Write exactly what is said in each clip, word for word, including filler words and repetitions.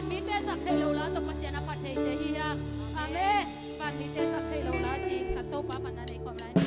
Mite sak theih lo la tawh Pasian a phat theite hi hiam? Amen. Vanmite sak theih lo la ci-in kan Topa phatna nei khawm lai ni.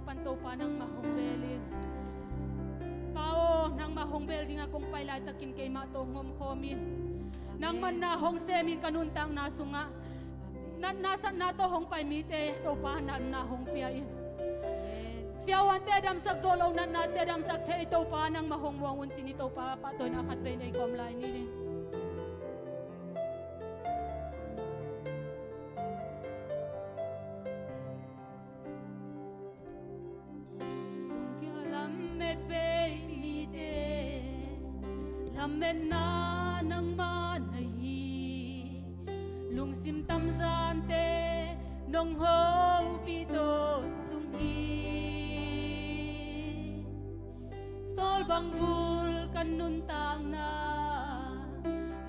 pan Topa nangmah hong bel in. Pa aw, nangmah hong bel dingah kong pai laitakin keimah tawh hong omkhawm in. Nangman na hong sem in ka nuntakna sungah. Natna satna tawh hong pai mite Topa natna hong pia in. Siavuante damsak zawh loh natnate damsak thei Topa nangmah hong muang un ci-in i Topa pahtawina khatvei nei kawm lai ni. Lungkia lamet bei mite, lametna nangmah na hi. Lungsim tamzante nong hopih tawntung hi. Sawl bang vul kan nuntakna,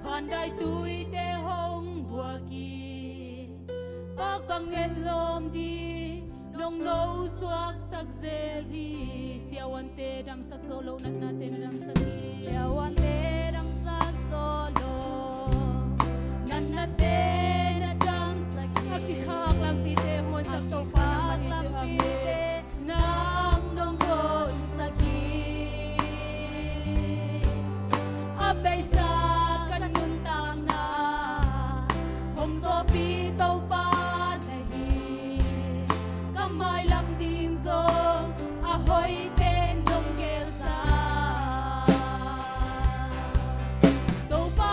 van dai tuite hong buak hi. Pak bang etlawm ding nong no suaksak zel hi. Siavuante damsak zawh loh natnate na damsak hi. Siavuante damsak zawh loh natnate na damsak hi. A kikhak lampite honsak Topa nangmah in. Nang nong honsak hi. A beisa ka nuntakna hong zawhpih Topa na hi. Ka mailam ding zong a hoih pen nong gelsa. Topa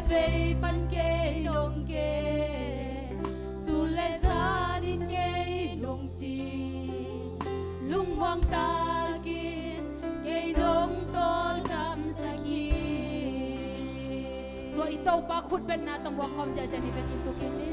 Vei pan kei nong ke, sun le zanin kei nong ci, lungmuang takin kei nong tawldamsak hi. Tua i Topa khutbetna tawh muak khawm ziahziah ni vekin tu kei ni.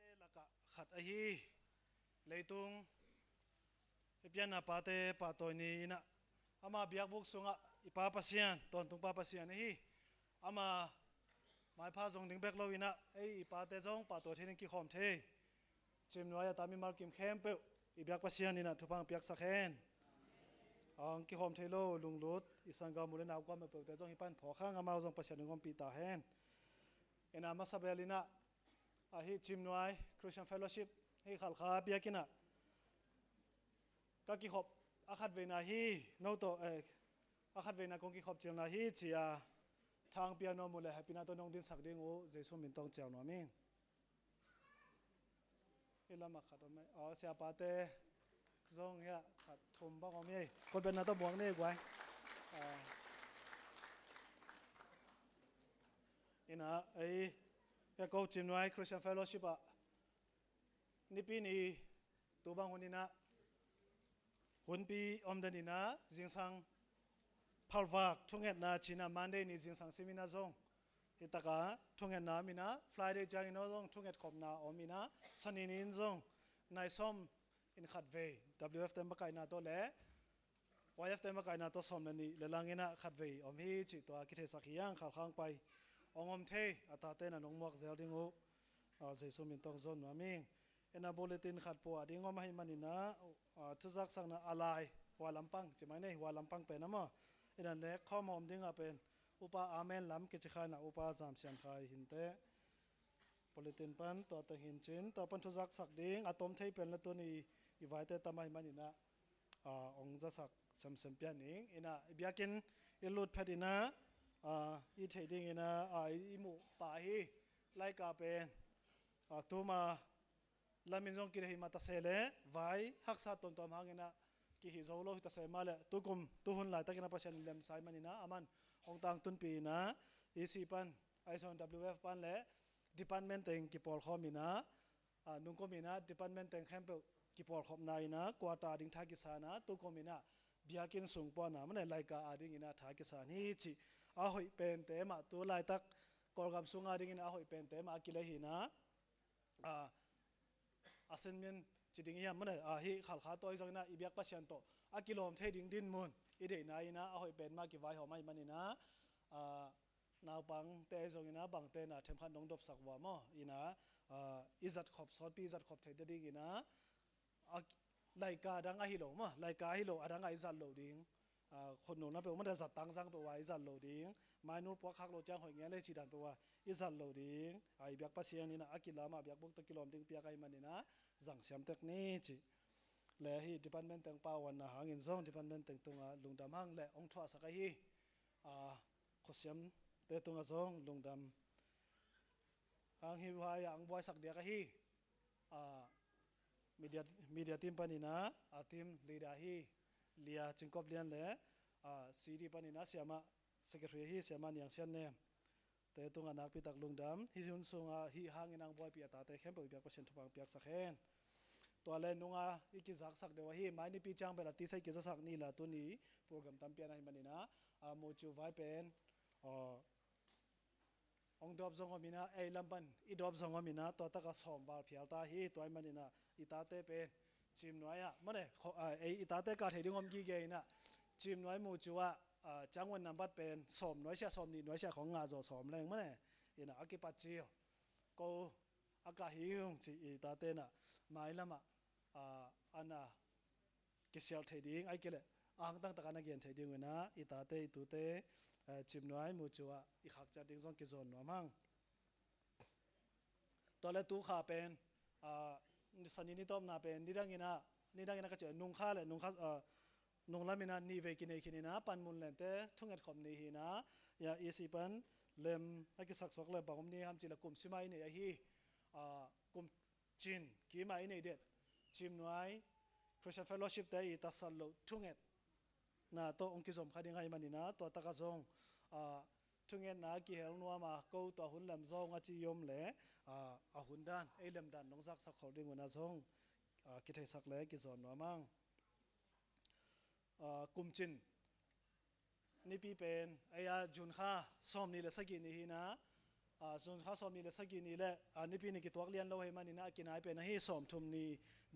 Te lakah khat ahi, leitung i pianna pate pahtawi ni inah, ama biakbuk sungah i Pa Pasian, tawntung Pa Pasian ahi, ama maipha zong ding bek lo inah, ei i pate zong pahtawi thei ding kikhawm thei Cimnuai a tam mimal kim khempeuh i biak Pasian inah thupha piaksak hen. Ang kikhawm thei lo lunglut i sanggam u le nau kua mapeuhte zong hi pan phawk hang, amau zong Pasian in ompih ta hen. Inah masa bel inah, ahi Cimnuai Christian Fellowship hi Khalkha biakinn ah ka kikhop a khatveina hi, no tawh, eh, a khatveina kong kikhop cilna hi ci-a thangpia nuam uh le happyna tawh nong dinsak ding uh Jesu min tawh ciau nuam ing. I lamah khat om ei. Aw, siapate zong hiah khat thum bang om ei. Khutbetna tawh muak ni guai. Ah. Inah ei, hiah ko Cimnuai Christian Fellowship ah Nipi ni tu bang hun inah, hunpi om den inah, zingsang phalvak thungetna ci inah, Monday ni zingsang sim inah zong hi takah thungetna om inah, Friday ciangin zong thunget khopna om inah, Sani ni in zong nai sawm in khatvei W F te makaihna tawh le Y F te makaihna tawh sawm le nih le lang inah khatvei om hi cih tua kitheisak hi hang. Khalkhang pai hong om thei a tate na nong muak zel ding uh, ah, Jesu min tawh zon nuam ing. Inah bulletin khat pua ding om ahih man inah, ah, thuzaksakna a lai, hua lampang ci mai nei, hua lampang pen a maw, inah nek khawm a om ding ah pen Upa Amen Lam kici kha inah, Upa Zam Sian Khai hi inteh. Bulletin pan tua teng hi in cin, tua pan thuzaksak ding a tom thei pen le tuni i vaite tam ahih man inah, ah, hong zasak semsem pian ing. Inah i biakinn i lut phet inah, ah, i theih ding inah, ah, i muh pa hi, laika pen, ah, tuma lamin zong kile hi mah ta se le, vai haksa tuamtuam hang inah kihi zo lo hi ta se mah le, tukum tuhun laitak inah Pasian in lemsa ahih man inah, aman hong tangtunpih inah, E C pan, ahi zong W F pan le department teng kipawlkhawm inah, ah, nungkum inah department teng khempeuh kipawlkhopna inah, quarter a ding tha kisa inah, tukum inah biakinn sung puanah mane, laika a ding inah tha kisa hi cih a hoih pente mah tu laitak Kawlgam sung a ding inah a hoih pente mah a kile hi inah, ah, assignment ci ding hiam mane, ah, hi Khalkha tawh ahi zong inah i biak Pasian tawh a kilawm thei ding dinmun i deihna inah a hoih pen mah kivaihawm ahih man inah, ah, naupangte ahi zong inah bangte na themkhat nong dopsak vua maw inah, ah, i zat khop, sawtpi i zat khop thei ding inah, a, laika a dang ahi lo maw, laika ahi lo a dang ah i zat lo ding. Ah, khutnungna peuh mah a zat tangzang peuh ah i zat lo ding. Mainul puak khak lo ciang hoih ngian le cih dan peuh ah i zat lo ding. Ah, i biak Pasian inah a kilam ah biakbuk tawh kilawm ding piak ahih man inah zang siam tek ni cih. Le hi department teng pauanna hangin zong department teng tungah lungdam hang le hong thuahsak ahi, ah, khutsiamte tungah zong lungdam hang hi, vai ah hong buaisak diak ahi, ah, media, media team pan inah, ah, team leader hi Lia Cingkop Lian le, ah, C D pan inah siamah secretary hi siamah Niang Sian Nem te tungah nakpi tak lungdam. Hih hun sungah hih hangin hong buaipih a tate khempeuh i biak Pasian thupha piaksak hen. Tua le nunga i kizaksak deuh ahi, mai nipi ciang bel a tisa i kizasak ni la tuni program tampi a na hi man inah, ah, Mucu vai pen, ah, hong dawp zong om inah, ei lam pan i dawp zong om inah, tua takah sawm val phial ta hi. Tua ahih man inah i tate pen Cimnuai ah mane, kho-, ah, ei i tate kah thei ding om gige inah, Cimnuai Mucu ah, ah, ciangvan nambat pen sawm nuaisiah, sawm nih nuaisiah khong ngah zaw sawm leng mane, inah a kipat cil ko a kah hi ung ci i tate inah mailam ah, ah, a na kisial thei ding, ahih kei leh a hangtang takin a gen thei ding uh in ah, i tate i tute, eh, Cimnuai mucu ah i khak ciat ding zong kizawn nuam hang. Tua le tu kha pen, ah, ni sani ni tawpna pen, nidang in ah, nidang in ah ka ci, nung kha le, nung kha, ah, nung lam in ah nih vei kinei khin in ah, panmun lente thunget khop ni hi in ah, ya, E C pan lem a kisaksuak le bang om ni hiam cih le kum sim a i nei ahi, ah, kum cin kim a i nei det, Cimnuai Christian Fellowship te i tasat loh thunget na tawh hong kizom kha ding ahih manin ah, tua tak ah zong, ah, thungetna a kihel nuam a, ko tua hun lem zong a ci i om le, ah, a hun dan, ei lem dan nong zaksak khol ding un ah zong, ah, kitheisak le kizawn nuam hang. Ah, kum cin nipi pen, ei a June kha sawmnih le sagih ni hi in ah, ah, June kha sawmnih le sagih ni le, ah, nipi ni kituak lian lo ahih manin ah, a kinai pen ahi sawmthum ni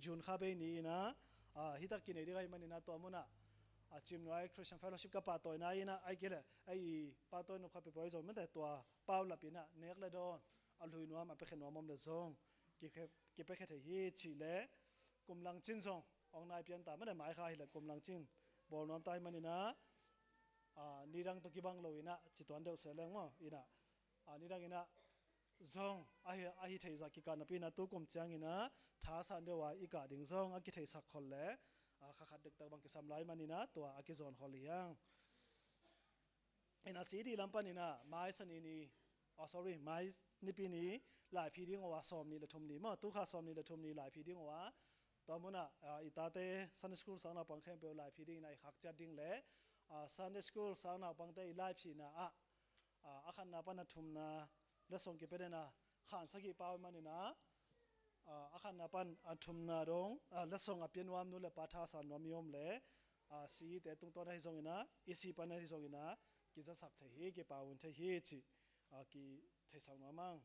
June kha bei ni in ah, ah, hi tak kinei ding ahih manin ah, tua mun ah, ah, Cimnuai Christian Fellowship ka pahtawina in ah, ahih kei leh ei i pahtawi nop khat peuhpeuh ahi zong mite, tua paulap in ah nek le dawn a lui nuam, a piakhia nuam om le zong kipia-, kipiakhia thei hi cih le, kum lang cin zong hong nai pian ta mah le, mai kha hi le kum lang cin bawl nuam ta ahih manin ah, ah, nidang tawh kibang lo in ah ci tuan deuh se leng maw, in ah, ah, nidang in ah zong ahi, ahi thei zah kikah napi in ah, tu kum ciangin ah thasan deuh a i kah ding zong a kitheisak khol le, ah, kha khat dektak bang kisam lai manin ah, tua a kizawn khol hi hang. In ah C D lam panin ah mai sani ni, oh, sorry, mai nipi ni laiphi ding uh a, sawmnih le thum ni maw, tu kha sawmnih le thum ni laiphi ding uh a, tua mun ah, ah, i tate Sunday School sang naupang khempeuh laiphi ding in ah i khak ciat ding le, ah, Sunday School sang naupangte i laiphina ah, ah, a khatna pan a thumna letsong kipia den a, khan sagih pau ahih manin ah, ah, a khatna pan a thumna dong, ah, letsong a pia nuam nu le pa thasan nuam i om le, ah, C E te tungtawn ahi zongin ah, E C pan ahi zongin ah, kizasak thei hi, kipau hun thei hi cih, ah, kitheisak nuam hang.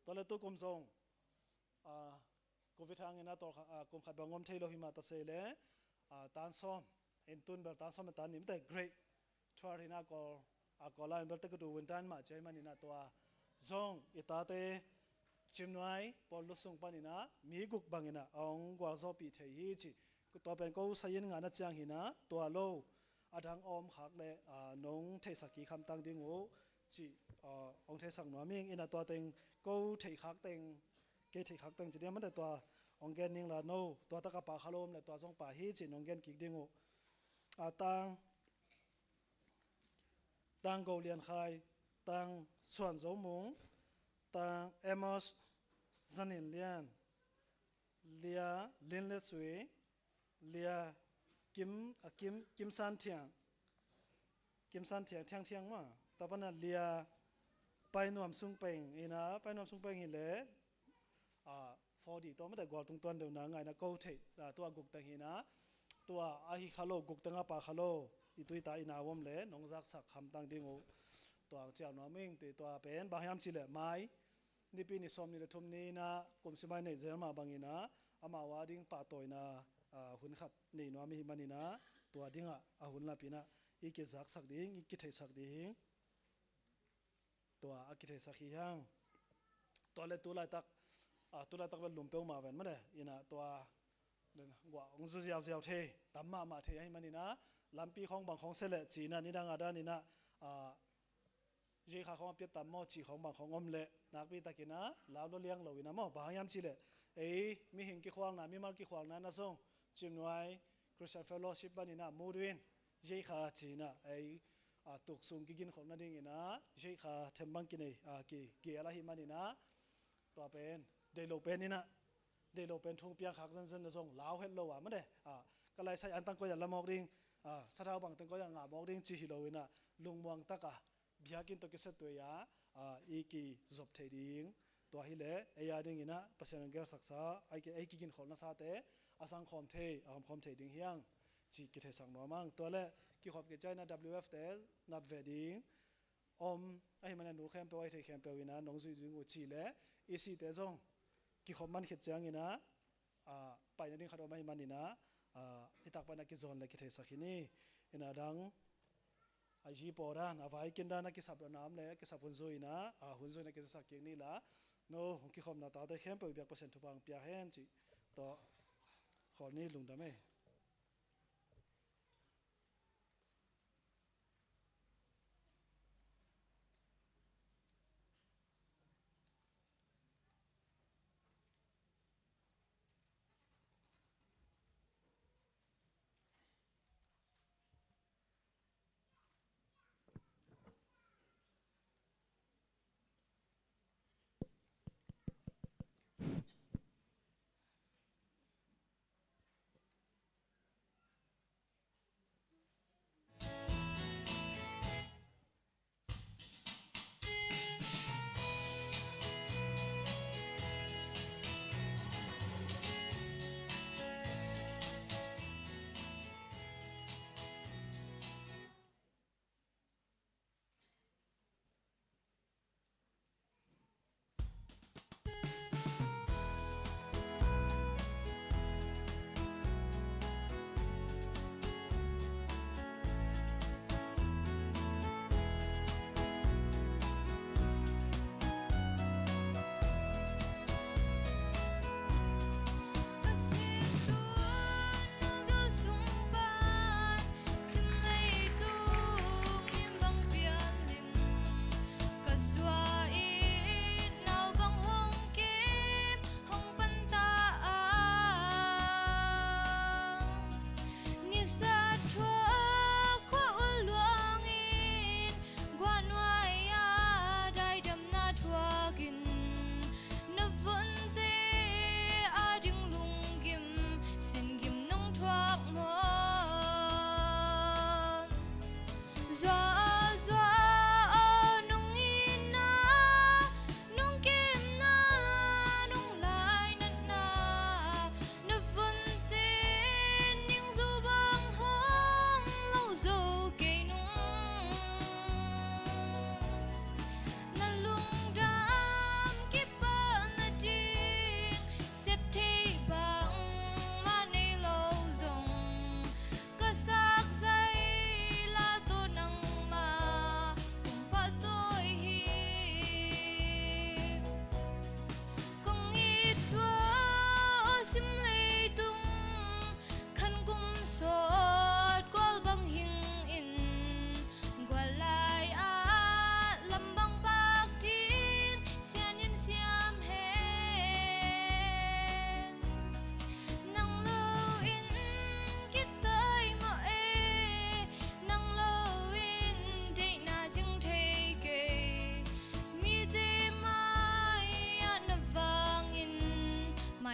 Tua le tu kum zong, ah, Covid hangin ah tawlkhat, ah, kum khat bang om thei lo hi mah ta se le, ah, tan sawm, in tun bel tan sawm le tan nih mite, grade twelve in ah Kawl, ah, Kawl line bel te ka tu win tan mah ci ahih manin ah, tua zong i tate Cimnuai pawl lusung panin ah mi guk bangin ah hong gualzawhpih thei hi cih, tua pen ko sai in ngah na ciang hi in ah, tua lo a dang a om khak le, ah, nong theisak kik hamtang ding uh cih, ah, hong theisak nuam ing. In ah tua teng ko theih khak teng, kei theih khak teng ci ding a, mate tua hong gen ning la, no tua tak a pha kha lo om le tua zong pha hi cih nong gen kik ding uh. Ah, Tang, Tang Go Lian Khai, Tang Suan Zo Mung, Tang Amos Zanin Lian, Lia Lin Le Sui, Lia Kim, a Kim, Kim San Thiang, Kim San Thiang, Thiang Thiang mah. Tua pan ah Lia Pai Nuam Sung Peng, in ah Pai Nuam Sung Peng hi le, ah, four D tawh mate gual tungtuan deuhna ngaihna ko theih, ah, tua guk teng hi in ah, tua ahi kha lo, guk teng a pha kha lo i tu i ta i nau om le nong zaksak hamtang ding uh, tua hong cial nuam ing. Tua pen bang hiam cih le mai nipi ni sawmnih le thum ni in ah kum sim a i neih zel mah bangin ah, amau a ding pahtawina, ah, hun khat nei nuam i hih manin ah, tua ding ah a hun lap in ah i kizaksak ding, i kitheihsak ding, tua a kitheihsak hi hang. Tua le tu laitak, ah, tu laitak bel lum peuhmah ven mate, in ah tua guah hong zu ziauziau thei, tam mahmah thei ahih manin ah, lampi khawng bang khawng se le ci in ah, nidang a dan in ah, ah, zeikha khawng a piat tam maw cih khawng bang khawng om le, nakpi takin ah lau lua liang lo in ah maw, bang hang hiam cih le, ei mihing kikhualna, mimal kikhualna in ah zong, Cimnuai Christian Fellowship panin ah mut uh in, zeikha ci in ah, ei, ah, tuksung kiginkholh nadingin ah zeikha them bang kinei, ah, kigel ahih manin ah, tua pen deih lo pen in ah, deih lo pen thung piang khak zenzen na zong lau het lo a mate, ah, ka laisai an tang koi ah la mawk ding, ah, sathau bang teng koi ah ngah mawk ding ci hi lo in ah, lungmuang tak a biakinn tawh kisatuai a, ah, i kizop thei ding. Tua hi le ei a dingin ah Pasian in hong gelsaksa, ei ki, ei kiginkholhna sate a zangkhawm thei, a omkhawm thei ding hi hang cih kitheihsak nuam hang. Tua le kikhop kician ah W F te nat ve ding om ahih manin ah, nu khempeuh, a hih theih khempeuh in ah nong zuih ding uh cih le, E C te zong kikhop man khit ciangin ah, ah, pai nading khat om ahih manin ah, ah, hi tak pan ah kizawn le kitheihsak hi ni. In ah dang a zi paw dan, a vai kin dan a kisap lo nam le kisap hun zui in ah, ah, hun zui in ah kizasak kik ni la, no hong kikhopna tate khempeuh biak Pasian thupha hong pia hen cih tawh khawl ni. Lungdam ei.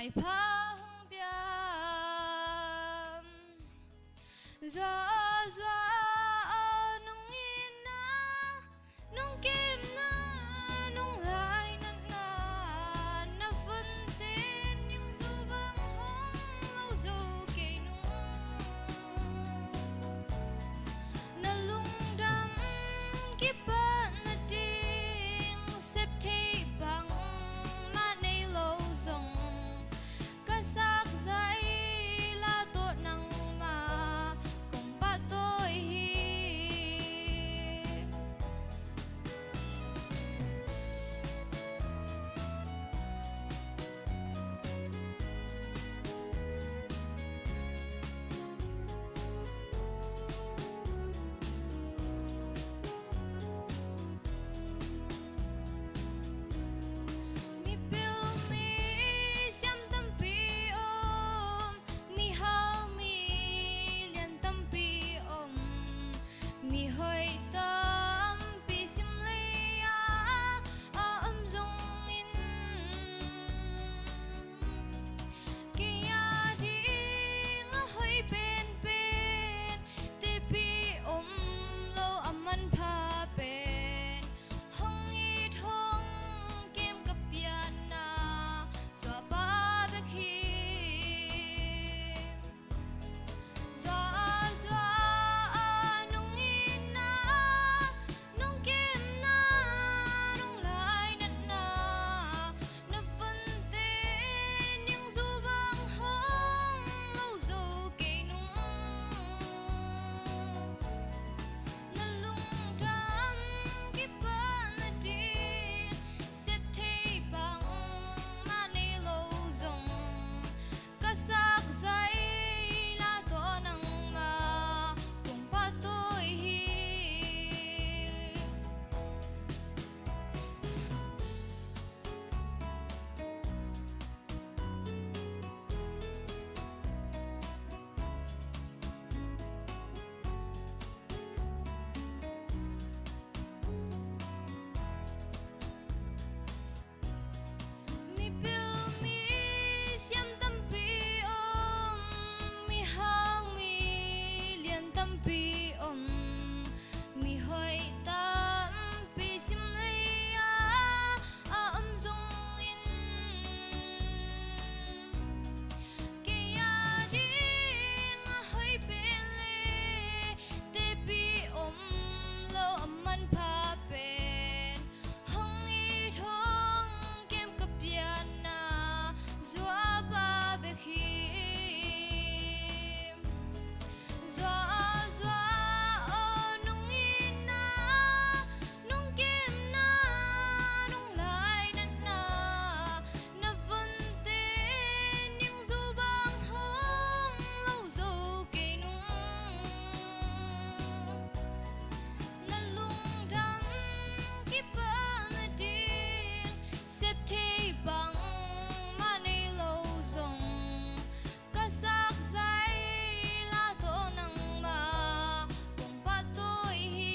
Pha hong piang. Zuazua aw, nung itna, nung kemna, nung lainatna, na vunte ning zu bang hong lo zo kei nung. Na lungdam kipatna ding sep thei bangmah nei lo zong, ka sakzai la tawh nangmah kong pahtawi hi. Mipil misiam tampi om, mihau milian tampi om, mihoih tampi simlei ah a om zongin, kei a ding a hoih penpen, tepi om lo a manpha pen, hong it hong kem ka pianna Zuapa bek hi. Zuazua aw, nung itna, nung kemna, nung lainatna, na vunte ning zu bang hong lo zo kei nung. Na lungdam kipatna ding sep thei bangmah nei lo zong, ka sakzai la tawh nangmah kong pahtawi hi. Mipil misiam tampi om, mihau milian tampi om, mihoih tampi simlei ah a om zongin, kei a ding a hoih pen le tepi om lo a manpha pen, hong it hong kem ka pianna Zuapa bek hi. Zuazua aw, nung itna, nung kemna, nung lainatna, na vunte ning zu bang hong lo zo kei nung. Na lungdam kipatna ding sep thei bangmah nei lo zong, ka sakzai la tawh nangmah kong pahtawi hi.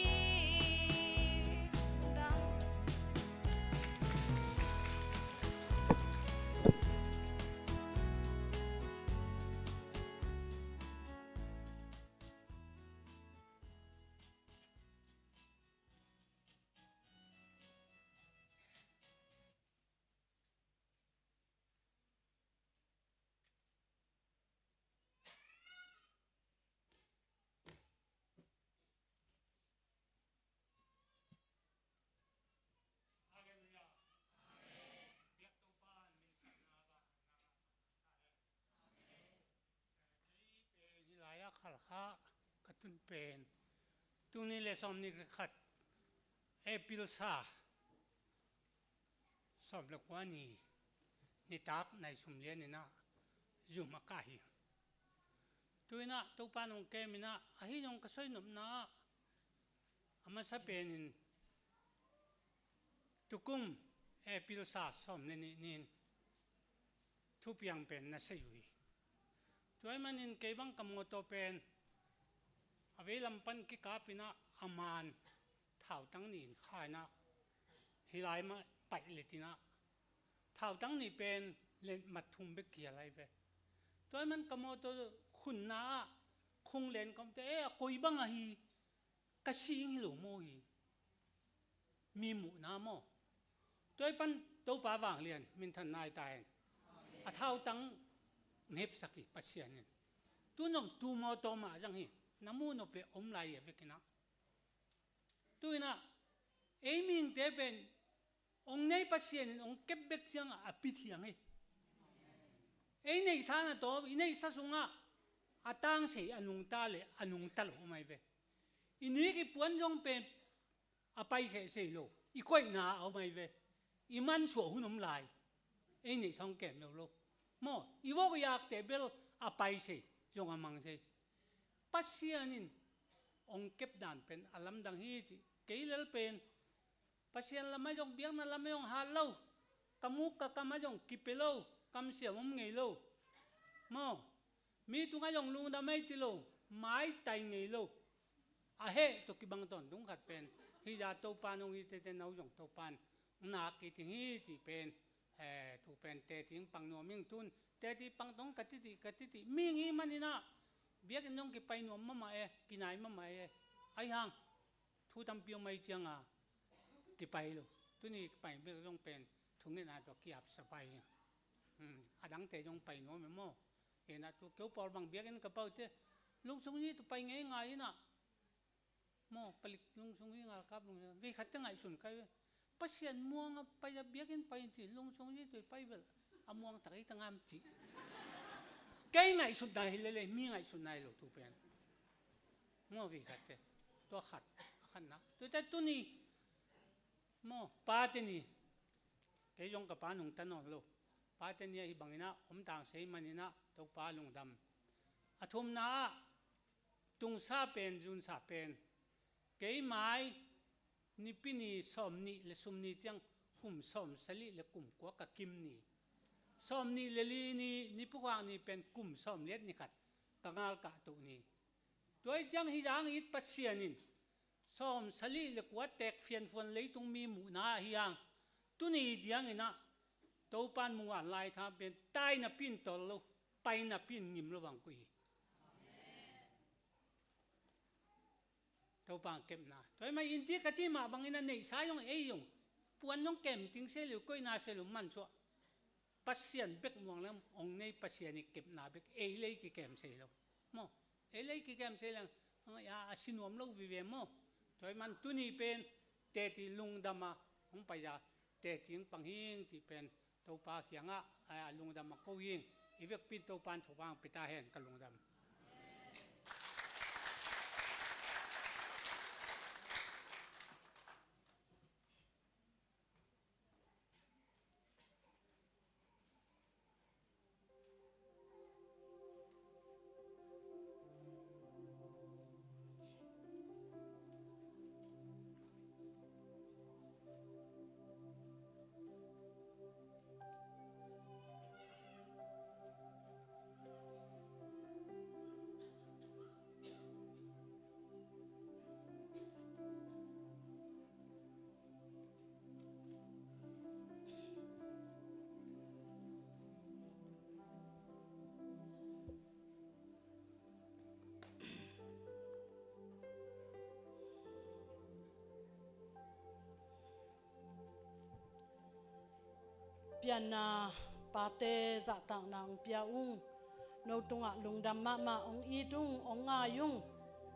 Halleluiah. Amen. Biak Topa in min sakna bang na ngah ta hen. Amen. Kei pen hih lai-ah khalkha ka tun pen tul nih le sawmnih le khat April sa sawm le kua ni nitak nai sum lian in ah zum a kah hi. Tu-in ah Topa in hong kem in ah, ahi zong ka soi nopna ah a masa penin tukum April sa sawm le nih ni-in thupiang pen na sei uh hi. Tua ahih manin kei bang ka mawtaw pen a veilam pan kikap in ah a man thautang nih in kha in ah hih lai mah paih let in ah, thautang nih pen Len mat thum bek kia lai ve. Tua man ka mawtaw khunna ah khung len ka omte, eh, a koi bang ahi, ka sing hi lo maw hi. Mi muhna maw. Tua i pan Topa vanglian minthan nai ta hen. A thautang hepsak hi Pasian in. Tu nong tu mawtaw mah zang hi. Na muh nop le om lai hi a vekinah. Tu inah ei mihingte pen hong nei Pasian in hong kep bek ciangah a pithiang hi. Ei neihsa na tawm, i neihsa sungah a tangsei a nungta le a nungta lo om ahi ve. I nik i puan zong pen a pai sehseh lo, i koihna a om ahi ve. I mansuah hun om lai. Ei neihsa hong kem lo lo. Maw, i vok i akte bel a pai sei, zong a mang sei. Pasian in hong kep dan pen a lamdang hi cih. Kei lel pen Pasian lamah zong biakna lamah zong hat lo. Ka muk ka kamah zong kipia lo. Kamsiam om ngei lo. Maw, mi tungah zong lungdam ei ci lo. Maitai ngei lo. A heh tawh kibang tawntung khat pen hih zah Topa nong hi tete no zong Topa nak i ting hi cih pen, eh, tu pen teci pang nuam ing tun. Teci pang tong ka titi ka titi mihing hi maninah biakinn zong kipai nuam mahmah e, kinai mahmah e. Ahi hang thu tampi om ahi cianga kipai lo. Tuni kipai bek zong pen thungetna tawh kiapsa pai hi. Hmm, a dangte zong pai nuam e maw. Inah tu keu pawl bang biakinn ka paute lungsung hi tu pai ngei ngai inah. Maw, palik lungsung hi ngalkap lungsung vei khatte ngaihsun kai ve. Pasian muanga pai a biakinn pai in ci lungsung hi tu i pai bel a muang tak hi ta ngam ci. Kei ngaihsutna hi lele mi ngaihsutna hi lo tu pen. Maw vei khatte. Tua khat a khatna. Tuate tuni. Maw, pate ni. Kei zong ka pa nungta nawn lo. Pate ni ahi banginah om tangsei maninah Topa lungdam. A thumna ah tungsa pen zunsa pen. Kei mai Nipi ni sawm nih le sum ni tiang kum sawm sali le kum kua ka kim ni. Sawm nih le li ni Nipi khuak ni pen kum sawm liat ni khat ka ngalkah tuh ni. Tua i ciang hi zang it Pasian in sawm sali le kua tek fianfuan leitung mi muhna ahi hang tuni dianginah Topan muan lai tha pen taina pin tol lo, paina pin ngim lo bang kui hi. Topa kepna. Tua i mai inti ka ci mah bangin a neihsa zong ei zong puan zong kem ting se liu koihna se liu mansuah. Pasian bek muang lam ong nei Pasian i kepna bek ei lei kikem se lo. Maw, ei lei kikem se lang a si nuam lo vive maw. Tua i man tuni pen teti lungdama hong pai a teti hong pang hing ti pen Topa kiangah a lungdam a ko hing. I vekpin Topa in thupha hong pia ta hen ka lungdam. Pianna pate zahtakna hong pia ung. No tungah lungdam mahmah hong it ung, hong ngai ung.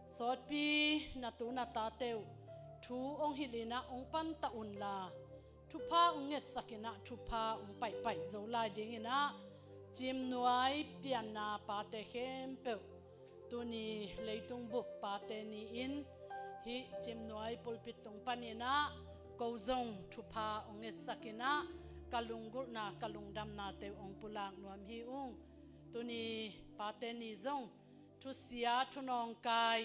Sawtpi na tu na tate uh thu hong hilh inah hong pantah unla thupha hong ngetsak inah thupha hong paihpaih zo lai dinginah Cimnuai pianna pate khempeuh tuni leitung bup pate ni-in hih Cimnuai pulpit tung paninah ko zong thupha hong ngetsak inah ka lunggulhna ka lungdamnate uh hong pulak nuam hi ung. Tuni pate ni zong thusia thunawngkai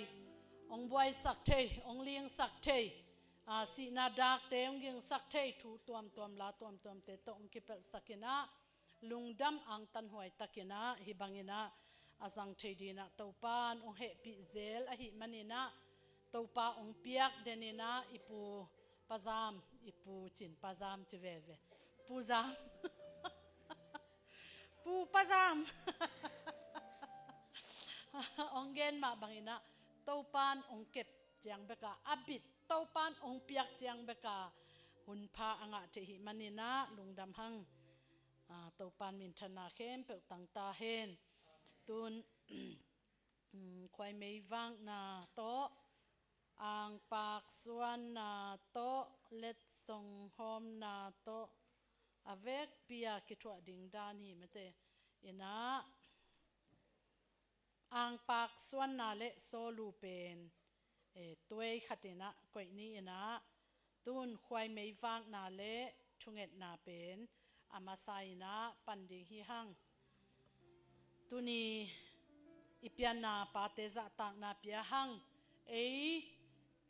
hong buaisak thei, hong lingsak thei, a sihna dakte hong gingsak thei, thu tuamtuam la tuamtuamte tawh hong kipelhsak inah lungdam angtanhuai takinah hih banginah a zang thei dinah Topan hong hehpih zel ahih maninah Topa hong piak deninah i pu Pazam, i pu cin Pazam ci veve. Puzam. Pazam. Ong gen mah bangin ah Topan ong kep ciang beka a bit, Topan ong piak ciang beka hunpha a ngah thei hi manin ah lungdam hang. Topan minthanna khempeuh tangta hen. Tun khuai meivakna tawh, angpak suanna tawh, letsong hawmna tawh, a vekpi a kithuah ding dan hi mate. Inah angpak suanna le sawlu pen tuei khatinah koih ni inah, tun khuai meivakna le thungetna pen a masa inah pan ding hi hang. Tuni i pianna pate zahtakna pia hang. Ei,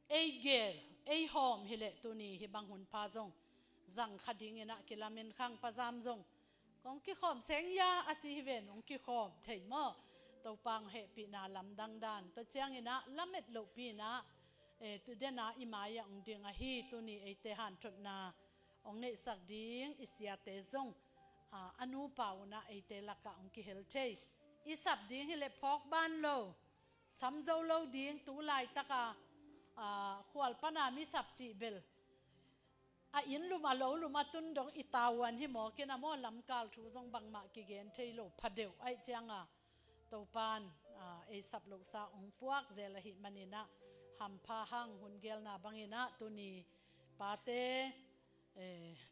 ei gel, ei hawm hileh tuni hi bang hunpha zong zang kha ding inah kilamen khang. Pazam zong kong kikhawm seng ya a ci hi ven, ong kikhawm thei maw? Topa ong hehpihna lamdang dan. Tua ciang inah lamet lohpi inah tudenah i mai-ah ong ding ahi. Tuni eite hanthotna ong neihsak ding i siate zong a nupa unah eite lakah ong kihel thei. I sap ding hileh phawk ban lo, sam zo lo ding. Tu laitaka khual pana mi sap cih bel a inn lum a lo lum a tun dong i tavuan hi mawk inah maw, lamkal thu zong bangmah kigen thei lo pha deuh. Aih cianga Topan ei sap lohsa ong puak zel ahi maninah hampha hang. Hun gelna banginah tuni pate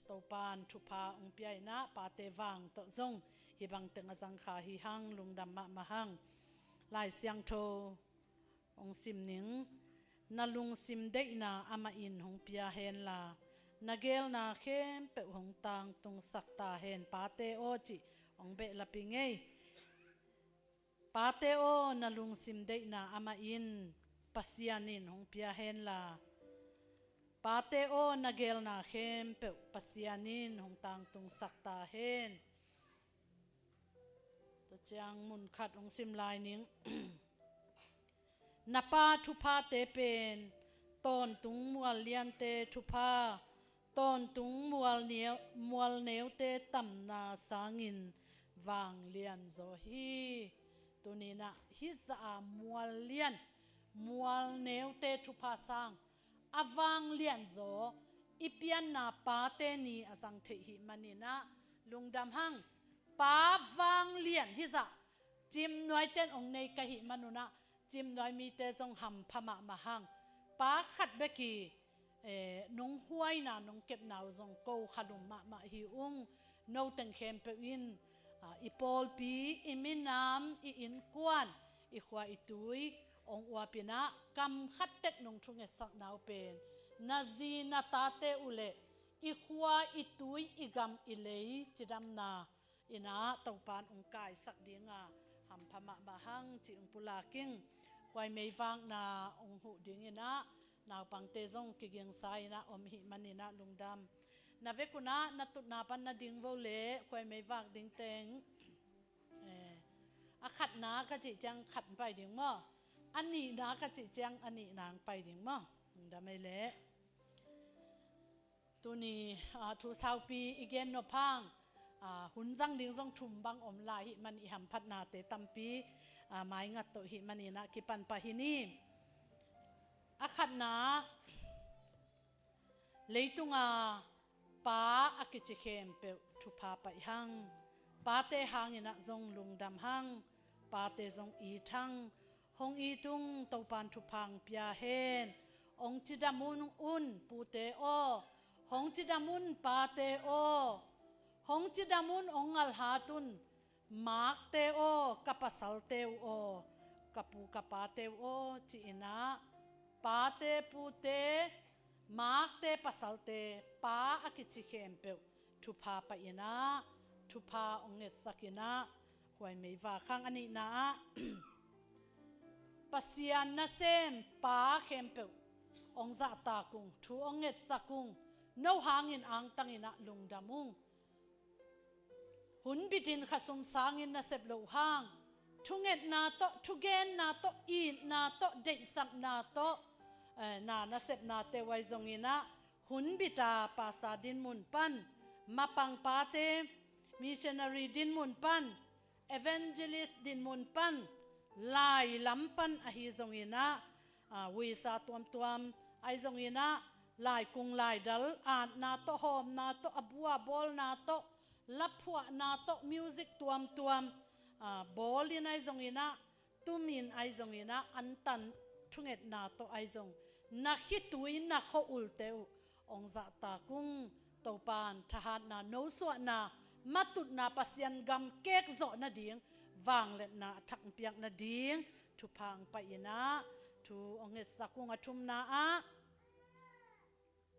Topan thupha ong pia inah pate vang tawh zong hi bangteng a zangkha hi hang. Lungdam mahmah hang. Lai Siangtho ong sim ning. Na lungsim deihna amah in hong pia henla, na gelna khempeuh hong tangtungsak ta hen, pate aw, cih ong behlap i ngei. Pate aw, na lungsim deihna amah in, Pasian in hong pia henla, pate aw, na gelna khempeuh Pasian in hong tangtungsak ta hen. Tua ciang munkhat ong sim lai ning. Na pa thuphate pen tawntung mual liante thupha, tawntung mual neu, mual neute tamna sangin vanglian zaw hi. Tuninah hizah a mual lian, mual neute thupha sang a vanglian zaw i pianna pate ni a zang theih hi maninah lungdam hang. Pa vanglian hizah cimnuaiten ong nei ka hi manunah cimnuai mite zong hampha mahmah hang. Pa khat bek i nong huaina nong kepna uh zong ko khalum mahmah hi ung. Noteng khempeuh in i pawlpi, i minam, i innkuan, i khua i tui ong uapinah kam khat tek nong thungetsakna uh pen na zi na tate uh le i khua i tui i gam i lei cidamna inah Topan ong kaisak dinga hampha mahmah hang cih ong pulak ing. Khuai meivakna ong huh dinginah naupangte zong kigingsa inah om hi maninah lungdam. Na vek unah na tutna pan na ding vo le khuai meivak dingteng a khatna ka cih ciang khat pai ding maw? A nihna ka cih ciang a nihna pai ding maw? Dam ei leh. Tuni thu saupi i gen nop hang. Hun zang ding zong thum bang om lai hi man i hamphatnate tampi maingat tawh hi maninah kipan pah hi ni. A khatna, leitunga pa a kici khempeuh thupha paih hang. Pate hanginah zong lungdam hang. Pate zong it hang. Hong it ung, Topan thupha ong pia hen. Hong cidam un, un pute aw. Hong cidam un pate aw. Hong cidam un, hong ngalhat un. Makte aw, ka pasalte uh aw, ka pu ka pate uh aw, ci-inah pate pute, makte pasalte, pa a kici khempeuh thupha paih inah, thupha ong ngetsak inah, khuai meivak hang. A nihna ah Pasian nasem pa khempeuh ong zahtak ung, thu ong ngetsak ung. No hangin angtang inah lungdam ung. Hun bitin khasum sangin na sep loh hang, thungetna tawh, thugenna tawh, itna tawh, deihsakna tawh na na sepnate uh ahi zonginah hun bita pasa dinmun pan, mapang pate missionary dinmun pan Evangelist dinmun pan, lai lam pan ahi zongin ah, ah, visa tuamtuam ahi zongin ah, laikung laidal atna tawh, hawmna tawh, a bu a bawlna tawh, laphuahna tawh, music tuamtuam, ah, bawlin ahi zongin ah, tumin ahi zongin ah, antan thungetna tawh ahi zong, na khitui na khua-ulte uh hong zahtak ung. Topan thahatna, nosuahna, matutna, Pasian gam kek zawh nading vangliatna a thak hong piak nading thupha hong paihin ah, thu hong ngetsak ung. A thumna ah,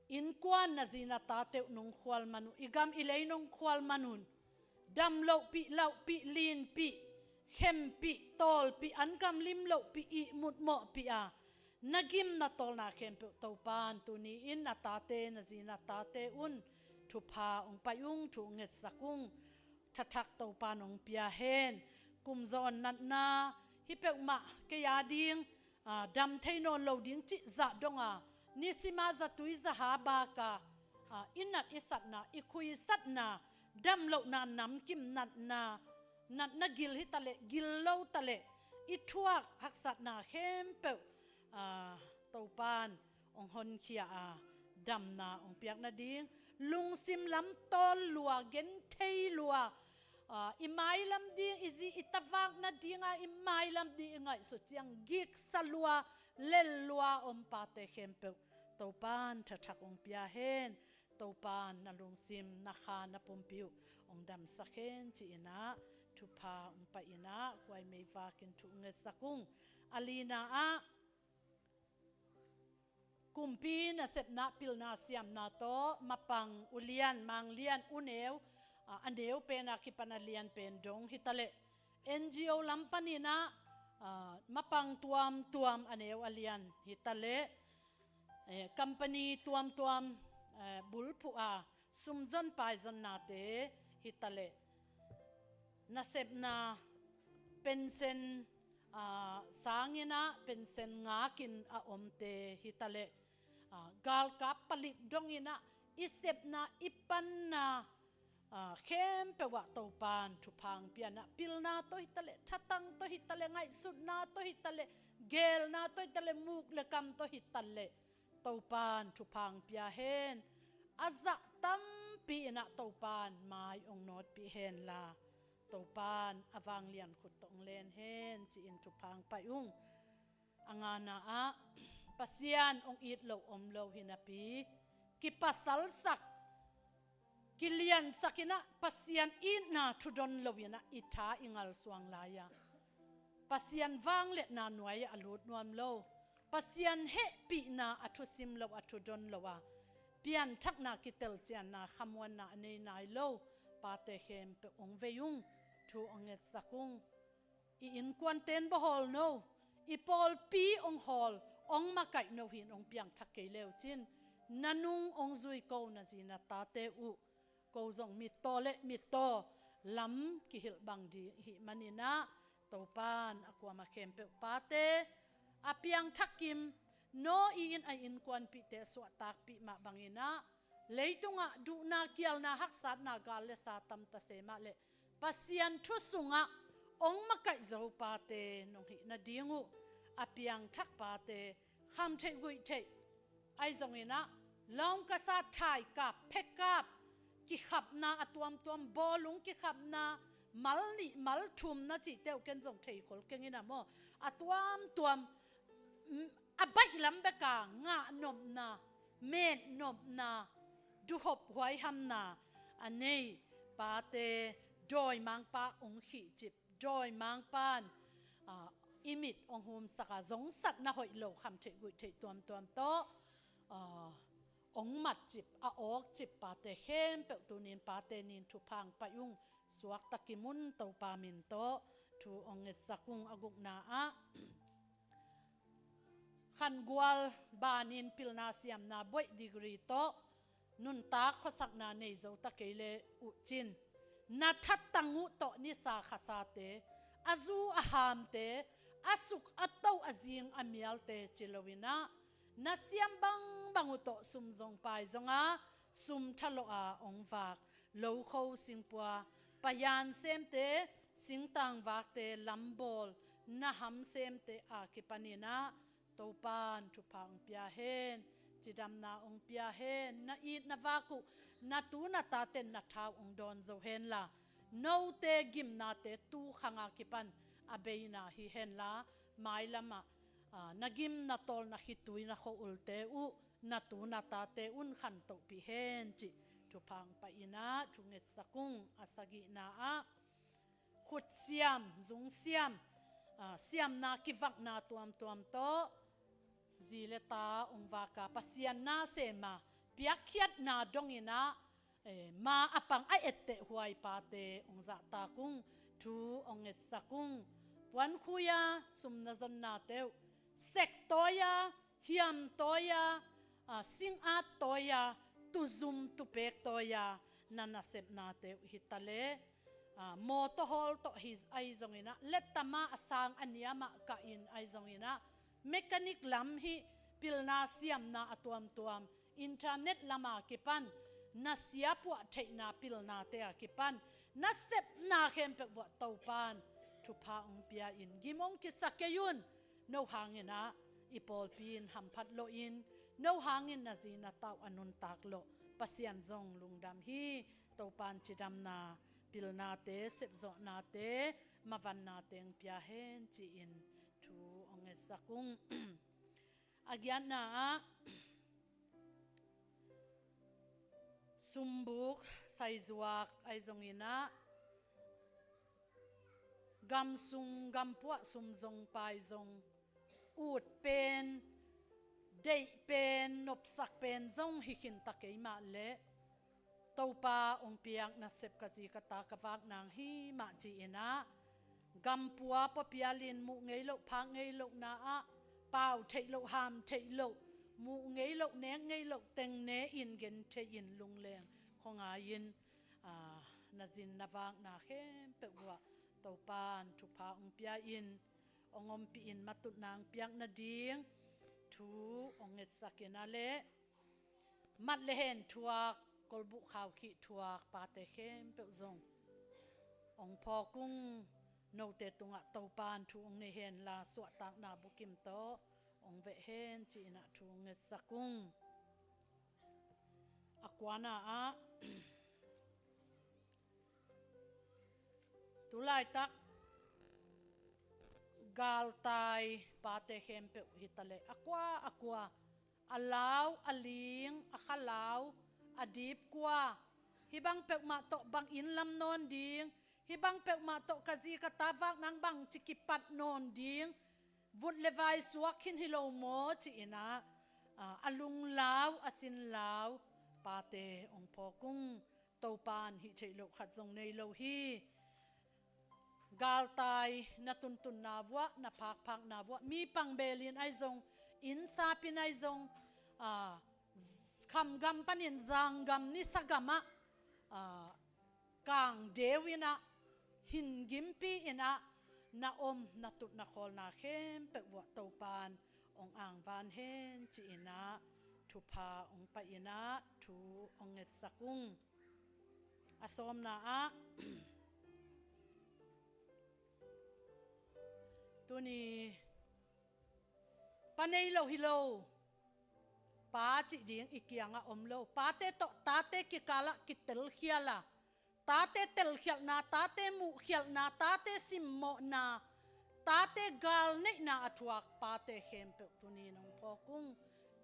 innkuan, na zi na tate uh nong khual man uh, i gam i lei nong khual man un, dam lohpih, lauhpih, linpih, khempih, tawlpih, an gam lim lohpih, ihmut mawhpih a, na gim na tawlna khempeuh Topan tuni-in na tate, na zi na tate un thupha hong pai ung, thu hong ngetsak ung. Thathak Topan hong pia hen. Kum zawn natna hi peuhmah kei a ding, ah, dam thei nawn lo ding cih zah dong a, nisim a zatui zaha bak a, ah, i nat i satna, i khuisatna, dam lohna, namkim natna, natna gil hi taleh, gil lo taleh, i thuak haksatna khempeuh, ah, Topan hong honkhia a, damna hong piak nading, lungsim lam tawl lua, genthei lua, ah, i mailam ding, i zi i ta vak nading a, i mailam ding i ngaihsut ciang giksa lua, lel lua om pate khempeuh Topan thathak hong pia hen. Topan na lungsim, na kha, na pumpi uh hong damsak hen ci-in ah, thupha hong paihin ah, huai mei vakin thu hong ngetsak ung. A lina ah, kumpi nasepna, pilna siamna tawh, Mapang, ulian, manglian, uneu, ah, a neu pen a kipan a lian pen dong hi taleh, N G O lam panin ah, ah, Mapang tuamtuam a neu a lian hi taleh, eh, company tuamtuam, eh, bulphuh a, sumzon paizonnate hi taleh, nasepna pension, ah, sangin ah pension ngakin a omte hi taleh, ah, galkap palik dongin ah i sepna, i panna, ah, khempeuh ah Topan thupha hong pia in ah, pilna tawh hi taleh, thatang tawh hi taleh, ngaihsutna tawh hi taleh, gelna tawh hi taleh, muk le kam tawh hi taleh, Topan thupha hong pia hen. A zah tampi in ah Topan mai hong nawtpih hen la, Topan a vanglian khut tawh hong len hen ci-in thupha hong pai ung. A ngana ah, Pasian hong it loh om lo hi napi, kipasalsak, kiliansak in ah, Pasian itna thudon lo in ah i tha i ngalsuang lai a, Pasian vangliatna nuai ah a lut nuam lo, Pasian hehpihna a thusim lo, a thudon lo a, pianthakna kitelcianna, khamuanna a nei nai lo pate khempeuh hong vei ung, thu hong ngetsak ung. I innkuanten bawhawl no, i pawlpi hong hawl, hong makaih no hi in hong piangthak kei le uh cin, na nung hong zui ko, na zi na tate uh, ko zong mittaw le mittaw lam kihilh bang ding ahih manin ah, Topan a kuamah khempeuh pate a piangthak kim, no i in a innkuanpihte suahtakpih mah bangin ah, leitungah duhna, kialna, haksatna, gal le sa tamta se mah leh, Pasian thu sungah hong makaih zo pate nong hih nading uh, a piangthak pate, khamtheih guihtheih, ahi zongin ah, lawngkasa, thaikap, phekap, kikhapna a tuamtuam, bawlung kikhapna, mal nih, mal thum na cihte uh ken zong theikhol keng in ah maw, a tuamtuam, mm, a baih lam bek a ngahnopna, metnopna, duhop huaihamna a nei pate, dawimangpa hong khihcip, dawimangpan, ah, i mit hong humsak a, zongsatna hoih lo, khamtheih guihtheih tuamtuam tawh, ah, hong matcip, a awkcip pate khempeuh tuni in Pate Ni in thupha hong pai ung. Suakta kim un, Topa min tawh thu hong ngetsak ung. A gukna ah, khangual banin pilna siamna buaih degree tawh, nuntak khuasakna nei zo ta kei le uh cin, na thatang uh tawh nisa khasate, a zu a hamte, a suk a to a zing a mialte ci lo in ah, na siam bangbang uh tawh sum zong pai zong a, sum thalawh a hong vak lokho singpua, payan semte, cingtangvakte lambawl na hamsemte a kipaninah Topan thupha hong pia hen, cidamna hong pia hen, na it na vak uh na tu na taten na thau hong dawn zo henla, note gimnate tu khanga kipan a beina hi henla, mailamah, aa, na gim na tawl na khitui na khua-ulte uh na tu na tate un khantohpih hen cih thupha hong paiinah thu ngetsak ung. A sagihna ah khutsiam, zungsiam, aa, siamna kivakna tuamtuam tawh zi le ta hong vaka Pasian na sema piakkhiatna donginah, eh, ma a pang a etteh huai pate hong zahtak ung, thu hong ngetsak ung. Puankhui-a sum na zonnate uh sek tawi-a, hiam tawi-a, ah, singat tawi-a, tuzum tupek tawi-a na nasepnate uh hitaleh, ah, mawtaw hawl tawh hi ahi zonginah, lettama a sang a niamah kahin ahi zonginah, mechanic lam hih pilna siamna a tuamtuam, internet lama kipan, na siapuah theihna pilnate a kipan, na sepna khempeuh vuah Topan thupha hong pia-in gim hong kisa kei un. No hanginah i pawlpi in hamphat lawhin, no hangin na zi na ta uh a nuntak lawh Pasian zong lungdam hi. Topan cidamna, pilnate, sepzawhnate, mavannate hong pia hen ci-in thu hong ngetsak ung. A giatna ah sumbuk saizuak ahi zonginah, gamsung gampuah sum zong pai zong, ut pen, deih pen, nopsak pen zong hi khinta kei mah leh, Topa hong piak nasep ka zi ka ta ka vak nang hi mah ci-inah, gampua puapialin muh ngei loh phak ngei lohna ah, pau theih loh ham theih loh, muh ngei loh nek ngei loh teng ne-in gen thei-in lungleng khuangai-in, aa, na zin na vakna khempeuh uah Topan thupha hong pia-in, hong ompihin matutna hong piak nading thu hong ngetsak inah leh, mat le hen thuak, kolbuh khaukhih thuak pate khempeuh zong hong phawk ung. Note tungah Topan thu hong nei henla, suahtakna bukim tawh hong veh hen ci-inah thu hong ngetsak ung. A kuana ah, tulaitak galtai pate khempeuh hitaleh, a kua a kua, a lau, a ling, a khalau, a dipkua, hih bang peuhmah tawh bang inn lam nawn ding, hih bang peuhmah tawh ka zi ka ta vak nang bangci kipat nawn ding, vut le vai suak khin hi lo maw ci-inah, aa, a lunglau, a sinlau pate hong phawk ung. Topan hih theih loh khat zong nei lo hi. Galtai na tuntunna uah, na phakphakna uah, mi pang belin ahi zong, inn sapin ahi zong, aa, khamgam panin zanggam nisa gamah, aa, kang deu inah, hin gimpi inah, na om na tut na khawlna khempeuh uah Topan hong angvan hen ci-inah thupha hong paiinah thu hong ngetsak ung. A sawmna ah, tuni pa nei lo hi lo, pa cih ding i kiangah om lo. Pate tawh tate kikalah kitelkhial a, tate telkhialhna, tate muhkhialhna, tate simmawhna, tate galneihna a thuak pate khempeuh tuni-in hong phawk ung,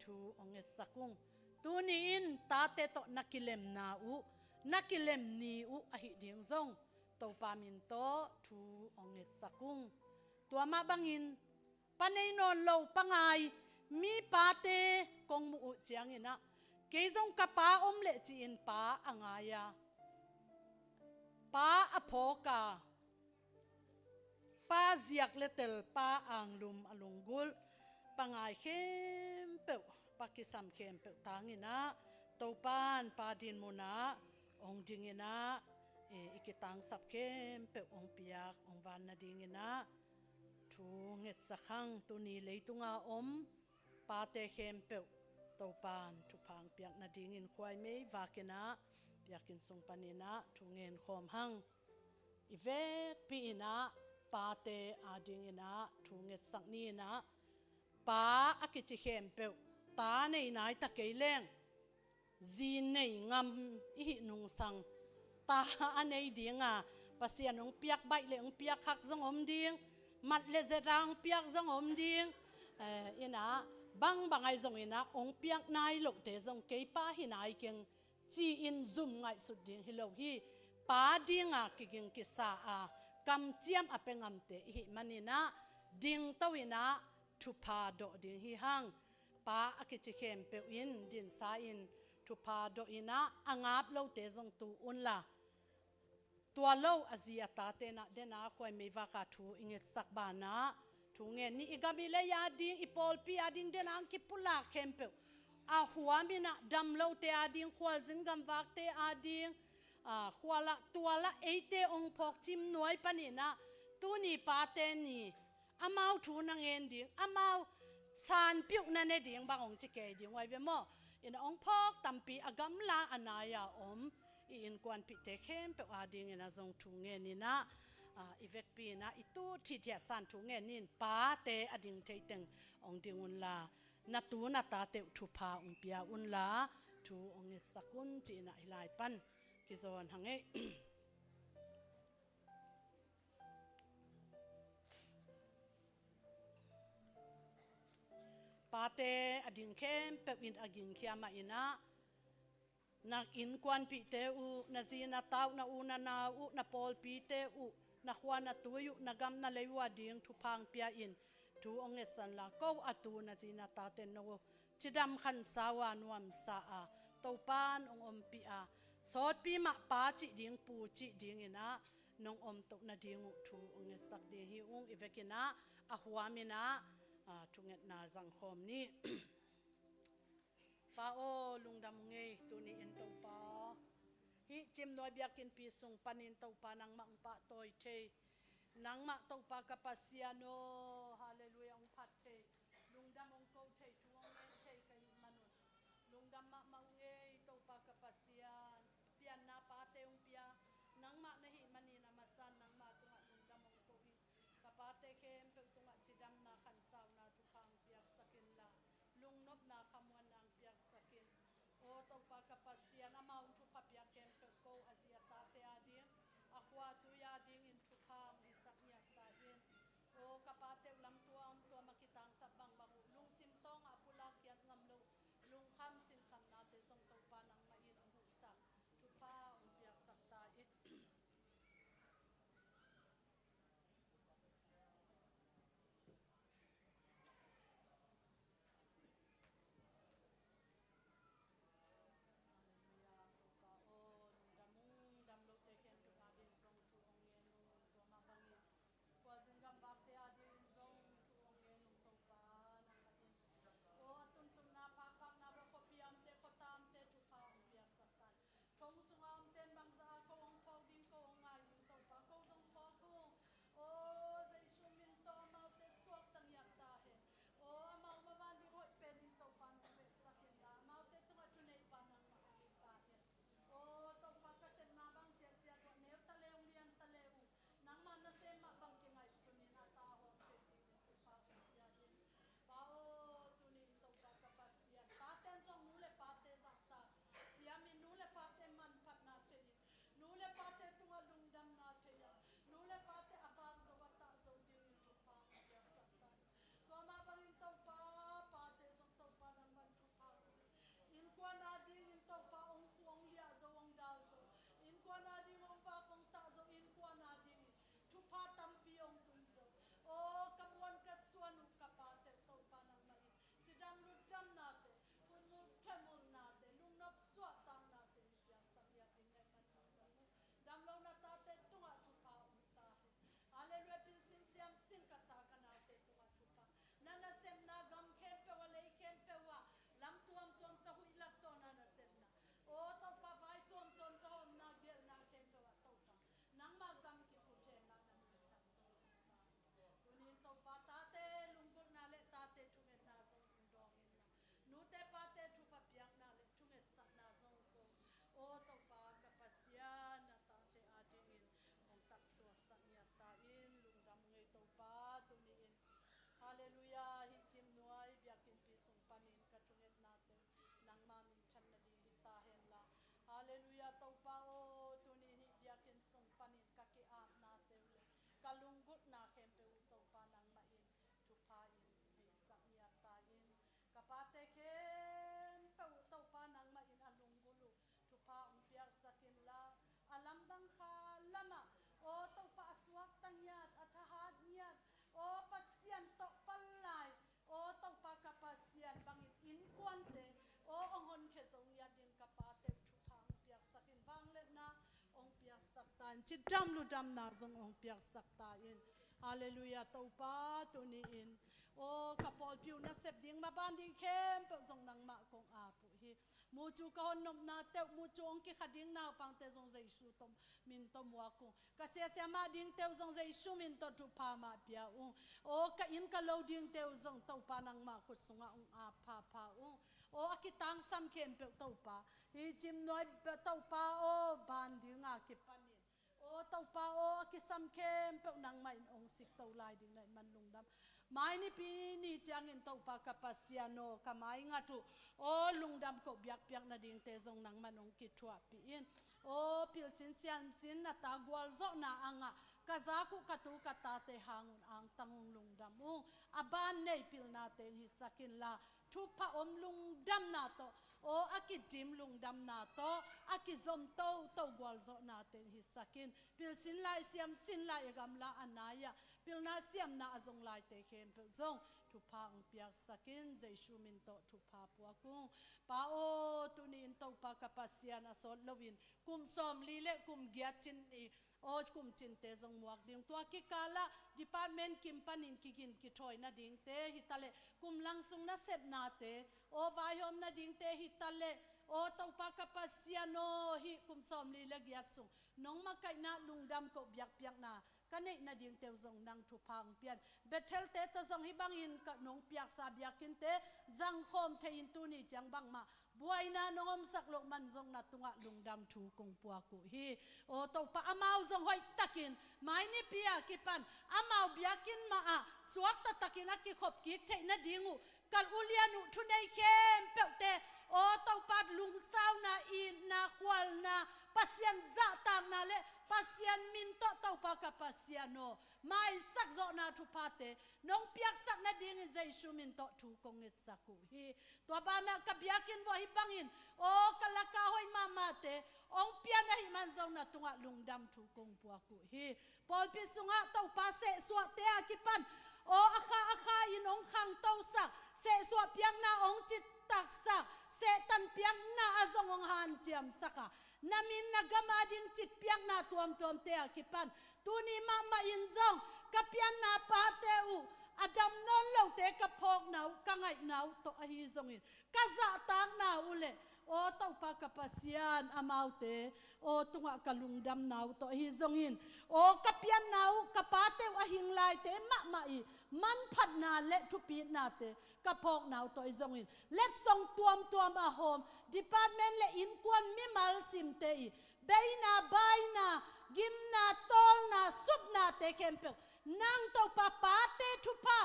thu hong ngetsak ung. Tuni-in tate tawh na kilemna uh, na kilem ni uh ahih ding zong Topa min tawh thu hong ngetsak ung. Tua mah bangin pa nei nawn lo, pa ngai mi pate kong muh uh cianginah, kei zong ka pa om leh ci-in pa a ngai a, pa a phawk a, pa ziak le tel, pa anglum a lunggulh, pa ngai khempeuh, pa kisam khempeuh tanginah, Topan pa dinmunah hong dinginah, i, i kitangsap khempeuh hong piak, hong van nadinginah thu ngetsak hang. Tuni leitunga om pate khempeuh Topan thupha hong piak nadingin khuaimei vakinah, biakinn sung paninah thu ngen khawm hang. i vekpi in ah pate ading in ah thu ngetsak ni in ah, pa a kici khempeuh ta nei nai ta kei leng, zi nei ngam i hih nungsang, ta a nei ding a, Pasian hong piak baih le hong piak khak zong om ding, mat le zeta hong piak zong om ding. Eh, in ah bangbang ahi zong in ah hong piak nai lote zong kei pa hi nai keng ci-in zum ngaihsut ding hi lo hi. Pa ding a kiging kisa a kamciam a pia ngamte i hih man in ah dingto in ah thupha dawh ding hi hang. Pa a kici khempeuh in dinsa in thupha dawh in ah a ngap lote zong tu un la, tua lo a zi a tate in ah den a khuai meivak a thu i ngetsak ban ah thu ngen ni. I gam i lei ading, i pawlpi ading, den a hong kipulak khempeuh a huam in ah dam lote ading, khualzin gamvakte ading, ah, khual ah tual ah eite hong phawk cim nuai pan in ah tuni pate ni, amau thu na ngen ding, amau sanpiuh na ne ding bang hong ci kei ding uh ahi ve maw? In ah hong phawk tampi a gamla a nai a om i innkuanpihte khempeuh ading in ah zong thu ngen in ah, ah, i vekpi in ah i tu thithiah san thu ngen in pate a ding thei teng hong ding un la, na tu na tate uh thupha hong pia un la, thu hong ngetsak un ci in ah hih lai pan kizawn hang ei. Pate a ding khempeuh in a gingkhia mah in ah, na innkuanpihte uh, na zi na ta uh, na u na nau uh, na pawlpite uh, na khua na tui uh, na gam na lei uh ading thupha hong pia in thu hong ngetsan la, ko a tu na zi na tate no cidam khansa uh a nuamsa a, Topa'n hong ompih a, sawtpi mah pa cih ding, pu cih ding in ah nong om toh nading uh thu hong ngetsak ding hi ung. I vek in ah a huam in ah, ah, thungetna zangkhawm ni. Pa aw, lungdam ung ei, tuni in Topa, hih Cimnuai biakinnpi sung panin Topa nangmah hong pahtawi thei, nangmah Topa ka Pasian aw, halleluiah, hong phat thei, lungdam hong ko thei, thu hong ngen thei ka hih manun lungdam mahmah ung ei, Topa ka Pasian. Pianna pate hong pia nangmah na hih manin a masa in nangmah tungah lungdam hong ko hi. Ka pate khempeuh tungah cidamna, khansauna, thupha hong piaksak in la, lungnopna, khamuanna hong piaksak in. Aw Topa ka Pasian, amau hong thupha piak khempeuh ko a zi a tate ading, a khua a tui adingin thupha hong hisak ngiat ta in. Aw ka pate uh lamtuam tuam a kitangsap bangbang uh lungsim tawngah a pulak kiat ngam lo, lungkham sinkhamnate zong Topa nangmah in hong huhsak, thupha hong piaksak ta in. Halleluiah, Topa aw, lungdam ung, dam lote khempeuh ading zong thu hong ngen ung, tua mah bangin khualzin gamvakte adingin zong thu hong ngen ung, Topa nangmah in. Aw, a tuntunna, pakpakna, va khuapi a Pate khempeuh uh Topa nangmah in a lunggulh uh thupha hong piaksak inla, a lamdang kha lamah, aw Topa, a suakta ngiat, a thahat ngiat, aw Pasian tawh pal lai, aw Topa ka Pasian, bangin innkuante aw hong honkhia zo ngiat ding ka pate uh thupha hong piaksak in, vangliatna hong piaksak ta in, cidam ludamna zong hong piaksak ta in. Halleluiah. Topa, tuni-in aw ka pawlpi uh nasep ding, maban ding khempeuh zong nangmah kong ap uh hi. Mucu ka hon nopna teuh, mucu hong kikha ding naupangte zong Jesu tawh min tawh muak ung. Ka siasia mah dingte uh zong Jesu min tawh thupha mah pia ung. Aw ka inn ka lo dingte uh zong Topa nangmah khut sungah hong ap phapha ung. Aw a kitangsam khempeuh Topa, hi cimnuai Topa aw ban dinga kipanin, aw Topa aw a kisam khempeuh nangmah in hong sikto lai ding na hih man lungdam. Mai nipi ni ciangin Topa ka Pasian aw, ka maingat uh aw lungdam koh biakpiak nadingte zong nangmah in hong kithuahpih in. Aw pilsin siamsin na ta gualzawhna a ngah ka zak uh ka tu ka tate hang un angtang hong lungdam ung. A ban nei pilna teng hisak inla, thupha om lungdamna tawh, aw a kidim lungdamna tawh, a kizom toto gualzawhna teng hisak in. Pilsin lai, siamsin lai, a gamla a nai-ah pilna siamna a zong laite khempeuh zong thupha hong piaksak in, Jesu min tawh thupha puak ung. Pa aw, tuni-in Topa ka Pasian, a sawt loin kum sawmli le kum giat cin ni aw kum cinte zong muak ding. Tua kikalah department kim panin kigin kithawi nadingte hi taleh, kum lang sung nasepnate aw vaihawm nadingte hi taleh, aw Topa ka Pasian aw, hih kum sawmli le giat sung nong makaihna lungdam koh biakpiakna ka neih nadingte uh zong nang thupha hong pia in. Bethel-te tawh zong hih bangin ka nong piaksa biakinnte zangkhawm thei-in tuni ciang bangmah buaina nong omsak loh man zong na tungah lungdam thu kong puak uh hi. Aw Topa, amau zong hoihtakin mai nipi a kipan amau biakinn mah ah suakta takin a kikhop kik theih nading uh ka ulian uh thunei khempeuhte, aw Topa, lungsauna, itna, khualna, Pasian zahtakna le Pasian min tawh Topa ka Pasian aw, maisak zawhna thuphate nong piaksak nadingin Jesu min tawh thu kong ngetsak uh hi. Tua banah ka biakinn vuah hih bangin aw ka laka hoih mahmahte hong pian ahih man zong na tungah lungdam thu kong puak uh hi. Pawlpi sungah Topa sehsuahte a kipan aw a kha a kha in hong khangtosak, sehsuah piakna hong cittaksak, Satan piakna a zong hong hanciamsak a, na min na gam ading citpiakna tuamtuamte a kipan tuni mahmah in zong ka pianna pate uh, a dam nawn lote ka phawkna uh, ka ngaihna uh tawh ahi zongin ka zahtakna uh le aw Topa ka Pasian, amaute aw tungah ka lungdamna uh tawh ahi zongin, aw ka pianna uh, ka pate uh a hing laite mahmah i manphatna le thupitnate ka phawkna uh tawh ahi zongin, letsong tuamtuam a hawm department le innkuan mimal simte i beina, baina, gimna, tawlna, supnate khempeuh nang Topa pate thupha,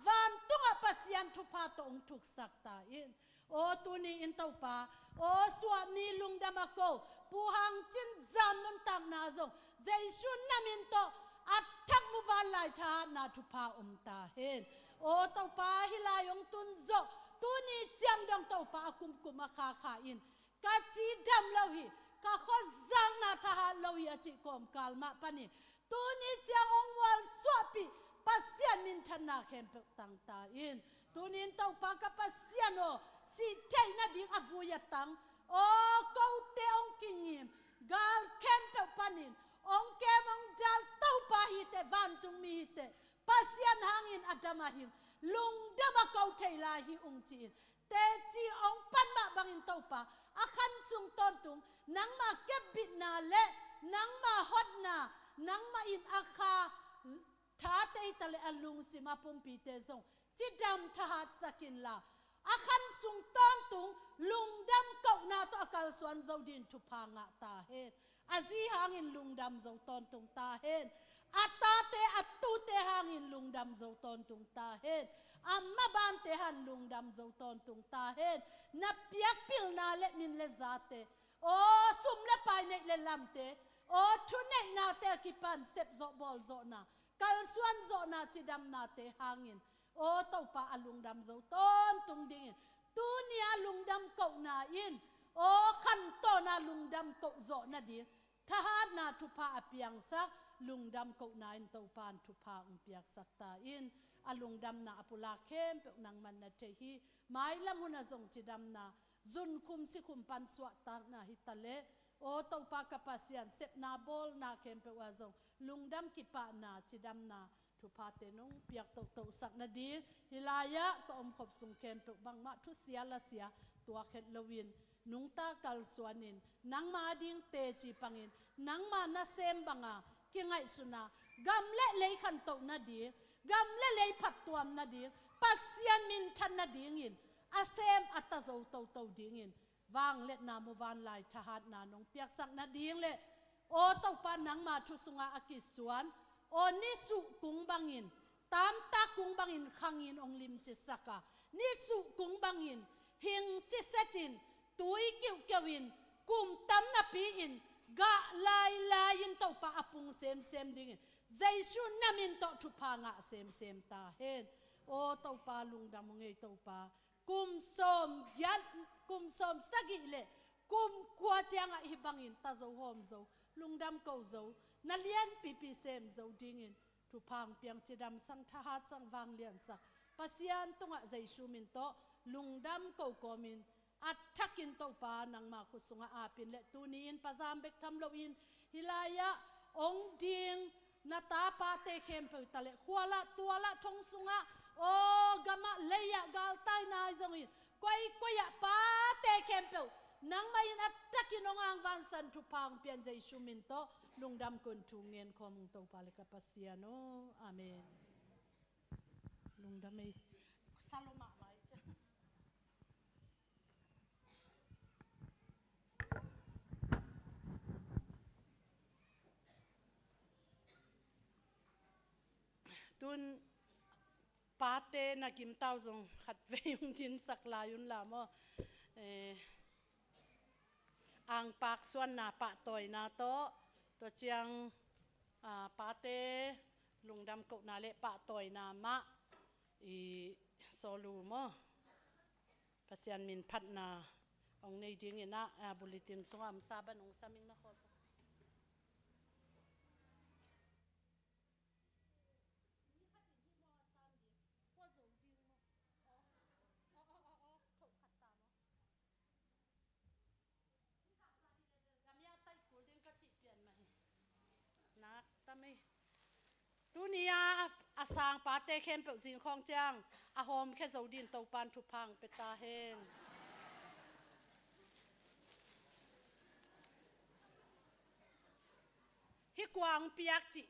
vantungah Pasian thupha tawh hong thuksak ta in. Aw tuni-in Topa, aw suahni lungdam a ko Pu Hang Cin Zam nuntakna zong Jesu na min tawh a thak muvanlai thahatna thupha om ta hen. Aw Topa, hih lai hong tun zawh tuni ciang dong Topa a kumkum a khakha in ka cidam lo hi, ka khuazakna thahat lo hi a cih kawmkal mah panin tuni ciang hong mualsuahpih Pasian minthanna khempeuh tang ta in. Tuni-in Topa ka Pasian aw, sih theih nading a vui a tang aw kote hong kingim, gal khempeuh panin hong kem hong dal Topa hi teh, vantungmi hi teh, Pasian hangin a dam a hing, lungdam a ko thei lai hi ung ci-in teci hong pan mah bangin Topa, a khan sung tawntung nangma kepbitna le nangma hotna, nangmah in a kha thate hi taleh a lungsim a pumpite zong cidam thahatsak inla, a khan sung tawntung lungdam kohna tawh a kalsuan zo din thupha ngah ta hen. A zi hangin lungdam zo tawntung ta hen. A tate a tute hangin lungdam zo tawntung ta hen. A mabante hang lungdam zo tawntung ta hen. Na piak pilna le min le zate, aw sum le pai, neih le lamte, aw thuneihnate a kipan sepzawh bawlzawhna, kalsuan zawhna, cidamnate hangin Aw Topa, a lungdam zo tawntung dingin, tuni a lungdam kohna in aw khantawn a lungdam koh zawh nading thahatna thupha a piangsak, lungdam kohna in Topa in thupha hong piaksak ta in. A lungdamna a pulak khempeuh nangman na thei hi. Mailam hun a zong cidamna zunkhum sikhum pan suahtakna hi ta leh, aw Topa ka Pasian, sepna bawlna khempeuh ah zong lungdam kipahna, cidamna thuphate nong piak tohtohsak nading, hih lai-ah ka omkhop sung khempeuh bangmah thusia lasia tuak het loin, nungta kalsuanin, nangma ding teci pangin, nangma nasem banga kingaihsuna, gam le lei khantoh nading, gam le lei phattuam nading, Pasian minthan nadingin a sem a ta zo toto dingin vangliatna muvanlai thahatna nong piaksak nading le, aw Topa, nangma thu sungah a kisuan, aw nisuh kung bangin, tamtak kung bangin khangin hong limcisak a, nisuh kung bangin hing sisetin, tui kiuhkeuhin, kum tam napi-in gah lailai-in Topa a pung semsem dingin Jesu na min tawh thupha ngah semsem ta hen. Aw Topa, lungdam ung ei Topa. Kum sawm giat, kum sawm sagih le kum kua ciangah hih bangin ta zo hawm zo, lungdam ko zo, na lianpipi sem zo dingin thupha hong piang, cidamsak, thahatsak, vangliansak Pasian tungah Jesu min tawh lungdam ko kawmin, a thakin Topa nangma khut sungah apin le tuni-in pazam bek tham loin, hih lai-ah hong ding na tapate khempeuh ta le, khualah tualah thong sungah, aw gamah leiah galtai nai zongin, koikoi ah pate khempeuh nangmah in a thakin hong angvansan, thupha hong pian Jesu min tawh lungdam kon thu ngen khawm ung Topa le ka Pasian aw. Amen. Lungdam ei. Saloma mai cia. Tun pate na gimtau zong khatvei hong dinsak lai un la maw. Eh, angpak suanna pahtawina tawh, tua ciang, ah, pate lungdam kohna le pahtawina mah i solu maw. Pasian min phatna hong nei dingin ah, ah, bulletin sungah amsa ban hong sam ing na khawm. Nak tam ei. Tuni a, a sang pate khempeuh zing khawng ciang a hawmkhia zo din Topan thupha hong pia ta hen. Hih kua hong piak cih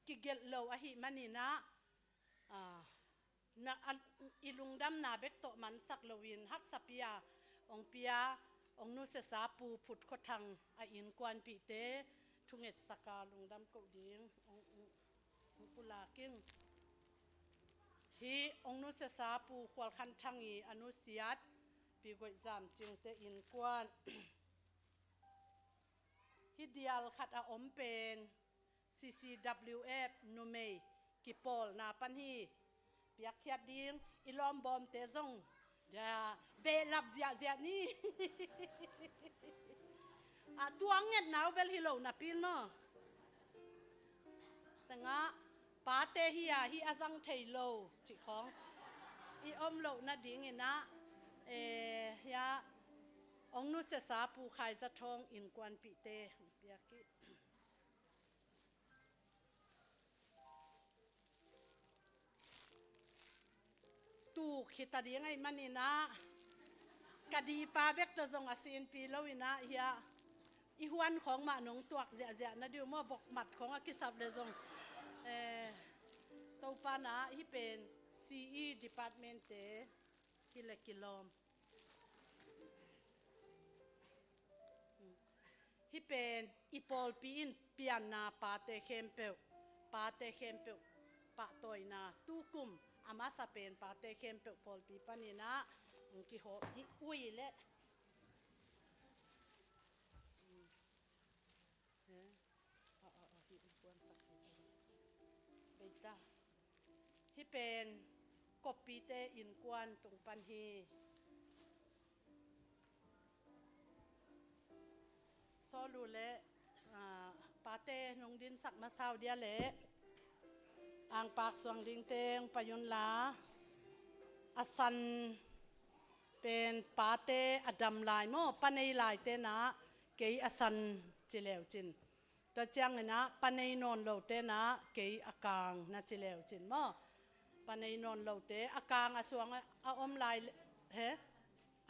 kigelh lo ahih manin ah, ah, na, a, i lungdamna bek tawh mansak loin haksa pi-a hong pia, hong nusiasa Pu Phut Khua Thang a innkuanpihte thungetsak a lungdam koh ding hong, hong, hong pulak ing. Hih hong nusiasa Pu Khual Khan Thang i a nusiat Pi Goih Zam Cingte innkuan. Hih dial khat a om pen C C W F numei kipawlna pan hi. Piakkhiat ding i lawmbawmte zong dia behlap ziahziah ni. A tuang ngetna uh bel hi lo napi in maw. Tengah pate hi-a hih a zang thei lo cih khawng i om loh nadingin ah, eh, hia hong nusiasa Pu Khai Za Thawng innkuanpihte hong piak ih. Tuk hi ta ding ahih manin ah ka dipa bek tawh zong a sinpi loin ah hia i huan khawng mah nong tuak ziahziah na diu maw, vokmat khawng a kisap le zong. Eh, Topan ah hih pen C E department te hi le kilawm. Hih pen i pawlpi in pianna pate khempeuh, pate khempeuh pahtawina tukum a masa pen pate khempeuh pawlpi panin ah hong kihawm hi ui leh. Eh, a, a, a, hih hong puansak hi. Bei ta. Hih pen koppite innkuan tung pan hi. Sawlu le, ah, pate nong dinsak masa uh dia le angpak suang dingte hong pai unla, a san pen pate a dam lai maw, pa nei laite na kei a san ci leu cin. Tua ciangin ah pa nei nawn lote na kei a kang na ci leu cin maw. Pa nei nawn lote a kang a suang a om lai le, he?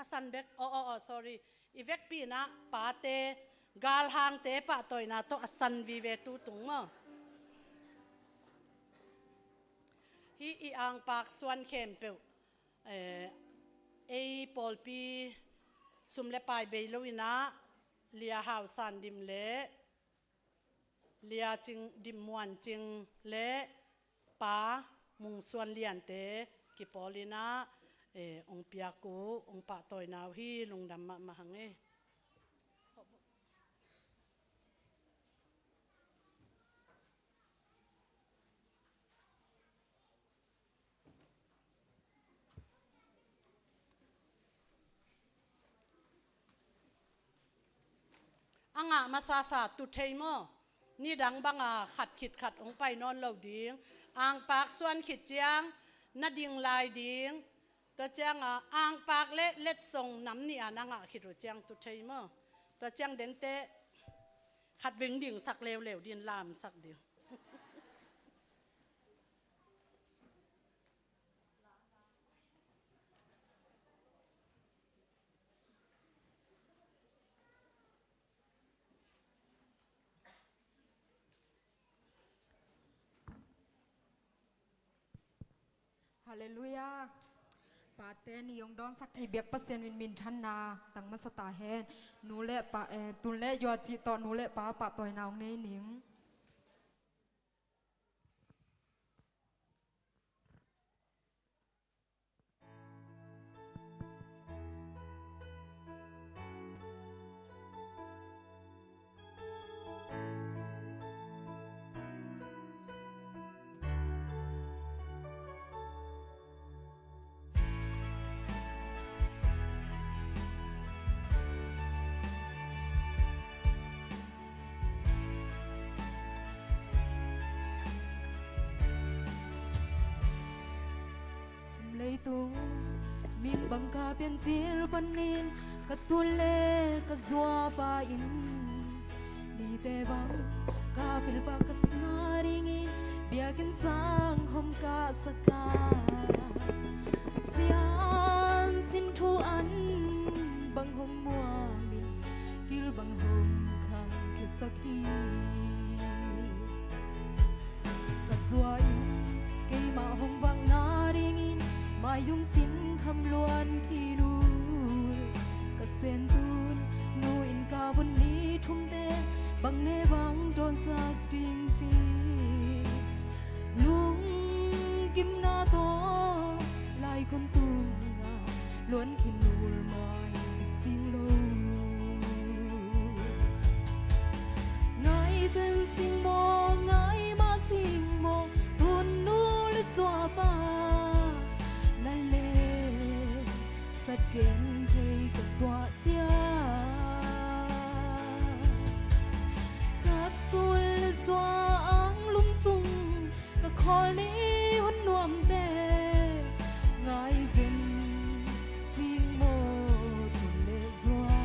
A san bek, aw, aw, aw, sorry. I vekpi in ah pate, galhangte pahtawina tawh a san vive tu tung maw. Hih i angpak suan khempeuh, eh, ei pawlpi sum le pai bei lo in ah Lia Hau San Dim le Lia Cing, Dim Muan Cing le Pa Mung Suan Liante kipawl in ah, eh, hong piak uh, hong pahtawina uh hi. Lungdam mahmah hang e. A ngah masasa tu thei maw? Nidang banga khat khit khat hong pai nawn lo ding. Angpak suan khit ciang na ding lai ding. Tua cianga angpak le letsong nam nih a na ngah khit uh ciang tu thei maw? Tua ciang dente khat ving dingsak leuleu din lamsak ding. Halleluiah. Pate ni hong dawnsak thei biak Pasian min minthanna tang masa ta hen. Nu le pa, eh, tun le yua cih tawh nu le pa pahtawina hong nei ning. Simleitung min bang ka piancil panin ka tul le ka zuapa in, mite bang ka pilpa ka sna dingin biakinn sang hong kahsak a, siansin thu an bang hong muamin, kil bang hong khangkhiasak hi. Ka zua in keimah hong vakna dingin maizum sin kham luan khin uh. Ka sentun nu in ka vun ni thumte bang ne bang dawnsak ding ci. Lungkimna tawh laikhun tungah luan khin nul mai sing lo. Ngai zen sing maw, ngai mah sing maw, tun nu le zuapa na le sat gen thei ka tuah ciang. Ka tul le zua ang lum sung ka khawl ni hun nuamte ngai zen sing maw, tul le zua.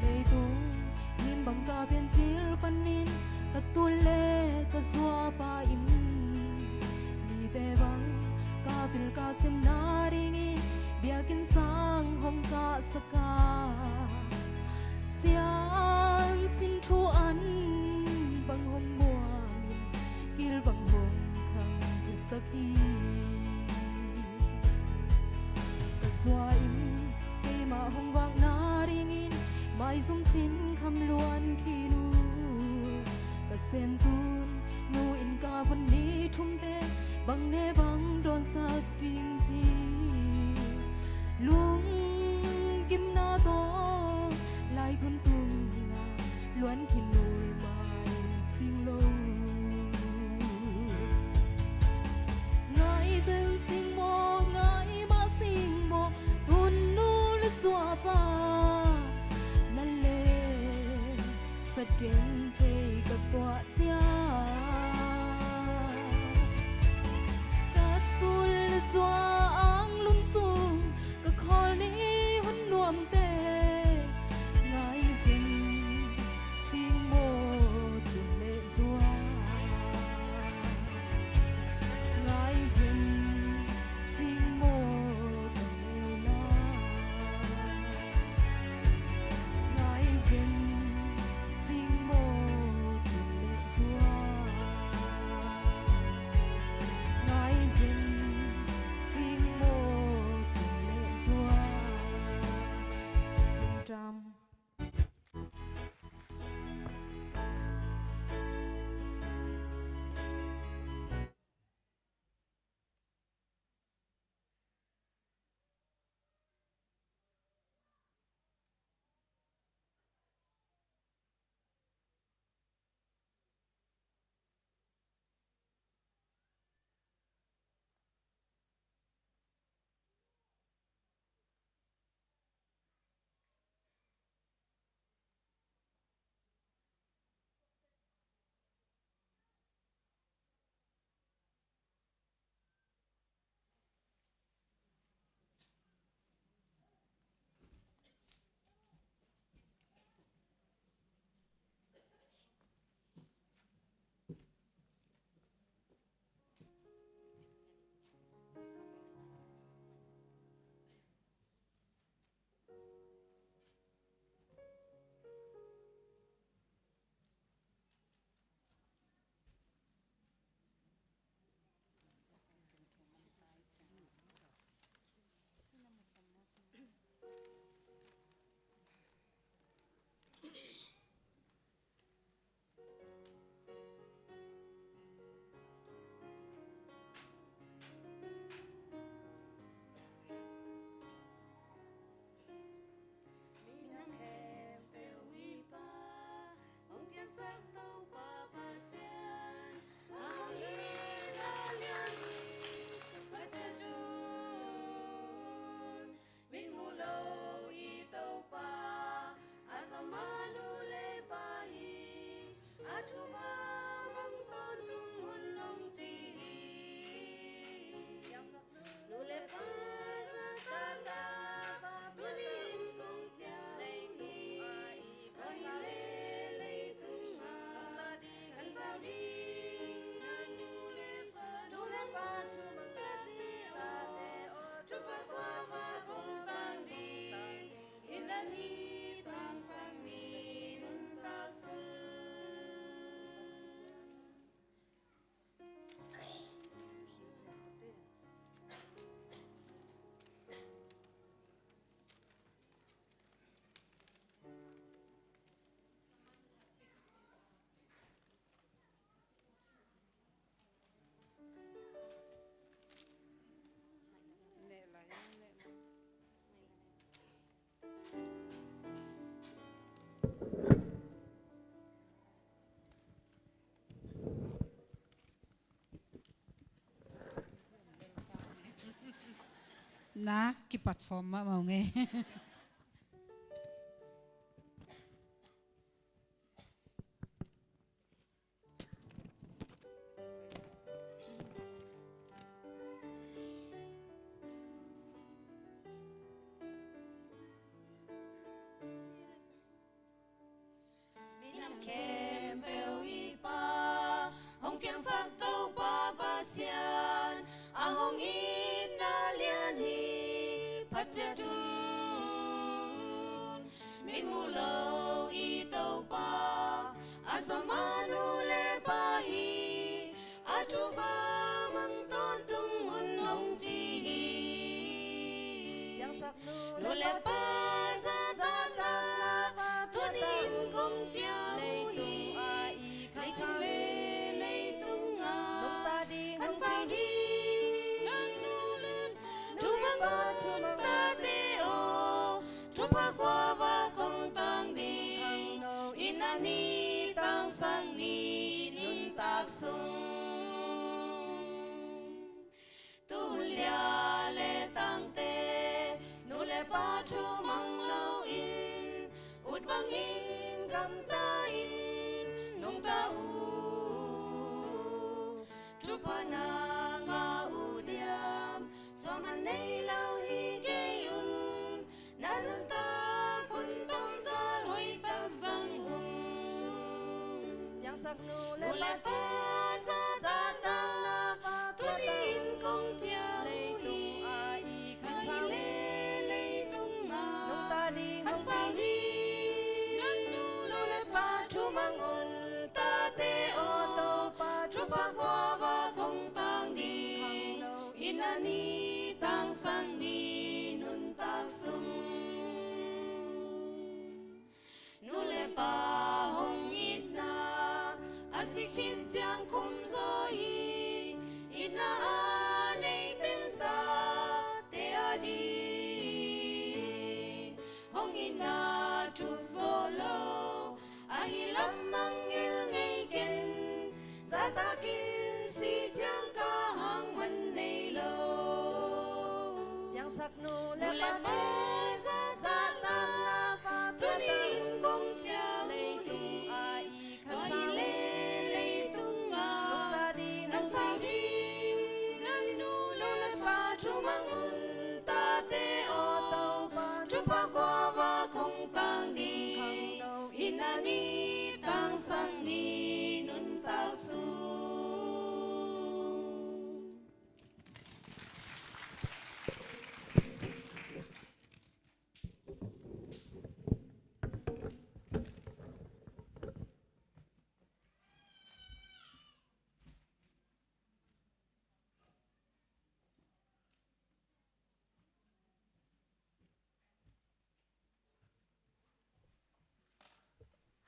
Leitung min bang ka piancil panin ka tul le ka zuapa in, mite bang ka pil ka sem nadingin biakinn sang hong kahsak a, siansin thu an bang hong muamin, kil bang hong khang Pen tun nu in ka vun ni thumte bang ne bang dawnsak ding ci lunggimna tawh laikun tunga luan khin nul mai sing lo. Ngai zen sing maw, ngai mah sing maw, tun nu le zuapa na le sat gen thei ka tuah ciang ka tul le zua ang lum sung ka khawl ni hun nuamte ngai zen sing maw tun le zua. Ngai zen sing maw tun le la. Ngai zen sing maw tun le zua. Ngai zen sing maw tun le zua. Tum tam. Minam khempeuh i Pa, hong piangsak Topa Pasian, a hong it na lian hi, Pasian tun. Mitmuh lo i Topa, a zom a nu le pa hi, a thupha mang tawntung un hong ci hi. Nu le pa zahtakna, tuni in kong piang hi. Kha hi le leitung a, kan sau ding a nu le pa, nu le pa thu mang tate aw, thupha tua va kong tang ding, in a ni tangsak ni nuntak sun. Nak kipat sawm mahmah ung e. Minam khempeuh i Pa, hong piangsak Topa Pasian, a hong it na lian hi, phat ciat un. Mitmuh lo i Topa, a zom a nu le pa hi, a thupha mang tawntung un hong ci hi. Nu le pa zahtakna, tuni in kong piang hi. Kha hi le Pakua va kong tang ding, inn a ni, tangsak ni nuntak sung. Tul lia le tangte, nu le pa thu mang loin, ut bangin gamta in nungta uh. Thupha na ngah uh diam, suahman nei lo hi kei un, na nuntak hun tawmkal hoihtak zang un. Piangsak nu le pa zahtakna, tuni in kong piak uh hi. Leitung a i khansau hi, leitung a nungta ding khansau hi. Nang nu le pa thu mang un, tate aw, Topa thu pakua va kong tang ding, inn a ni, tangsak ni nuntak sung. Nu le pa hong itna a si khit ciang khum zaw hi. Itna a nei teng tate a ding hong itna thuk zaw lo, ahi lam mangngilh ngei ken. Zahtakin si ciang ka hang man nei lo. Piangsak nu le pa zahtakna, tuni in kong piak uh hi. Leitung a i khansau hi, leitung a nungta ding khansau hi. Nang nu le pa thu mang un, tate aw, Topa thu pakua va kong tang ding, inn a ni, tangsak ni nuntak sung.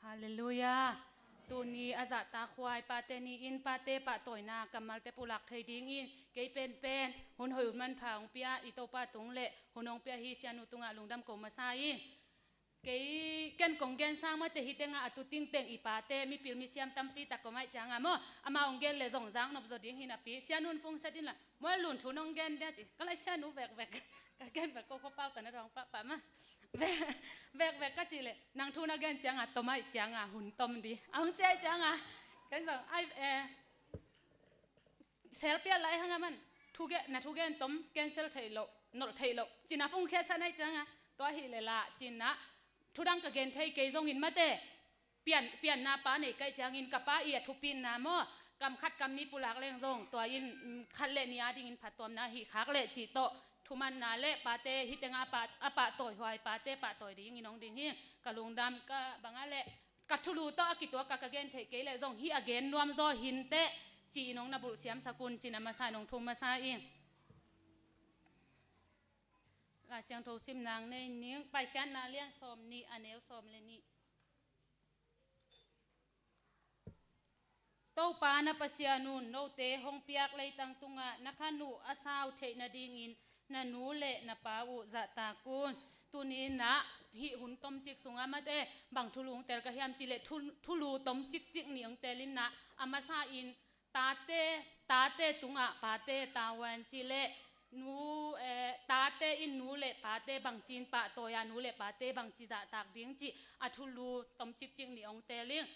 Halleluiah. Tuni a zahtakhuai pate ni-in pate pahtawina kammalte pulak thei dingin kei penpen hun hoih hun manpha hong pia i Topa tung le hun hong pia hi Sianu tungah lungdam ko masa ing. Kei ken kong gen sang mate hi tengah a tu tingteng i pate mipil misiam tampi tak ko maih cianga maw, ama hong gen le zong zak nop zaw ding hi napi Sianun phone set in la mual lun thu nong gen dia ci ka lai Sianu vekvek ka gen vek ko kho pau tana rong pahpah ma. Vekvek ka cih leh nang thu na gen cianga tom aih cianga hun tom di a hong ciai cianga ken zong ai eh, sel pial lai hanga man na thu gen tom cancel theih loh, nolh theih loh cina phone khia san aih cianga tua hileh lah cina thudang ka gen thei kei zongin mate pian, pianna pa nei kaih ciangin ka pa i a thupinna maw, kam khat kam ni pulak leng zong tua in khat le ni a dingin phattuamna hih khak leh cih tawh thumanna le pate hi tenga a pahtawi huai pate pahtawi dingin hong ding hi. Ka lungdam ka banga le ka thulu tawh a kituak ka ka gen theih kei leh zong hih a gen nuam zaw hinteh ci-in hong na bulh siamsak un cin a masa in hong thum masa ing. Lai Siangtho simnang nei ning Paikhiatna lian sawm nih a neu sawm le nih. Topa na Pasian un note hong piak leitang tungah na khan uh a sau theih nadingin na nu le na pa uh zahtak un. Tuni inah hih hun tomcik sungah mate bang thulu hong tel ka hiam cihleh thulu tomcik cik nih hong tel inah a masa in tate, tate tungah pate tavuan cihleh nu, eh, tate in nu le pate bangci in pahtawi a nu le pate bangci zahtak ding cih a thulu tomcik cik nih hong tel ing.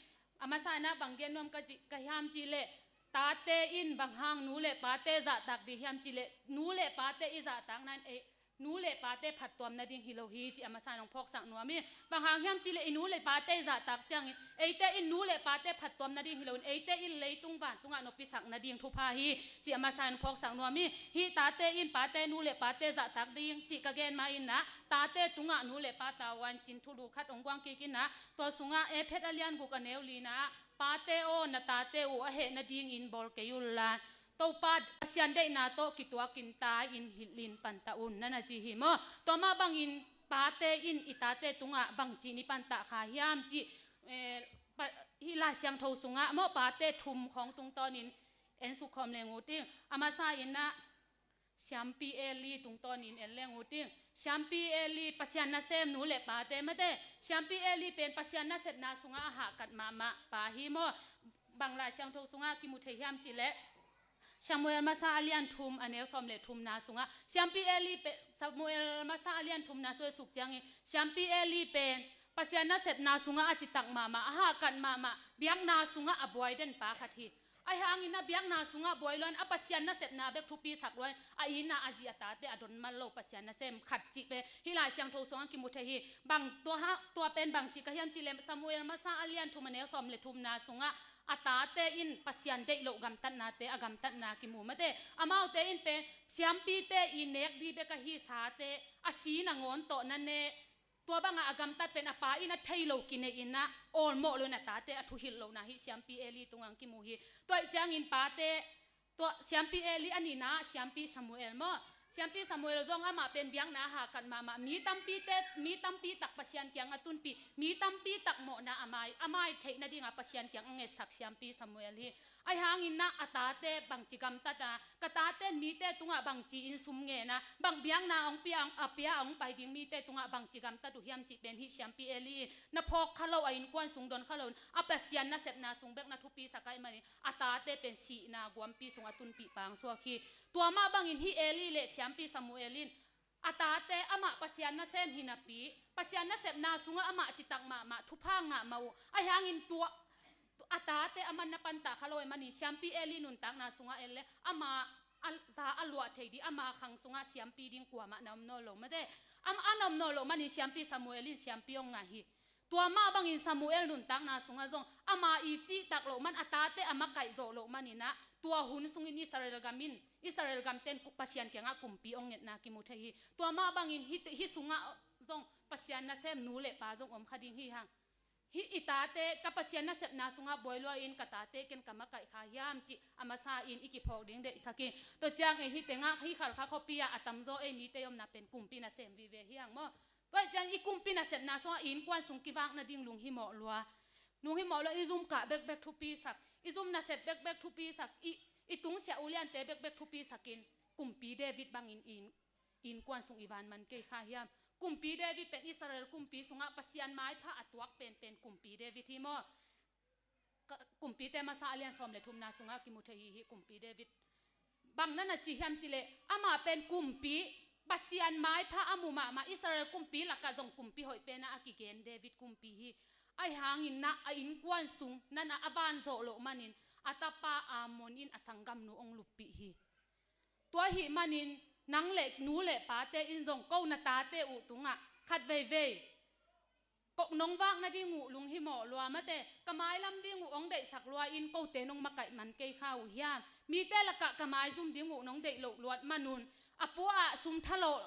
A masa inah bang gen nuam ka hiam cihleh tate in bang hang nu le pate zahtak ding hiam cihleh nu le pate i zahtak nan ei nu le pate phattuam nading hi lo hi cih a masa in hong phawksak nuam hi. Bang hang hiam cihleh i nu le pate i zahtak ciangin eite in nu le pate phattuam nading hi loin eite in leitung vantungah nopsak nading thupha hi cih a masa in hong phawksak nuam hi. Hih tate in pate nu le pate zahtak ding cih ka gen ma inah tate tungah nu le pa tavuan cin thulu khat hong guang kik inah tua sungah Efet a lian guk a neu linah pate aw na tate uh a heh nadingin bawl kei unla Topa Pasian deihna tawh kituakin ta in hilhin pantah un nana ci hi maw? Tua mah bangin pate in i tate tungah bangci in i pantah kha hiam cih eh, hih Lai Siangtho sungah maw pate thum khawng tungtawnin ensuk khawm leng uh ting. A masa inah Siampi Eli tungtawnin en leng uh ting. Siampi Eli Pasian nasem nu le pate mate. Siampi Eli pen Pasian nasepna sungah a hahkat mahmah pa hi maw. Bang Lai Siangtho sungah kimu thei hiam cih leh Samuel masa a lian thum a neu sawm le thumna sungah Siampi Eli pen, Samuel masa a lian thumna sungah suk ciangin Siampi Eli pen Pasian nasepna sungah a citak mahmah, a hahkat mahmah, biakna sungah a buai den pa khat hi. Ahi hangin a biakna sungah buai luan a Pasian nasepna bek thupisak luan a inn ah a zi a tate a don man lo Pasian nasem khat cih pen hih Lai Siangtho sungah kimu thei hi. Bang tua ha, tua pen bang cih ka hiam cih leh Samuel masa a lian thum a neu sawm le thumna sungah a tate in Pasian deih loh gamtatnate a gamtatna kimu mate. Amaute in pen siampite i nek dih bek ahi sate a si nangawn tawh na ne, tua bangah a gamtat pen a pa in a thei lo kinei in ah awlmawh lo in a tate a thuhilh lohna hih Siampi Eli tungah kimu hi. Tua ih ciangin pate, tua Siampi Eli a nihna ah Siampi Samuel maw. Siampi Samuel zong amah pen biakna a hahkat mahmah, mi tampite, mi tampi tak Pasian kiang a tunpih, mi tampi tak mawhna a mai, a mai theih nadingah Pasian kiang a ngetsak Siampi Samuel hi. Ahi hangin ah a tate bangci gamtat a, ka tate in mite tungah bangci in sum ngen a, bang biakna hong pia, a pia hong pai ding mite tungah bangci gamtat uh hiam cih pen hih Siampi Eli in na phawk kha lo, a innkuan sung don kha lo in a Pasian nasepna sung bek na thupisak ahih manin a tate pen sihna guampi sung a tunpih pangsuak hi. Tua mah bangin hih Eli le Siampi Samuel in a tate amah Pasian nasem hi napi, Pasian nasepna sungah amah citak mahmah, thupha ngah mah uh. Ahi hangin tua a tate a man na pantah kha lo ahih manin Siampi Eli nuntakna sungah en leh ama a za a luah thei ding, ama khang sungah siampi ding kuamah na om nawn lo mate. Ama a na om nawn lo manin Siampi Samuel in siampi hong ngah hi. Tua mah bangin Samuel nuntakna sungah zong ama i cihtak loh man, a tate a makaih zawh loh manin ah tua hun sungin Israel gam in, Israel gamte in Pasian kiangah kumpi hong ngetna kimu thei hi. Tua mah bangin hih, hih sungah zong Pasian nasem nu le pa zong om kha ding hi hang. Hih i tate, ka Pasian nasepna sungah buai lua in ka tate ken ka makaih kha hiam cih a masa in i kiphawk ding deihsak hi. Tua ciang ei hih tengah hih Khalkha khuapi ah a tamzaw ei mite i omna pen kumpi nasem vive hi hang maw. Tua ciang i kumpi nasepna sungah i innkuan sung kivak nading lunghimawh lua. Lunghimawh lua, i zum kah bekbek thupisak, i zum nasep bekbek thupisak, i, i tungsiah uliante bekbek thupisakin kumpi David bangin i inn, i innkuan sung i van man kei kha hiam. Kumpi David pen Israel kumpi sungah Pasian maipha a tuak penpen kumpi David hi maw. Ka, Kumpite masa a lian sawm le thumna sungah kimu thei hi, hih kumpi David. Bang na na ci hiam cih leh amah pen kumpi, Pasian maipha a mu mahmah, Israel kumpi lakah zong kumpi hoih pen ah a kigen David kumpi hi. Ahi hangin ah a innkuan sung na na a van zawh loh manin a tapa Amnon in a sanggamnu hong luppih hi. Tua ahih manin nang le nu le pate in zong ko na tate uh tungah khat veivei kok nong vak nading uh lunghimawh lua mate, ka mailam ding uh hong deihsak lua in kote nong makaih man kei kha uh hiam? Mite lakah ka maizum ding uh nong deih loh luat manun a pua ah sum tha lo,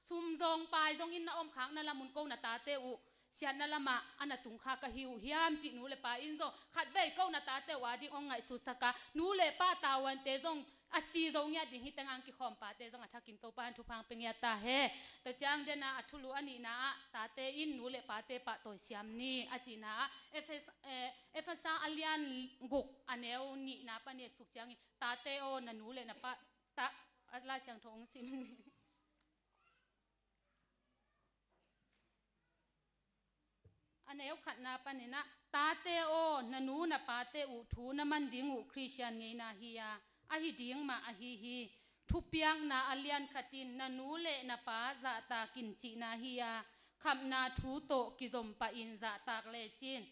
sum zong pai zongin na omkhak na lamun ko na tate uh siatna lamah a na tungkha ka hi uh hiam cih nu le pa in zong khatvei ko na tate uh ading hong ngaihsutsak a, nu le pa tavuante zong a ci zo ngiat ding hi teng ang kikhawm pate zong a thakin Topa in thupha hong pia ngiat ta hen. Tua ciang dena a thulu a nihna ah tate in nu le pate pahtawi siam ni a cihna ah Efes-, eh, Efesa a lian guk a neu nihna pan i et suk ciangin tate aw na nu le na pa ta, a Lai Siangtho hong sim ni. A neu khatna panin ah, tate aw, na nu na pate uh thu na man ding uh Khristian ngeina hi a, ahi ding mah ahi hi. Thupiakna a lian khat in na nu le na pa zahtak in cihna hi a, khamna thu tawh kizom pah in zahtak lecin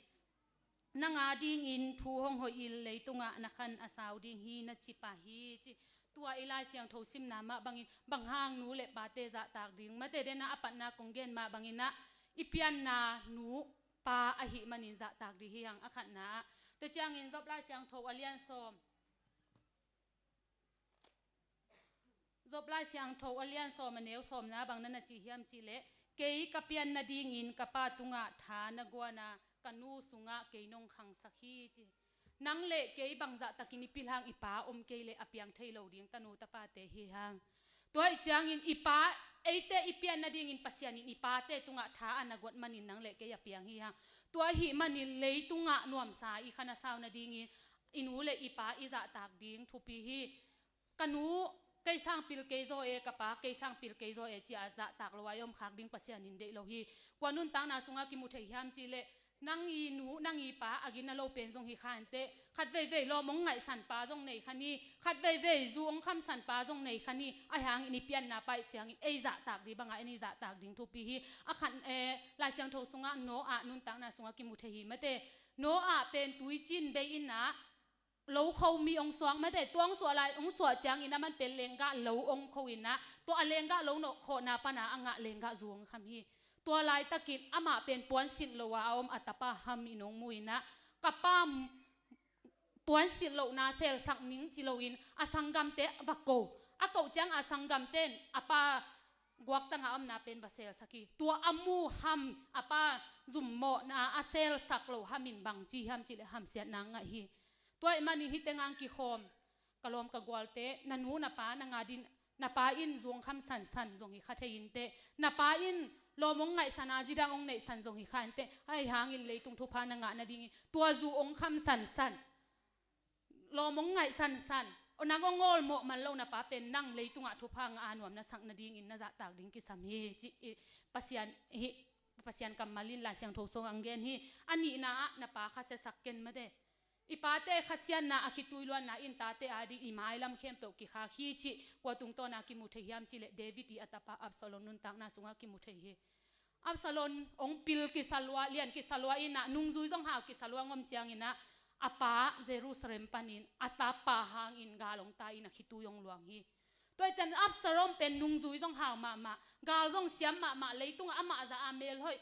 nang a dingin thu hong hoih in leitungah na khan a sau ding hi na ci pah hi ci. Tua i Lai Siangtho simna mah bangin bang hang nu le pate zahtak ding, mate dena a patna kong gen mah bangin ah i pianna nu pa ahih manin zahtak ding hi hang a khatna ah. Tua ciangin Job Lai Siangtho a lian sawm, Job Lai Siangtho a lian sawm a neu sawmna bang na na ci hiam cih leh, kei ka pian nadingin ka pa tungah tha na guan a, ka nu sungah kei nong khangsak hi ci. Nang le kei bang zahtakin i pil hang i pa om kei leh a piang thei lo ding tanu tapate hi hang. Tua ih ciangin i pa, eite i pian nadingin Pasian in i pate tungah tha a na guat manin nang le kei a piang hi hang. Tua ahih manin leitungah nuamsa i khan a sau nadingin i nu le i pa i zahtak ding thupi hi. Ka nu, Kei sang pil kei zaw e, ka pa kei sang pil kei zaw e, ci-a zahtak lo a i om khak ding Pasian in deih lo hi. Kua nuntakna sungah kimu thei hiam cih leh, nang i nu, nang i pa a gina lo pen zong hi kha inteh, khat veivei lawm hong ngaihsan pa zong nei kha ni, khat veivei zu hong khamsan pa zong nei kha ni, ahi hangin i pianna paih ciangin ei zahtak ding bangah en i zahtak ding thupi hi. A khan, eh, Lai Siangtho sungah Noah nuntakna sungah kimu thei hi mate. Noah pen tuicin bei in ah lo kho mi hong suak mate, tua hong suah lai, hong suah ciangin aman pen lenggah lo hong kho in ah, tua a lenggah lo nawh khawhna pan a a ngah lenggah zu hong kham hi. Tua laitakin amah pen puansilh lo a a om a tapa Ham in hong mu in ah, ka pa puansilh lohna selsak ning ci loin a sanggamte va ko. A koh ciang a sanggamte in a pa guaktang a omna pen va selsak hi. Tua a mu Ham, a pa zummawhna a selsak lo Ham in bangci hiam cih leh hamsiatna ngah hi. Tua ahih manin hih tengah kikhawm ka lawm ka gualte, na nu na pa na ngah ding, na pa in zu hong kham sansan zong hi kha thei inteh, na pa in lawm hong ngaihsan a zi dang hong neihsan zong hi kha inteh, ahi hangin leitung thupha na ngah nadingin tua zu hong kham sansan, lawm hong ngaih sansan, nang hong awlmawh man lo na pa pen nang leitungah thupha ngah a nuam na sak nadingin na zahtak ding kisam hi, ci, i, Pasian hi, Pasian kammal in Lai Siangtho sungah hong gen hi. A nihna ah na pa khasiasak ken mate. I pate khasiatna a khitui luanna in tate a ding i mailam khempeuh kikhak hi cih kua tungtawn a kimu thei hiam cih leh David i a tapa Absalom nuntakna sungah kimu thei hi. Absalom hong pil kisa lua, lian kisa lua in ah, nungzui zong hau kisa lua ngom ciangin ah, a pa Jerusalem panin a tapa hangin gal hong tai in a khitui hong luang hi. Tua hi ciang Absalom pen nungzui zong hau mahmah, gal zong siam mahmah, leitungah amah zah a melhoih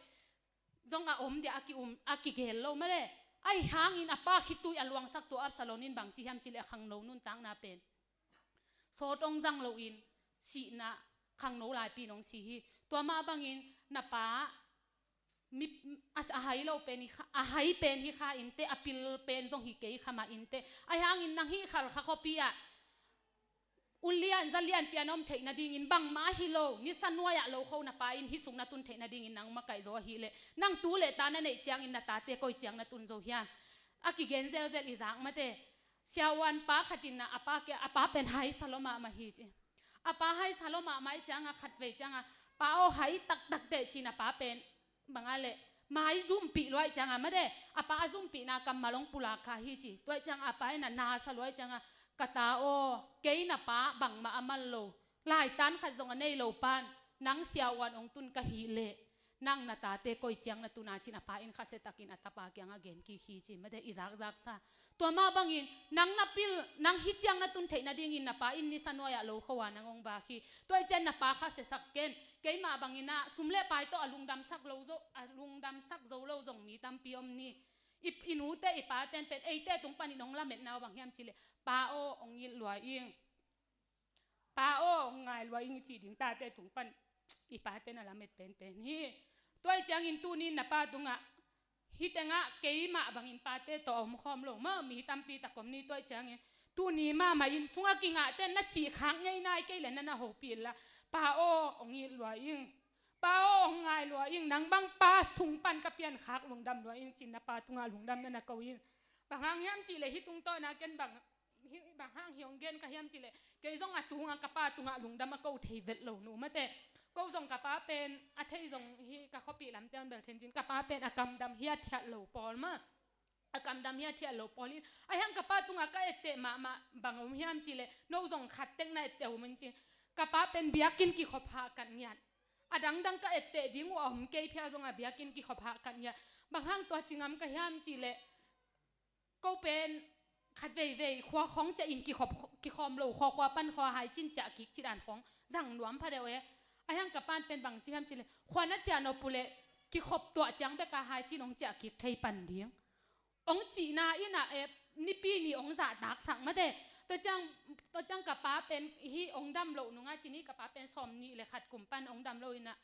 zong a om dia a ki um, a kigel lo male. Ahi hangin a pa khitui a luangsak tua Absalom in bangci hiam cih leh a khangno nuntakna pen sawt hong zang loin sihna, khangno laipi in hong si hi. Tua mah bangin na pa mi, a, a hai lo pen hi kha, a hai pen hi kha inteh, a pil pen zong hi kei kha mah inteh. Ahi hangin nang hih Khalkha khuapi ah un lian za lian pian om theih nadingin bangmah hi lo, nisa nuai-ah lo kho na pa in hih sung na tun theih nadingin nang makaih zo ahih leh, nang tu le ta na neih ciangin na tate koi ciang na tun zo hiam? A kigen zelzel i zak mate. Siavuan pa khat in ah a pa kia, a pa pen haisa lua mahmah hi ci. A pa haisa lua mahmah ih ciangah khatvei ciangah, pa aw hai taktak teh ci-in a pa pen bang a leh mai zumpih lua ih ciangah mate, a pa a zumpihna kammal hong pulak kha hi ci. Tua ih ciangah a pa in ah nasa lua ih ciangah, ka ta aw, kei na pa bangmah a man lo, laitan khat zong a nei lo pan nang siavuan hong tun ka hih leh nang na tate koi ciang na tun a ci-in a pa in khasiatakin a tapa kiangah gen kik hi ci mate, i zakzaksa. Tua mah bangin nang na pil, nang hih ciang na tun theih nadingin na pa in nisa nuai-ah lo kho a nang hong vak hi. Tua ih ciang na pa khasiasak ken. Keimah bangin ah sum le pai tawh a lungdamsak lo zo, a lungdamsak zo lo zong mi tampi om ni. I, i nute i pate pen eite tung panin hong lametna uh bang hiam cih leh, pa aw hong it lua ing, pa aw hong ngai lua ing cih ding tate tung pan i pate na lamet penpen hi. Tua ih ciangin tuni-in na pa tungah, hih tengah keimah bangin pate tawh a omkhawm lo maw, mi tampi tak om ni. Tua ih ciangin tuni mahmah in fung a kingahte na cih khak ngei nai kei leh na na hopih inla, pa aw hong it lua ing, pa aw hong ngai lua ing, nang bang pa sung pan ka piankhak lungdam lua ing ci-in na pa tungah lungdamna na ko in. Bang hang hiam cih leh hih tungtawn a ken bang, hih bang hang hih hong gen ka hiam cih leh, kei zong a tungah ka pa tungah lungdam a ko thei vet lo nu mate. Ko zong ka pa pen a thei zong hi, ka khuapi lamte hong bel thencin, ka pa pen a kamdam hiathiat lo pawl mah. A kamdam hiathiat lo pawl in, ahi hang ka pa tungah ka etteh mahmah bang om hiam cih leh, no zong khat tek na etteh om in ci. Ka pa pen biakinn kikhop hahkat ngiat. A dangdang ka etteh ding uh a om kei phia zongah biakinn kikhop hahkat ngiat. Bang hang tua ci ngam ka hiam cih leh, ko pen khat veivei khua khawng ciah in kikhop, kikhawm lo, khua khua pan khua haicin ciah kik ci dan khawng zang nuam pha deuh e. Ahi hang ka pa in pen bang ci hiam cih leh, khua na ciah nop uh leh kikhop tuah ciang bek a haicin hong ciah kik thei pan ding, hong cihna in ah, eh, Nipi ni hong zahtaksak mate. Tua ciang, tua ciang ka pa pen hih hong dam loh nungah ci ni, ka pa pen sawmnih le khat kum pan hong dam lo in ah,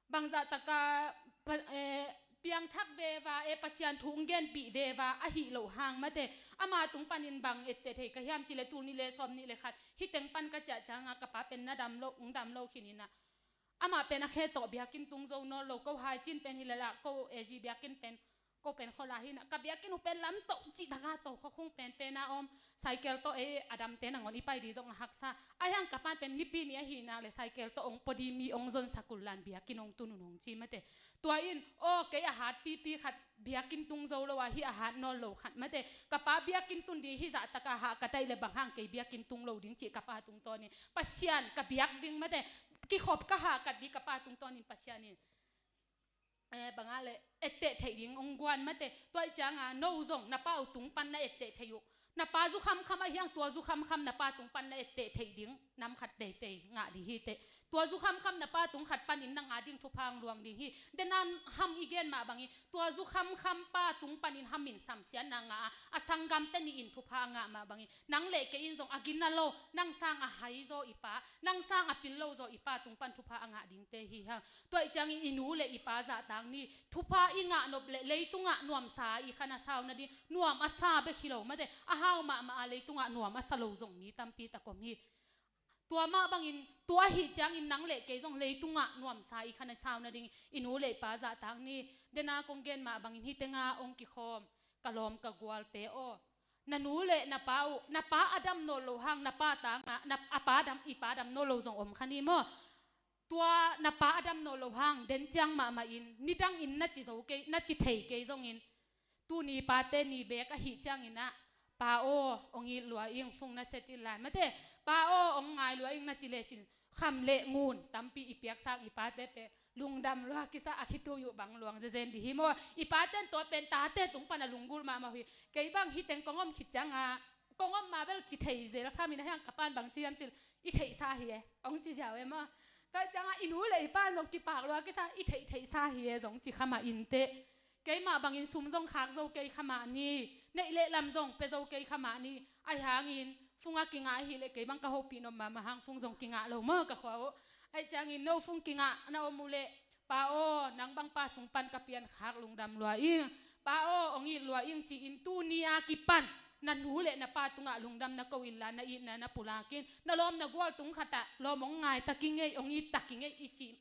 bangzah taka pa, eh, piangthak veva, eh, Pasian thu hong genpih veva ahih loh hang mate, ama tung panin bang etteh thei ka hiam cih leh, tul nih le sawmnih le khat hih teng pan ka ciah ciangah ka pa pen na dam lo, hong dam lo khin in ah, amah pen a khe tawh biakinn tung zo nawn lo, ko haicin pen hi leh lah, ko A G biakinn pen, ko pen khuala hi in ah, ka biakinn uh pen lam toh cih taka toh khuakhung penpen a om, Cycle tawh ei a damte nangawn i pai ding zong a haksa. Ahi hang ka pa'n pen nipi ni ahih nak leh cycle tawh hong pua ding mi hong zonsak un la in biakinn hong tun un hong ci mate. Tua in, aw, kei a hat pipi khat biakinn tung zo lo a, hih a hat nawn lo khat mate. Ka pa biakinn tun ding hih zahtak a hah ka taih leh bang hang kei biakinn tung lo ding cih ka pa tungtawnin Pasian ka biak ding mate. Kikhop ka hahkat ding ka pa tungtawnin Pasian in, eh, bang a leh etteh theih ding hong guan mate. Tua ahih ciangin no zong na pa uh tung pan na etteh theih uh. Na pa zu khamkham ahih hang tua zu khamkham na pa tung pan na etteh theih ding nam khat teitei ngah ding hi teh. Tua zu khamkham na pa tung khat panin na ngah ding thupha hong luang ding hi. Dena ham i gen mah bangin tua zu khamkham pa tung panin hamin samsiatna ngah a, a sanggamte nih in thupha a ngah mah bangin nang leh kei in zong a gina lo, nang sang a hai zaw i pa, nang sang a pil lo zaw i pa tung pan thupha a ngah dingte hi hang. Tua ahih ciangin i nu leh i pa zahtak ni. Thupha i ngah nop leh leitungah nuamsa i khan a sau nading, nuam a sa bek hi lo mate, a hau mahmah a leitungah nuam a sa lo zong mi tampi tak om hi. Tua mah bangin, tua ahih ciangin nang leh kei zong leitungah nuamsa i khan a sau nading i nu leh i pa zahtak ni. Dena kong gen mah bangin hih tenga hong kikhawm ka lawm ka gualte aw, na nu leh na pa uh, na pa a dam nawn lo hang na pa tangah, na, a pa dam, i pa dam nawn lo zong om kha ni maw. Tua na pa a dam nawn lo hang den ciang mahmah in, nidangin na ci zo kei, na ci thei kei zongin, tuni pate ni beek ahih ciangin ah, pa aw, hong it lua ing, fung na set in la in mate, pa aw, hong ngai lua ing na ci lecin, kham leh ngun tampi i piak sang i pate pen lungdam lua kisa a, khitui uh bang luang zezen ding hi maw. I pate'n tua pen tate tung pan a lunggulh mahmah uh hi. Kei bang hih teng kong om khit ciangin, kong om ma bel ci thei zel sam in, ahi hang ka pa'n bang ci hiam cih leh, i theihsa hi e, hong ci ziau e maw. Tua ahih ciangin i nu leh i pa'n zong kipak lua kisa, i theih theihsa hi e zong ci kha mah in teh. Keimah bangin sum zong khak zo kei kha mah ni, neih leh lam zong pia zo kei kha mah ni. Ahi hangin fung a kingah ahih leh kei bang ka hopih nop mahmah hang, fung zong kingah lo maw ka khua uh. Ahih ciangin no fung kingah na om uh leh, pa aw, nang bang pa sung pan ka piankhak lungdam lua ing, pa aw, hong it lua ing ci-in tuni a kipan na nu leh na pa tungah lungdam na ko in la, na itna na pulak in. Na lawm na gual tung khatah lawm hong ngai ta kingei, hong it ta kingei i cih,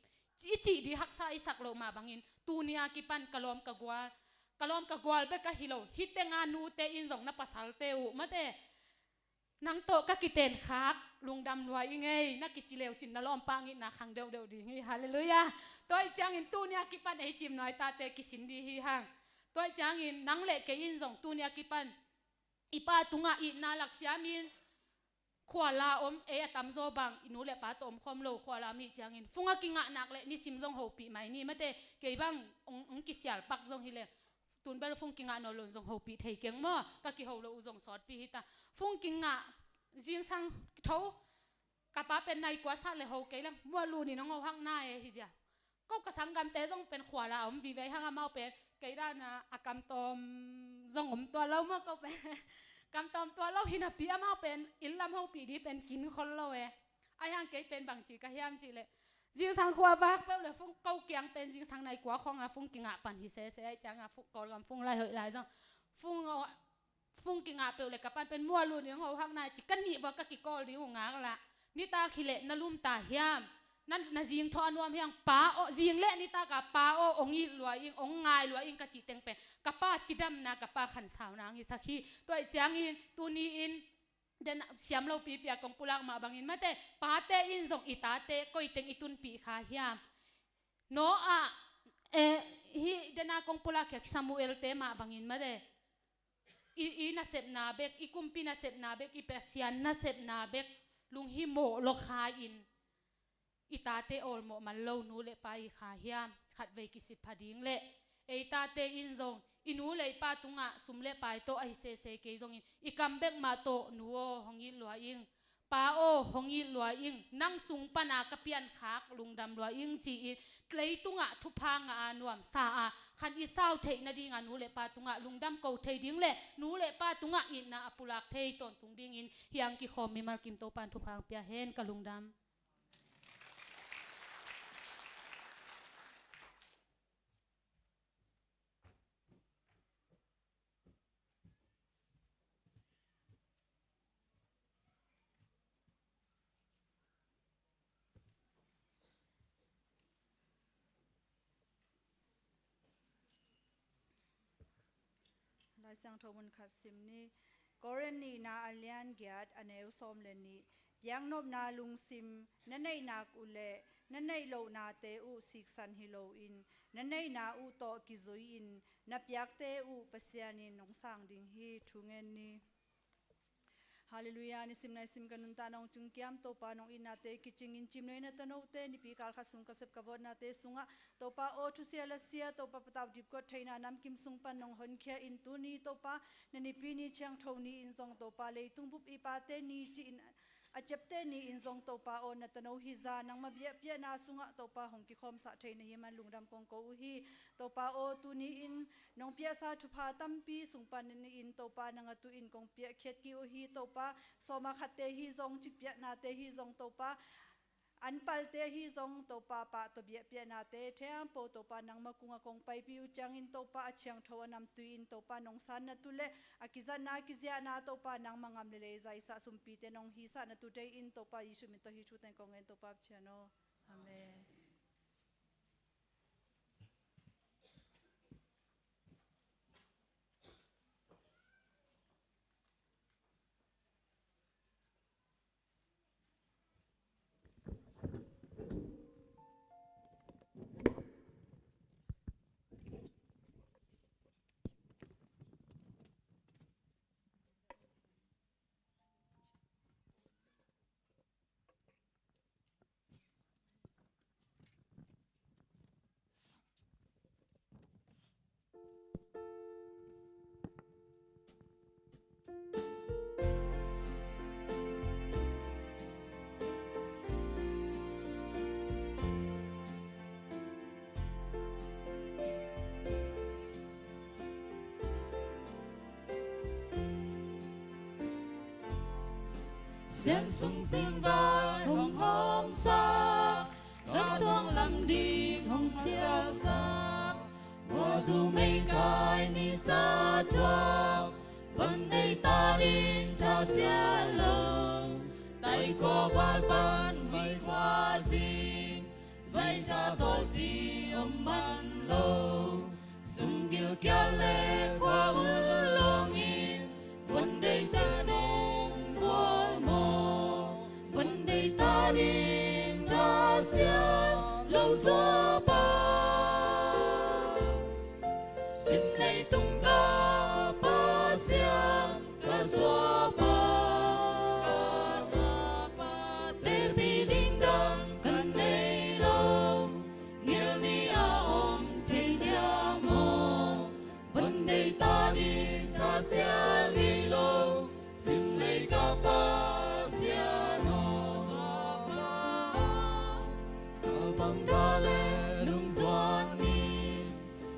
i cih ding haksa i sak loh mah bangin, tuni a kipan ka lawm ka gual, ka lawm ka gual bek ahi lo, hih tenga nute in zong na pasalte uh mate, nang tawh ka kitenkhak lungdam lua ing ei na kici leucin, na lawmpa hong itna khang deuhdeuh ding hi. Halleluiah. Tua ahih ciangin tuni a kipan ei cimnuai tate kisin ding hi hang. Tua ahih ciangin nang leh kei in zong tuni a kipan i pa tungah itna laksiamin, khua la om, ei a tamzaw bang i nu leh pa tawh om khawm lo khua la om ahih ciangin, fung a kingah nak leh nisim zong hopih mai ni mate. Kei bang hong, hong kisial pak zong hi leh, tun bel fung kingah nawn lo in zong hopih thei keng maw, ka kiho lo uh zong sawtpi hi ta. Fung kingah, zingsang tho, ka pa pen nai kua sat leh ho kei leng, mual lun in hong ho hak na e hi zia. Ko ka sanggamte zong pen khua la om vive hang, amau pen kei dan a, a kamtawm zong om tuan lo maw, ko pen kamtawm tuan lo hi napi amau pen inn lam hopih ding pen kin khol lo e. Ahi hang kei pen bangci ka hiam cih leh, zingsang khua vak peuh leh fung, ko kiang pen zingsang nai kua khawng a fung kingah pan hi sese, ahih ciangin fung, Kawlgam fung lai hoih lai zong fung aw, fung kingah peuh leh ka pa'n pen mual lun in hong ho hak na e ci, ka nih vua ka kikawl ding uh ngak lah. Nitak hi leh na lum ta hiam? Na, na zing thaw a nuam hiam? Pa aw, zing leh nitak a pa aw, hong it lua ing, hong ngai lua ing ka cih teng pen ka pa cidamna, ka pa khansauna hong hisak hi. Tua ahih ciangin tuni in, den siam lo pipi a kong pulak mah bangin mate, pate in zong i tate koi teng i tunpih kha hiam? Noah, eh, hih dena kong pulak khia Samuel-te mah bangin mate, i, i nasepna bek, i kumpi nasepna bek, i Pasian nasepna bek lunghimawh lua kha-in, i tate awlmawh man lo nu leh pa i kha hiam? Khatvei kisitpha ding leh, ei tate in zong i nu leh i pa tungah sum leh pai tawh ahi sese kei zongin, i kam bek mah tawh, nu aw, hong it lua ing, pa aw, hong it lua ing, nang sung pana ka piankhak lungdam lua ing, ci-in leitungah thupha ngah a, nuamsa a, khan i sau theih nadinga nu leh pa tungah lungdam ko thei ding leh nu leh pa tungah itna a pulak thei tawntung dingin hiang kikhawm mimal kim Topa'n thupha hong pia hen. Ka lungdam. Lai Siangtho mun khat sim ni. Korin nihna a lian giat a neu sawm le nih. Biaknopna lungsim na neih nak uh leh na neih lohnate uh siksan hi loin na neihna uh tawh kizui-in na piakte uh Pasian in hong sang ding hi. Thu ngen ni. Halleluiah. Nisim naisim ka nuntakna hong tungkiam Topa, nong itnate kicingin cimnuai na tanote nipi kal khat sung ka sep ka vawtnate sungah Topa aw, thusia lasia Topa, patau dipkot theihna namkim sung pan nong honkhia in tuni Topa na nipi ni ciangtho ni-in zong Topa leitung bup i pate ni ci-in a ciapte ni-in zong Topa aw, na tano hi zah nangma biakpiakna sungah Topa hong kikhawmsah thei na hih man lungdam kong ko uh hi. Topa aw, tuni-in nong piaksa thupha tampi sung panin Topa nang a tuin kong piakkhiat kik uh hi. Topa sawma khatte hi zong, cikpiaknate hi zong Topa an palte hi zong Topa pah tawh biakpiaknate thempo Topa nangma kungah kong paipih uh ciangin Topa a ciangtho a namtui in Topa nong sanna tu le a kizatna kiziahna Topa nangma ngam le lei zaisah sumpite nong hisahna tu dei in Topa Jesuh min tawh hih thu teng kong ngen Topa Pathian aw. Amen. Sian sung zingvai hong hawmsak, ka tuang lam ding hong sialsak, khuazu meikai nisa thuak, van deita ding tha sian lo, tai khua val pan mei khua zing, zai tha tawlci om man lo. Sung gilkial le khua ul lawngin van deita nong khual maw? Van deita ding tha sian lo zuapa, sim leitung ka Pasian ka zuapa, ka zuapa, tepi ding dang ka nei lo. Ngil ni a om thei dia maw? Van deita ding tha sian ngei lo. Sim lei ka Pasian aw, zuapa, ka pang tha le lungzuan ni.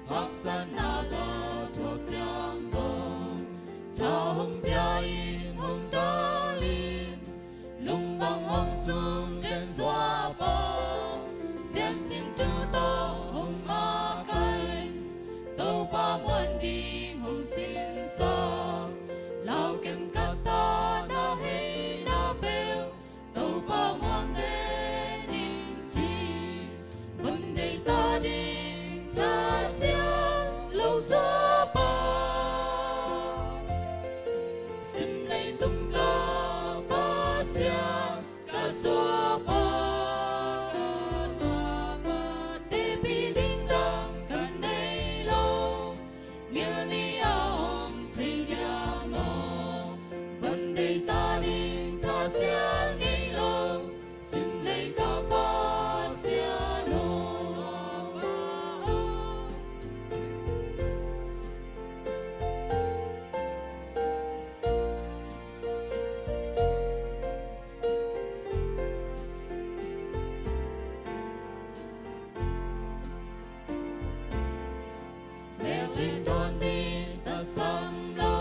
Haksatna ka thuak ciang zong, tha hong pia in hong dal in, lungvang hong sung den zuapa, siansin thu tawh hong makaih, Topa muan ding hong sinsak, lau ken ka ta na hei na peuh, Topa muang den in ci, van deita ding tha sian lo zuapa, sim leitung ka Pasian ka zuapa, ka zuapa, tepi ding dang ka nei lo. Ngil ni a om thei dia maw? Van deita ding tha sian ngei lo. Sim lei ka Pasian aw, mek le dawn ding tasam lo,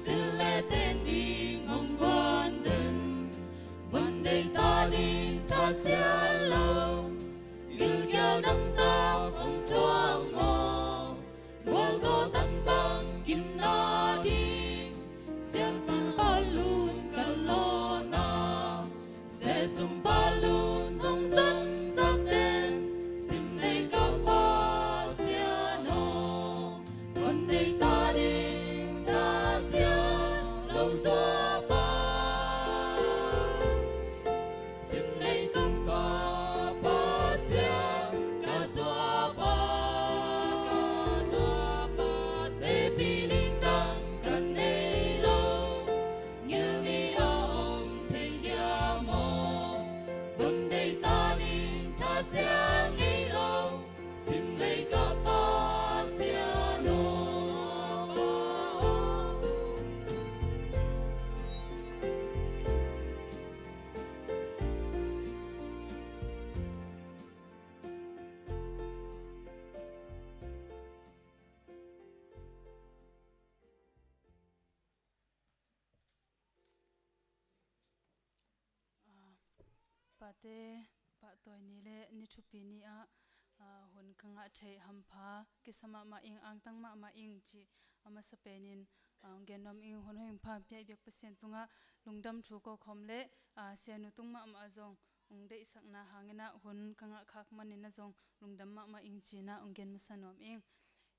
sil le ten ding hong guan den. Pate pahtawi ni le ni thupi ni ah, ah, hun ka ngah theih hampha kisa mahmah ing, angtang mahmah ing cih a masa penin, ah, gen nuam ing. Hun hoih hampha piak biak Pasian tungah lungdam thu ko khawm le, ah, sianu tung mahmah zong hong deihsakna hangin ah hun ka ngah khak manin ah zong lungdam mahmah ing ci-in ah hong gen masa nuam ing.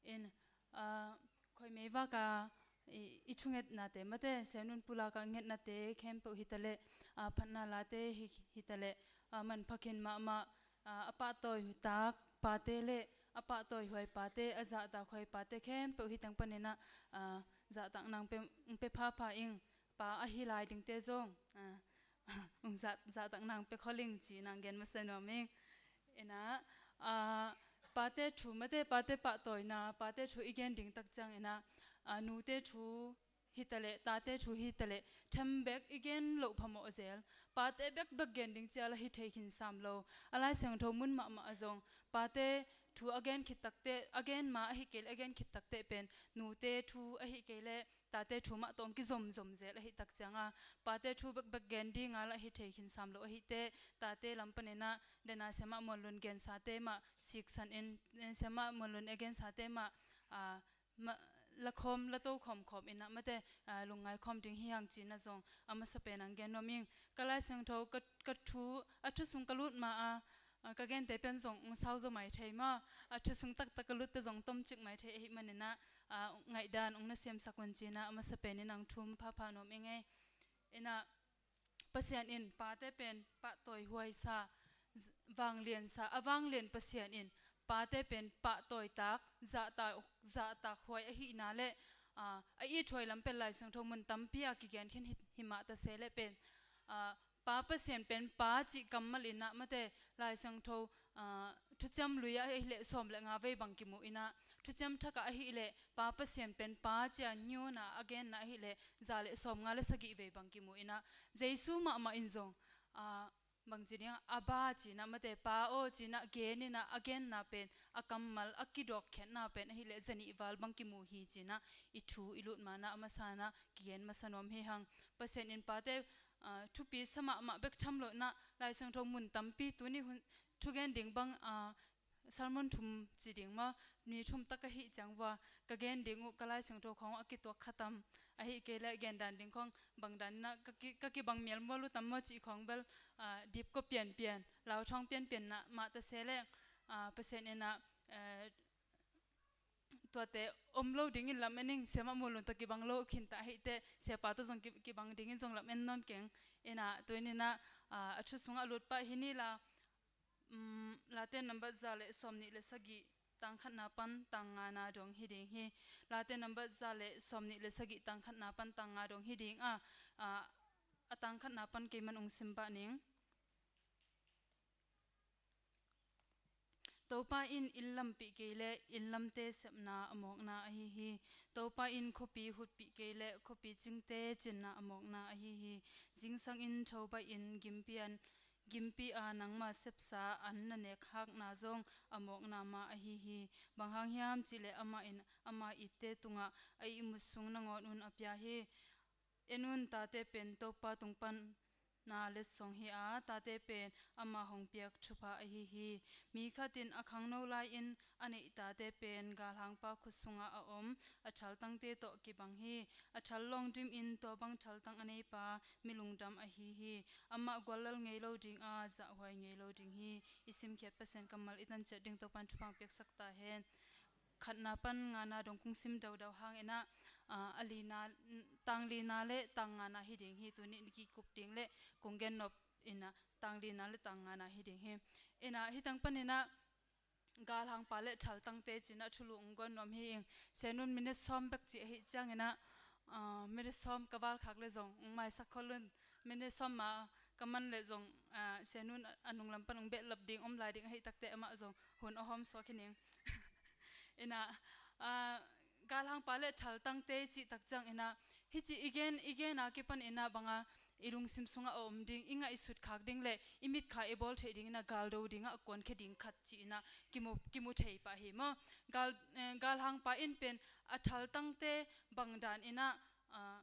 In, ah, khuaimei vak a i, i thungetnate mate, sianun pulak a ngetnate khempeuh hi ta leh, ah, phatna late hi, hi ta leh, ah, manpha khin mahmah, ah, a pahtawi tak pate le a pahtawi huai pate, a zahtak huai pate khempeuh hi teng panin ah, ah, zahtakna hong pia, hong pia phapha ing. Pa ahi lai dingte zong, ah, hong zah, zahtakna hong pia khol ing ci-in ah hong gen masa nuam ing. In ah, ah, pate thu mate, pate pahtawina, pate thu i gen ding tak ciangin ah, ah, nute thu hi ta leh, tate thu hi ta leh, them bek i gen loh phamawh zel. Pate bekbek gen ding ci a lah hi thei khin sam lo. A Lai Siangtho mun mahmah ah zong pate thu a gen khit takteh, a gen ma ahi kei leh, a gen khit takteh pen nute thu ahi kei leh tate thu mah tawh hong kizomzom zel ahi tak ciang a, pate thu bekbek gen ding a lah hi thei khin sam lo ahi teh, tate lam panin ah dena Siamah Muan Lun gensate mah siksan in, eh, Siamah Muan Lun a gensate mah, ah, ma, la khawm, la to khawmkhawm in ah mate, ah, lungngai khawm ding hi hang ci-in ah zong a masa pen hong gen nuam ing. Ka Lai Siangtho, ka, ka thu, a thu sung ka lut ma a, ah, ka gente pen zong hong sau zaw mai thei maw, a thu sung taktak ka lutte zong tomcik mai thei ahih manin ah, ah, ngaihdan hong na siamsak un ci-in ah a masa penin hong thum phapha nuam ing ei. In ah, Pasian in pate pen pahtawi huaisa, z-, vangliansa, a vanglian Pasian in pate pen pahtawi tak, zahtak, zahtak huai ahihna le, ah, a ithuai lam pen Lai Siangtho mun tampi a kigen khin hi, hi mah ta se leh pen, ah, Pa Pasian pen Pa cih kammal in ah mate, Lai Siangtho, ah, Thuciam Lui ah ahih leh sawm le nga vei bang kimu in ah, Thuciam Thak ah ahih leh Pa Pasian pen Pa ci-a niuna a genna ahih leh za le sawmnga le sagih vei bang kimu in ah, Jesu mahmah in zong, ah, bangci ding ah, Abba ci-in ah mate, Pa aw ci-in ah gen in ah, a genna pen a kammal, a kidawkkhiatna pen ahih leh zanih val bang kimu hi ci-in ah i thu i lut ma-in ah a masa-in ah kigen masa nuam hi hang. Pasian in pate, ah, thupi sa mahmah bek tham lo-in ah, Lai Siangtho mun tampi tuni hun thugen ding bang, ah, sermon thum ci ding maw, ni thum tak ahih ciang vua, ka gen ding uh ka Lai Siangtho khawng uh a kituak kha tam, ahih kei leh gen dan ding khawng bang dan in ah ka ki, ka kibang mial mual uh tam maw cih khawng bel, ah, dipkua pianpian, lauthawng pianpian in ah mah ta se leh, ah, Pasian in ah, eh, tuate om lo dingin lam en ing. Siamah Muan Lun tawh kibang lo khin ta ahih teh, siapa tawh zong ki, kibang dingin zong lam en nawn keng. In ah, tuni in ah, ah, a thu sungah a lut pah hi ni la, um, Late nambat za le sawmnih le sagih, tang khatna pan tang ngana dong hi ding hi. Late nambat za le sawmnih le sagih, tang khatna pan tang nga dong hi ding a, ah, a tang khatna pan keiman hong sim pah ning. Topa in inn lampih kei leh inn lamte sepna a mawkna ahi hi. Topa in khuapi hutpih kei leh khuapi cingte cinna a mawkna ahi hi. Zingsang in tho baihin gimpi an, gimpi a nangma sepsa an na nek hakna zong a mawkna mah ahi hi. Bang hang hiam cih leh amah in ama itte tungah a ihmut sung nangawn un a pia hi. En un, tate pen Topa tung pan na letsong hi a, tate pen ama hong piak thupha ahi hi. Mi khat in a khangno lai-in a neih tate pen galhangpa khut sungah a om, a thaltangte tawh kibang hi. A thal lawng dimin tua bang thaltang a neipa mi lungdam ahi hi. Amah guallel ngei lo ding a, zahhuai ngei lo ding hi. I simkhiat Pasian kammal i tan ciat ding Topa'n thupha hong piaksak ta hen. Khatna pan ngana dong kong sim daudau hangin ah, ah, a lina, tang lina le tang ngana hi ding hi. Tuni in kikup ding le kong gennop in ah tang lina le tang ngana hi ding hi. In ah, hih teng panin ah galhangpa le thaltangte ci-in ah thulu hong guan nuam hi ing. Sianun minute sawm bek cih ahih ciangin ah, ah, minute sawm ka valkhak leh zong hong maisak khol un. Minute sawm mah ka man leh zong, ah, sianun a nunglam pan hong behlap ding om lai ding ahih takteh amah zong hun a hawm suak hi ning. In ah, ah, galhangpa le thaltangte cih tak ciangin ah, hih ci i gen, i gen a kipan in ah bang a i lungsim sungah a om ding, i ngaihsut khak ding le i mitkha i bawl theih dingin ah galdo dingah a kuankhia ding khat ci-in ah kimu, kimu thei pah hi maw. Gal, eh, galhangpa in pen a thaltangte bang dan in ah, ah,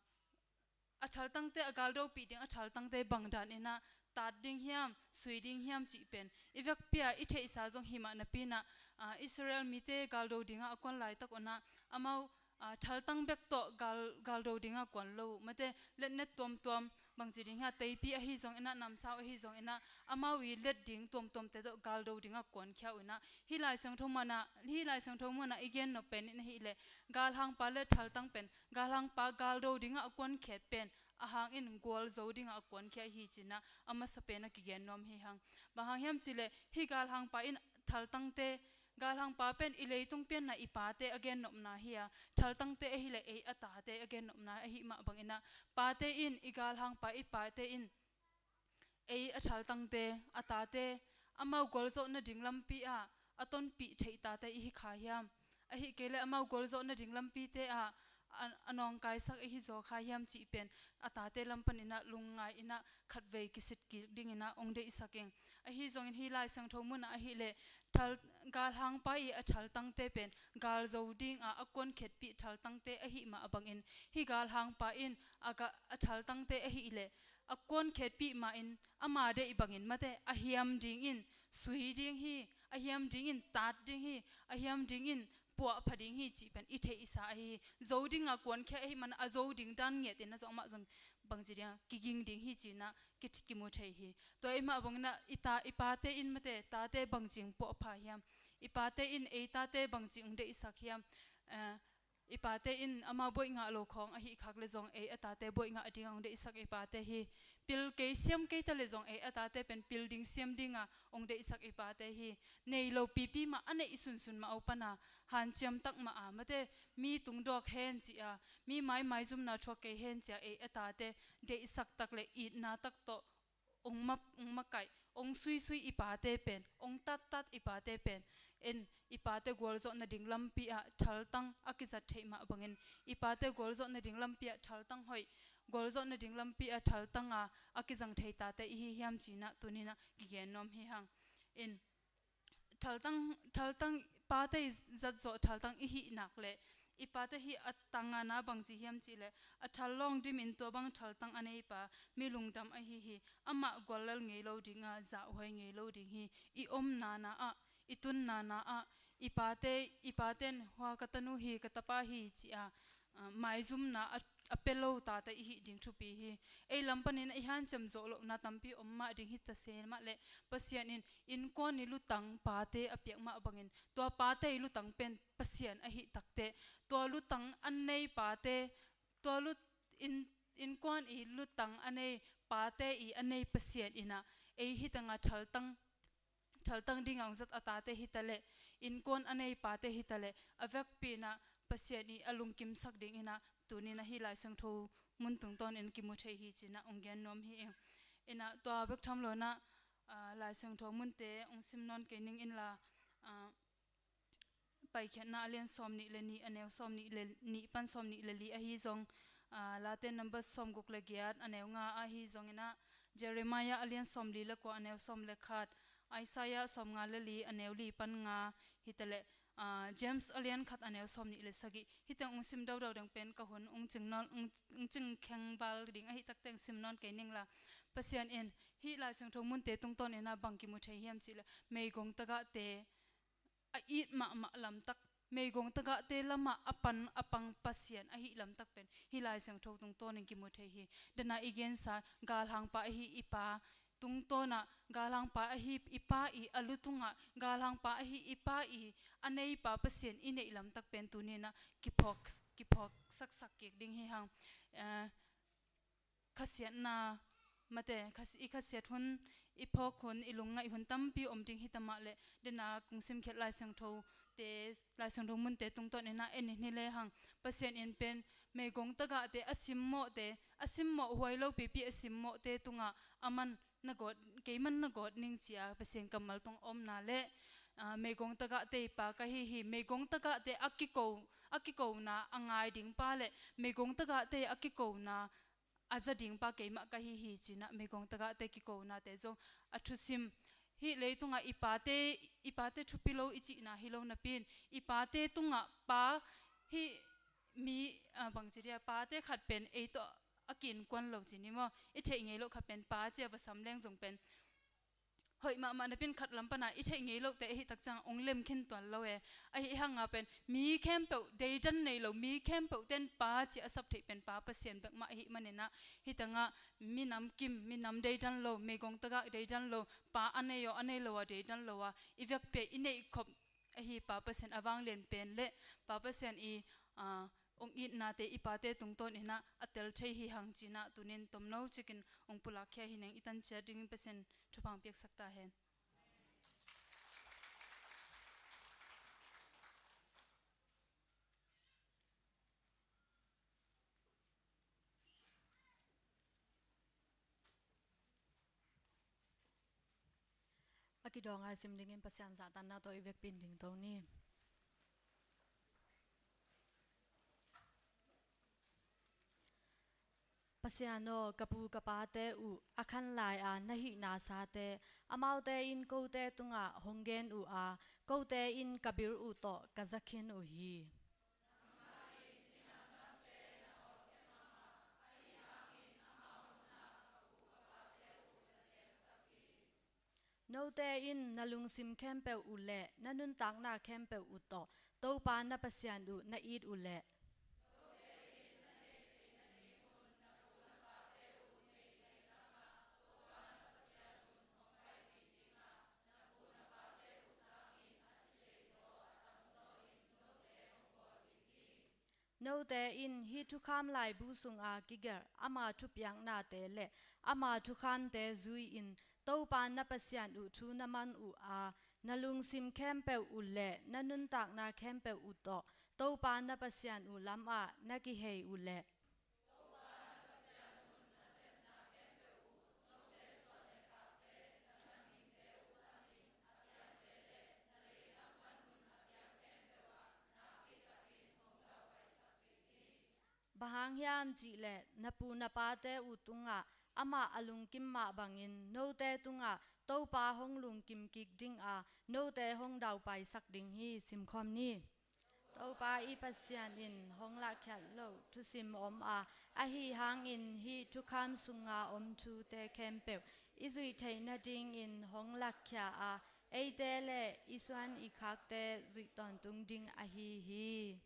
a thaltangte a galdopih ding a thaltangte bang dan inah tat ding hiam, sui ding hiam cih pen i vekpi-a i theihsa zong hi mah napi inah, ah, Israel mite galdo dingah a kuan laitak unah amau, ah, thaltang bek tawh gal, galdo dingah kuan lo uh. Mate, letnet tuamtuam, bangci ding hiam, teipi ahi zong inah, namsau ahi zong inah, amau i let ding tuamtuamte tawh galdo dingah kuankhia uh inah, hih Lai Siangtho munah, hih Lai Siangtho munah i gen nop pen in ahih leh, galhangpa le thaltang pen, galhangpa galdo dingah a kuankhiat pen a hang in gualzo dingah a kuankhia hi ci inah a masa pen a kigen nuam hi hang. Bang hang hiam cih leh, hih galhangpa in thaltangte, galhangpa pen i leitung pianna i pate a gennopna hi a, thaltangte ahih leh ei a tate a gennopna ahih mah bang inah, pate in, i galhangpa i pate in ei a thaltangte, a tate, amau gualzawh nading lampi ah a tonpih theih tate i hi kha hiam? Ahih kei leh amau gualzawh nading lampite ah a, a nawngkaisak i hi zaw kha hiam cih pen a tate lam pan inah lungngai inah khatvei kisit kik ding inah hong deihsak ing. Ahi zongin hih Lai Siangtho munah ahih leh, thal, galhangpa i a thaltangte pen galzo dingah a kuankhiatpih thaltangte ahih mah bangin, hih galhangpa in a ga, a thaltangte ahih leh a kuankhiatpih mah in, ama deih bangin, mate, a hiam dingin sui ding hi, a hiam dingin tat ding hi, a hiam dingin puahpha ding hi cih pen i theihsa ahi hi. Zo dingah kuankhia ahih man a zo ding dan ngiat inah zong amah zong bangci dingah kiging ding hi ci inah ki, kimu thei hi. Tua ahih mah bang inah i ta, i pate in, mate, tate bangci hong puahpha hiam? I pate in ei tate bangci hong deihsak hiam? Eh, i pate in amau buaih ngah lo khawng ahih khak leh zong ei a tate buaih ngah dingah hong deihsak i pate hi. Pil kei siam kei ta leh zong ei a tate pen pil ding siam dingah hong deihsak i pate hi. Nei lo pipi mah, a neih sunsun mah a, uh, pan a hanciam tak mah a, mate, mi tungdawk hen ci a, mi mai maizumna thuak kei hen ci a ei a tate deihsak tak le itna tak tawh hong ma, hong makaih, hong suisui i pate pen, hong tattat i pate pen, en, i pate gualzawh nading lampi ah thaltang a kizat theih mah bangin, i pate gualzawh nading lampi ah thaltang hoih, gualzawh nading lampi ah thaltang a, a kizang thei tate i hi hiam ci inah tuni inah kigen nuam hi hang. En, thaltang, thaltang, pate i zat zawh thaltang i hih nak leh, i pate hih a tangana bangci hiam cih leh, a thal lawng dimin tua bang thaltang a neipa mi lungdam ahi hi. Amah guallel ngei lo dingah zahhuai ngei lo ding hi. I omna-na ah, i tunna-na ah, i pate, i paten, hua ka tanu hi, ka tapa hi ci a, ah, maizumna a, a pia lo tate i hih ding thupi hi. Ei lam panin i hanciam zawh lohna tampi om mah ding hi ta se mah leh, Pasian in innkuan i lutang pate a piak mah bangin, tua pate i lutang pen Pasian ahih takteh, tua lutang a nei pate, tua lut, in, innkuan i lutang a nei pate i a nei Pasian inah ei hi tangah thaltang, thaltang dingah hong zat a tate hi ta leh, innkuan a nei pate hi ta leh, a vekpi inah Pasian i a lungkimsak ding inah tuni inah hih Lai Siangtho mun tungtawnin kimu thei hi ci inah hong gen nuam hi ing. Inah tua bek tham lo inah, ah, Lai Siangtho munte hong sim nawn kei ning inla, ah, Paikhiatna a lian sawmnih le nih, a neu sawmnih le nih pan sawmnih le li ahi zong, ah, Late Numbers sawmguk le giat, a neu nga ahi zong inah, Jeremiah a lian sawmli le kua, a neu sawm le khat, Isaiah sawmnga le li, a neu li pan nga hi ta leh, ah, James a lian khat, a neu sawmnih le sagih. Hih teng hong sim daudau ding pen ka hun hong cing nawn, hong, hong cing kheng val ding ahih takteh hong sim nawn kei ning la. Pasian in hih Lai Siangtho munte tungtawn inah bang kimu thei hiam cih leh, meigong tagahte a it mahmah lamtak, meigong tagahte lamah a pan a pang Pasian ahih lamtak pen hih Lai Siangtho tungtawnin kimu thei hi. Dena i gensa, galhangpa ahi i Pa tungtawnah, galhangpa ahi i Pa i a lu tungah, galhangpa ahi i Pa i a neipa Pasian i neih lamtak pen tuni inah kiphawk, kiphawk saksak kik ding hi hang. Eh, khasiatna, mate, khas-, i khasiat hun, i phawk hun, i lungngaih hun tampi om ding hi ta mah leh, dena kong simkhiat Lai Siangthote, Lai Siangtho munte tungtawn inah en in hi le hang. Pasian in pen meigong tagahte a simmawhte, a simmawh huai lo pipi a simmawhte tungah aman na gawt, keiman na gawt ning ci a Pasian kammal tungah omna leh, ah, meigong tagahte i Pa ka hi hi, meigong tagahte a kiko, a kikona a ngai ding pa leh meigong tagahte a kikona a za ding pa keimah ka hi hi ci inah meigong tagahte kikonate zong a thusim. Hih leitungah i pate, i pate thupi lo i cihna hi lo napi-in, i pate tungah pa, hih mi, ah, bangci dia, pate khat pen ei tawh a kiinkuan lo ci ni maw. I theih ngei loh khat pen pa ci a va sam leng zong pen hoih mahmah napi-in khat lam pana i theih ngei lohte ahi tak ciang hong lem khin tuan lo e. Ahi hanga pen mi khempeuh deidan nei lo, mi khempeuh ten pa ci a sap theih pen Pa Pasian bek mah ahi maninah, hi tangah minam kim, minam deidan lo, meigong tagah deidan lo, pa a nei aw a nei lo a deidan lo a i vekpi-a i neihkhop ahi Pa Pasian a vanglian pen le Pa Pasian i, aa, hong itnate i pate tungtawn inah a tel thei hi hang cinah tunin tomno cikin hong pulakkhia hi neng. I tan ciat dingin Pasian thupha hong piaksak ta hen. A kidawng a sim dingin Pasian zahtakna tawh i vekpi-in dingto ni. Pasian aw, ka pu ka pate uh a khan lai-a na hihna sate, amaute in kote tungah hong gen uh a, kote in ka bil uh tawh ka za khin uh hi. Note in na lungsim khempeuh uh le na nuntakna khempeuh uh tawh Topa na Pasian uh na it uh leh, note in hih thukham laibu sunga kigelh ama thupiaknate le ama thukhamte zui-in Topa na Pasian uh thu na man uh a, na lungsim khempeuh uh le na nuntakna khempeuh uh tawh Topa na Pasian uh lamah na kihei uh leh, bang hang hiam cih leh na pu na pate uh tungah amah a lungkim mah bangin note tungah Topa hong lungkim kik ding a, note hong daupaisak ding hi. Simkhawm ni. Topa i Pasian in hong lahkhiat loh thusim om a, ahi hangin hih thukham sunga om thute khempeuh i zuih theih nadingin hong lahkhia a, eite le i suan i khakte zuih tawntung ding ahi hi.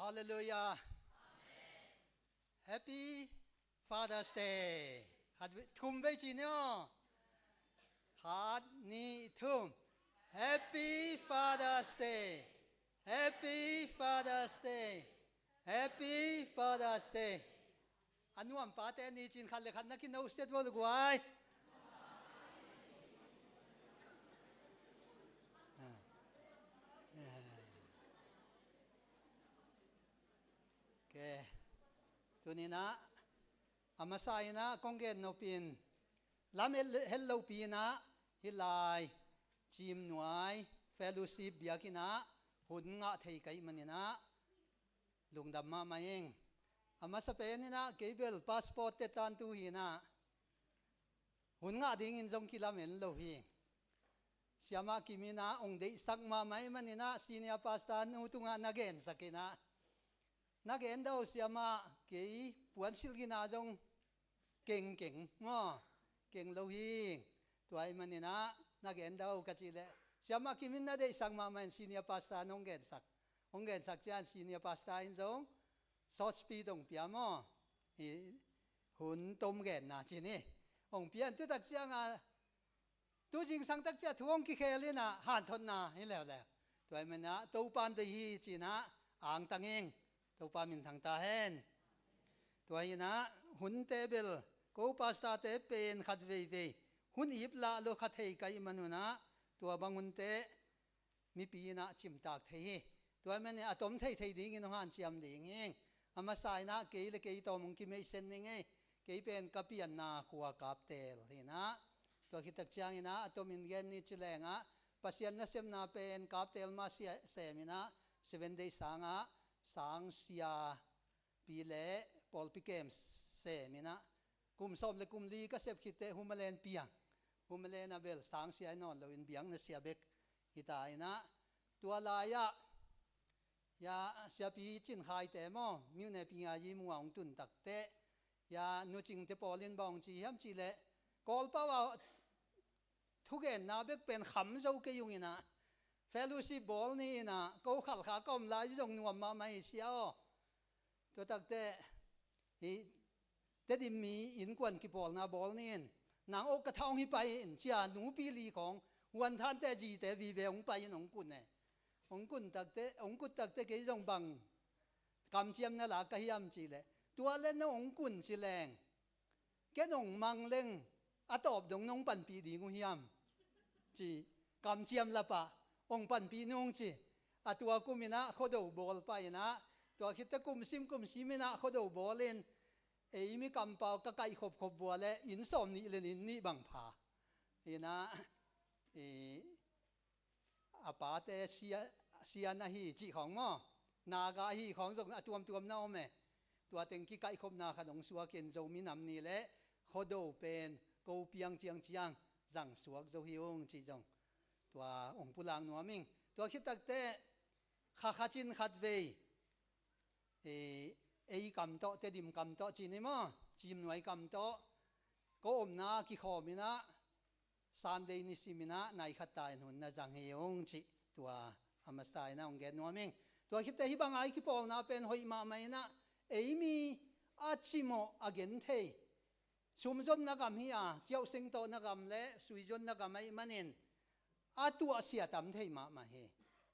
Halleluiah. Happy Father's Day. Khat vei, thum vei ci ni aw. Khat, nih, thum. Happy Father's Day. Happy Father's Day. Happy Father's Day. A nuam pate ni cin khat le khat na kino siat vo le guai. Ok. Tuninah a masa inah kong gen nopin lam het lopi inah hih lai Cimnuai Fellowship biakinn ah hun ngah thei ka hih maninah lungdam mahmah ing. A masa pen inah kei bel passport tetantu hi inah hun ngah dingin zong kilamen lo hi. Siamah Kim inah hong deihsak mahmah hih maninah senior pastor nu tungah na gensak inah, na gen do siamah, kei puansilh gina zong kengkeng maw, keng lo hi. Tua hih maninah na gen do ka cih leh siamah Kim in na deihsak mahmah in senior pastor in hong gensak, hong gensak ciang senior pastor in zong short speech hong pia maw, hun tom genna ci ni. Hong pia in tutak ciangah tu zingsang tak ciah thu hong kikhel inah hanthotna hi leuleu. Tua hih maninah Topa in deih hi ci inah angtang ing. Topa minthang ta hen. Tua hi inah hunte bel ko pastorte pen khat veivei hun ip lah lo kha thei ka hih man unah tua bang hunte mipi inah cimtak thei hi. Tua hih manin a tom theithei dingin hong hanciam ding hi. A masa inah kei le kei tawm hong kimeihsen ning ei. Kei pen ka pianna khua Kaptel hi inah, tua khit tak ciang inah a tomin gen ni ci lengah Pasian nasepna pen Kaptel mah sem inah Seven Day sangah sangsia pi le pawlpi kem sem inah kum sawm le kum li ka sep khit teh Humalen piang. Humalen ah bel sangsia hi nawn loin biakna sia bek hi ta inah, tua lai-ah ya siapi Cin Khai te maw, Myone Pying Yayi Mu ah hong tun tak teh ya Nu Cing te pawl in bang hong ci hiam cih leh, Kawlpau ah thugenna bek pen kham zo kei ung inah, fellowship bawl ni inah, ko Khalkha ka om lai zong nuam mahmah hi sia aw. Tua tak teh hih Tedim mi innkuan kipawlna bawl ni in, nang aw ka tha hong hi pai in ci a nupi li khawng, Huanthante zite vive hong pai in hong kun e. Hong kun tak teh, hong kut tak teh kei zong bang kamciamna la ka hiam cih leh, tua le na hong kun ci leng ken hong mang leng a tawp dong nong panpih ding uh hiam, ci. Kamciam la pah, hong panpih nung ci. A tua kum inah Khuado bawl pah inah, tua khit teh kumsim kumsim inah Khuado bawl in, ei mi kampau ka kaihkhop khop vua le inn sawm nih le inn nih bang pha inah, i a pate sia, sia na hi cih khawng maw, Naga ahi khawng zong a tuamtuam na om e. Tua teng kikaihkhopna khat hong suak in Zomi Nam Ni le Khuado pen ko piang ciangciang zang suak zo hi ung cih zong tua hong pulak nuam ing. Tua khit tak teh kha khat in khat vei, e, ei kam tawh, Tedim kam tawh ci ni maw, Cimnuai kam tawh ko omna kikhawm inah Sunday nisim inah nai khat ta in hun na zang hi ung cih tua a masa inah hong gen nuam ing. Tua khit teh hih bang a i kipawlna pen hoih mahmah inah, ei mi a cimawh a genthei, sumzonna gam hi a, ciauhseng tawhna gam le suizonna gam ahih manin a tuahsia tam thei mahmah hi.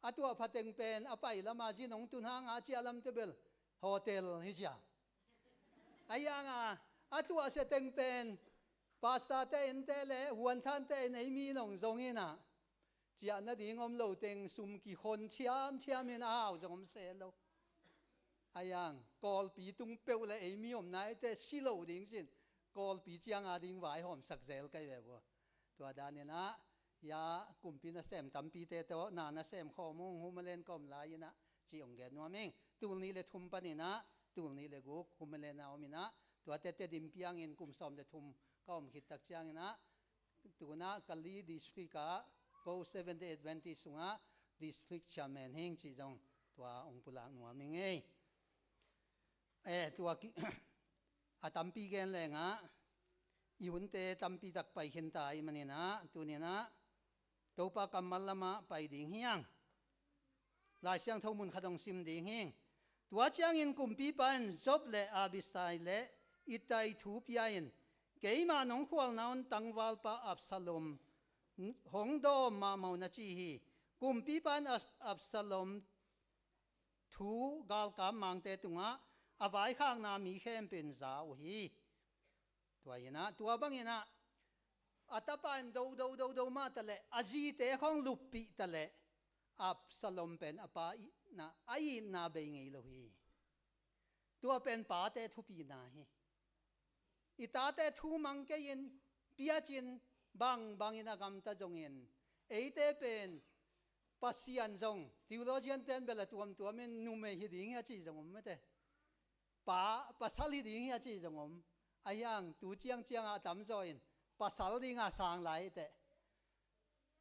A tuah phateng pen a pai lama zin hong tun hanga a ciah lam teh bel hotel hi cia. Ahi hanga a tuahsia teng pen pastorte innte le Huanthante in ei mi in hong zong inah, ciah nading om lo teng sum kikhon thiamthiam in a hau zong om se lo. Ahi hang Kawlpi tung peuh le ei mi omna ei teh si lo ding cin, Kawlpi ciang a ding vaihawmsak zel ka hi ve vua. Tua dan inah ya kumpi nasem tampite tawh na nasem khawm ung, Humalen ka om lai inah cih hong gen nuam ing. Tul nih le thum pan inah tul nih le guk Humalen a om inah, tuate Tedim piangin kum sawm le thum ka om khit tak ciang inah, tunah Kalay District ah ko Seventh Day Adventist sungah District Chairman hing cih zong tua hong pulak nuam ing ei. Eh, tua ki, a tampi gen lengah i hunte tampi tak pai khin ta ahih maninah tuninah Topa kammal lamah pai ding hi hang. Lai Siangtho mun khat hong sim ding hing. Tua ciangin kumpipa in Joab le Abishai le Ittai thu pia-in, keimah nong khualna un tangvalpa Absalom hong dawm mahmah un a ci hi. Kumpipa in Ab-, Absalom thu galkap mangte tungah a vaikhakna mi khempeuh in za uh hi. Tua inah, tua banginah a tapa in do do do do mah taleh a zite khawng luppih taleh Absalom pen a pa itna, a itna bei ngei lo hi. Tua pen pate thupina hi. I tate thu mang kei-in, piacin, bangbangin a gamta zongin, eite pen Pasian zong, theologian ten bel a tuamtuamin numei hi ding hi a ci zong om mate. Pa, pasal hi ding hi a ci zong om. Ahi hang tu ciangciangah a tamzaw in pasal dinga sang lai teh.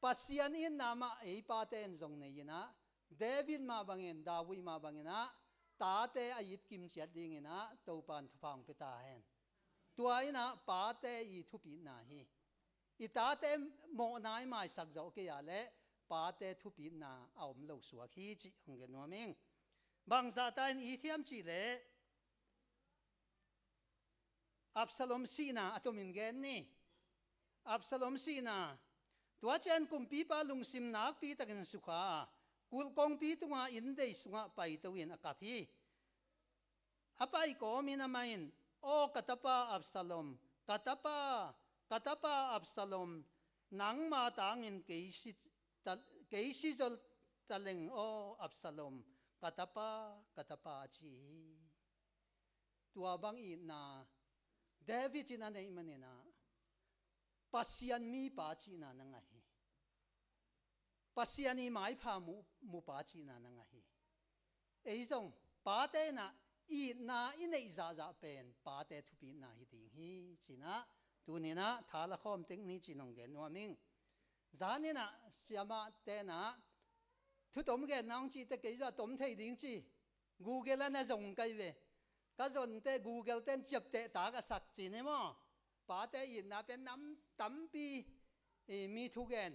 Pasian itna mah ei pate in zong nei inah, David mah bangin, David mah banginah tate a it kimciat dinginah Topa in thupha hong pia ta hen. Tua inah pate i thupitna hi. I tate mawhna i maisak zawh kei ah leh pate thupitna a om lo suak hi cih hong gen nuam ing. Bangzahta in i thiam cih leh Absalom sihna a tomin gen ni. Absalom sihna. Tua ciang kumpipa lungsim nakpi takin sukha a, kulh kongpi tunga inndei sungah paito in a kap hi. A pai kawmin amah in, "Aw ka tapa Absalom, ka tapa, ka tapa Absalom, nangma tangin kei si ta, kei si zaw taleng aw Absalom, ka tapa, ka tapa," a ci hi. Tua bang itna David in a neih maninah Pasian mipa cihna na ngah hi. Pasian i maipha mu, mupa cihna na ngah hi. Ei zong pate inah itna i neih zahzah pen pate thupitna hi ding hi cinah tuninah tha la khawm tek ni cin hong gen nuam ing. Zaninah siamah tenah thutom genna hong cihte kei zah tom thei ding ci. Google a na zong kai ve. Ka zonte Google ten ciapteh tak a sak cin hi maw? Pate itna pen nam tampi, i, mi thugen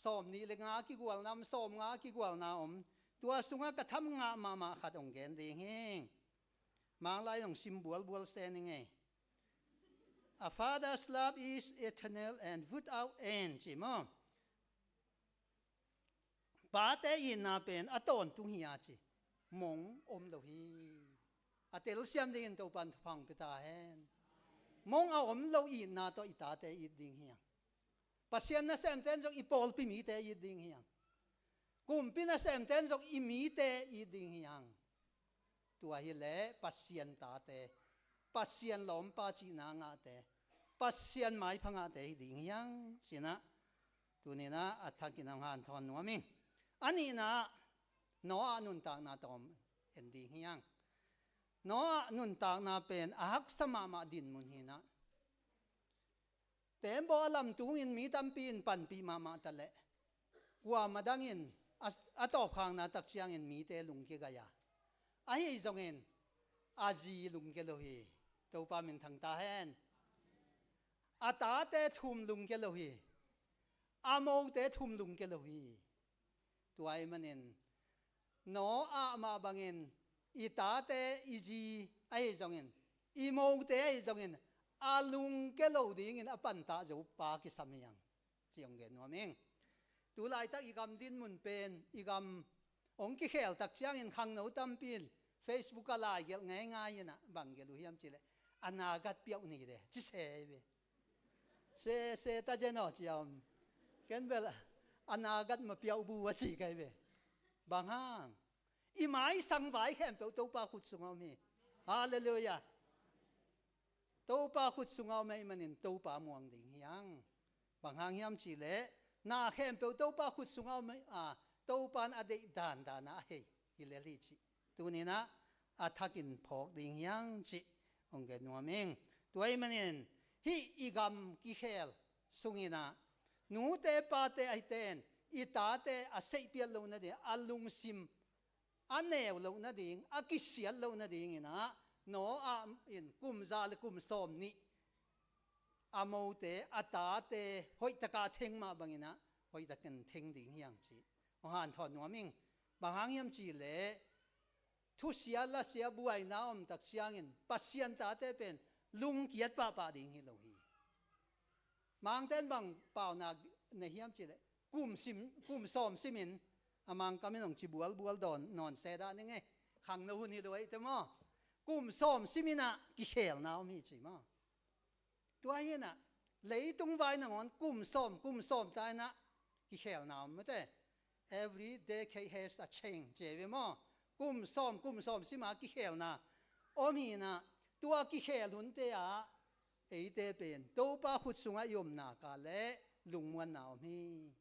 sawm nih le nga kigualna om, sawm nga kigualna om. Tua sungah ka tham ngah mahmah khat hong gen ding hi. Manglai hong sim bualbual se ni ngei. A father's love is eternal and without end, ci maw? Pate itna pen a tawntung hi a ci. Mong om lo hi. A telsiam dingin Topan thupha hong pia ta hen. Mong a om lo itna tawh i tate it ding hi hang. Pasian nasemten zong i pawlpi mite it ding hi hang. Kumpi nasemten zong i mite it ding hi hang. Tua hileh Pasian tate, Pasian lawmpa cihna ngahte, Pasian maipha ngahte hi ding hi hang cinah tuninah a thakin hong hanthawn nuam ing. A nihna Noah nuntakna tawm en ding hi hang. Noah nuntakna pen a haksa mahmah dinmun hinah. Tembaw a lamtungin mi tampi in panpih mahmah taleh kuamah dangin a, a tawpkhakna tak ciangin mite lungkia gai a, ahi zongin a zi lungkia lo hi. Topa min thang ta hen. A tate thum lungkia lo hi. A mote thum lungkia lo hi. Tua ahih manin Noah mah bangin i tate, i zi ahi zongin, i mote ahi zongin a lungkia lo dingin a pantah zo pa kisam hi hang ci hong gen nuam ing. Tu laitak i gam dinmun pen, i gam hong kikhel tak ciangin khangno tampi in Facebook ah lai gelh ngeingai inah bang gelh uh hiam cihleh, "Anagat piauh ni de," ci se hi ve. Se, se ta zen aw ci a om. Ken bel anagat ma piauh bu a ci kai ve. Bang hang? I maisang vai khempeuh Topa khut sungah om hi. Halleluiah. Topa khut sungah om ahih manin Topa muang ding hi hang. Bang hang hiam cihleh na khempeuh Topa khut sungah om a, Topa in a deih dandan a hei hi lel hi cih tuninah a thakin phawk ding hi hang cih hong gen nuam ing. Tua ahih manin hih i gam kikhel sunginah nute pate ahiten i tate a seihpiat loh nading, a lungsim a neu loh nading, a kisiat loh nadinginah Noah in kum za le kum sawm nih a mote, a tate hoihtaka theng mah banginah hoihtakin theng ding hi hang cih hong hanthawn nuam ing. Bang hang hiam cihleh thusia lasia buaina om tak ciangin Pasian tate pen lungkiat pahpah ding hi lo hi. Mangten bang pauna nei hiam cihleh kum sim, kum sawm simin a Mangkam in hong ci bualbual dawn nawn se dah ning e. Khangno hun hi lo ahih teh maw? Kum sawm simin ah kikhelna om hi ci maw? Tua hi inah leitung vai nangawn kum sawm kum sawm ta inah kikhelna om mate. Every decade has a change ci ve maw? Kum sawm kum sawm sima kikhelna om hi inah tua kikhel hunte ah eite pen Topa khut sungah i omna ka le lungmuanna om hi.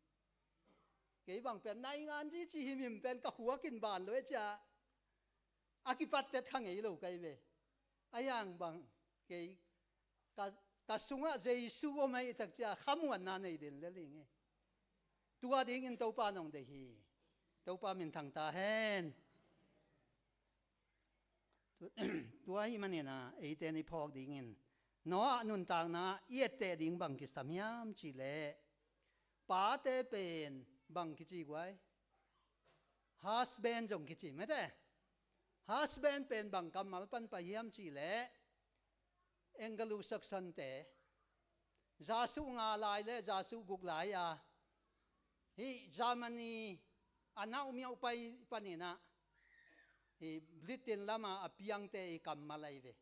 Kei bang pen naingan ci ci himhim pen ka khuakin ban lo e cia a kipattet kha ngei lo kai ve. A hiang bang kei ka, ka sungah Jesu om ahih tak cia khamuanna nei den le ling e. Tua dingin Topa nong deih hi. Topa minthang ta hen. Tua ahih maninah eite ni phawk dingin Noah nuntakna i etteh ding bang kisam hiam cihleh pate pen bang kici guai? Husband zong kici mate. Husband pen bang kammal pan pai hiam cihleh Anglo-Saxon te zasuh nga lai le zasuh guk lai a hih Germany a naumiauh pai paninah hih Britain lama a piangte i kammal ahi ve.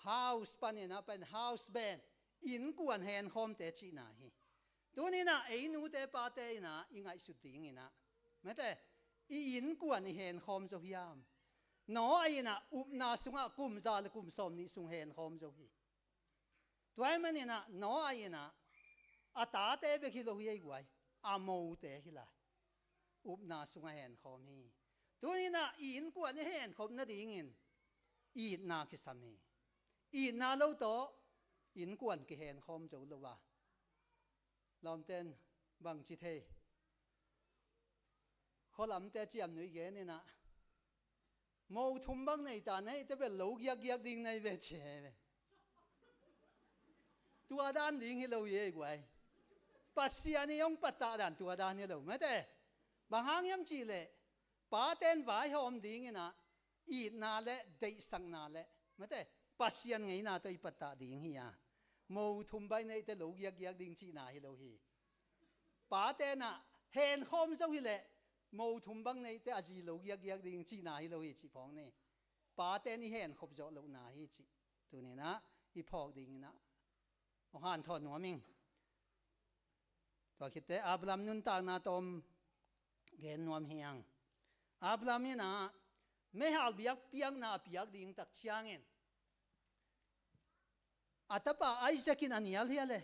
House paninah pen house band, innkuan henkhawmte cihna hi. Tuninah ei nute pate inah i ngaihsut dinginah mate i innkuan i henkhawm zo hiam? Noah inah upna sungah kum za le kum sawm nih sung henkhawm zo hi. Tua ahih maninah Noah inah a tate bek hi lo hi ei guai, a mote hi lai. Upna sungah henkhawm hi. Tuninah i innkuan i henkhop nadingin itna kisam hi. Itna lo tawh innkuan kihenkhawm zo lo a lawmten bangci thei? Khualamte ciamnuih geninah mo thum bang nei ta na hih teh bel lo giakgiak ding na hi ve ci hi ve. Tua dan ding hi lo hi ei guai. Pasian i hong pattah dan tua dan hi lo mate. Bang hang hiam cihleh paten vaihawm dinginah itna le deihsakna le mate Pasian ngeina tawh i pattah ding hi a mo thum bai neihte lo giakgiak ding cihna hi lo hi. Patenah henkhawm zo hileh mo thum bang neihte a zi lo giakgiak ding cihna hi lo hi cih phawng ni. Paten i henkhop zawh lohna hi cih tuninah i phawk dinginah hong hanthawn nuam ing. Tua khitte Abraham nuntakna tawm gen nuam hi ang. Abraham inah meihal biakpiakna a piak ding tak ciangin a tapa Isaac in a nial hia le?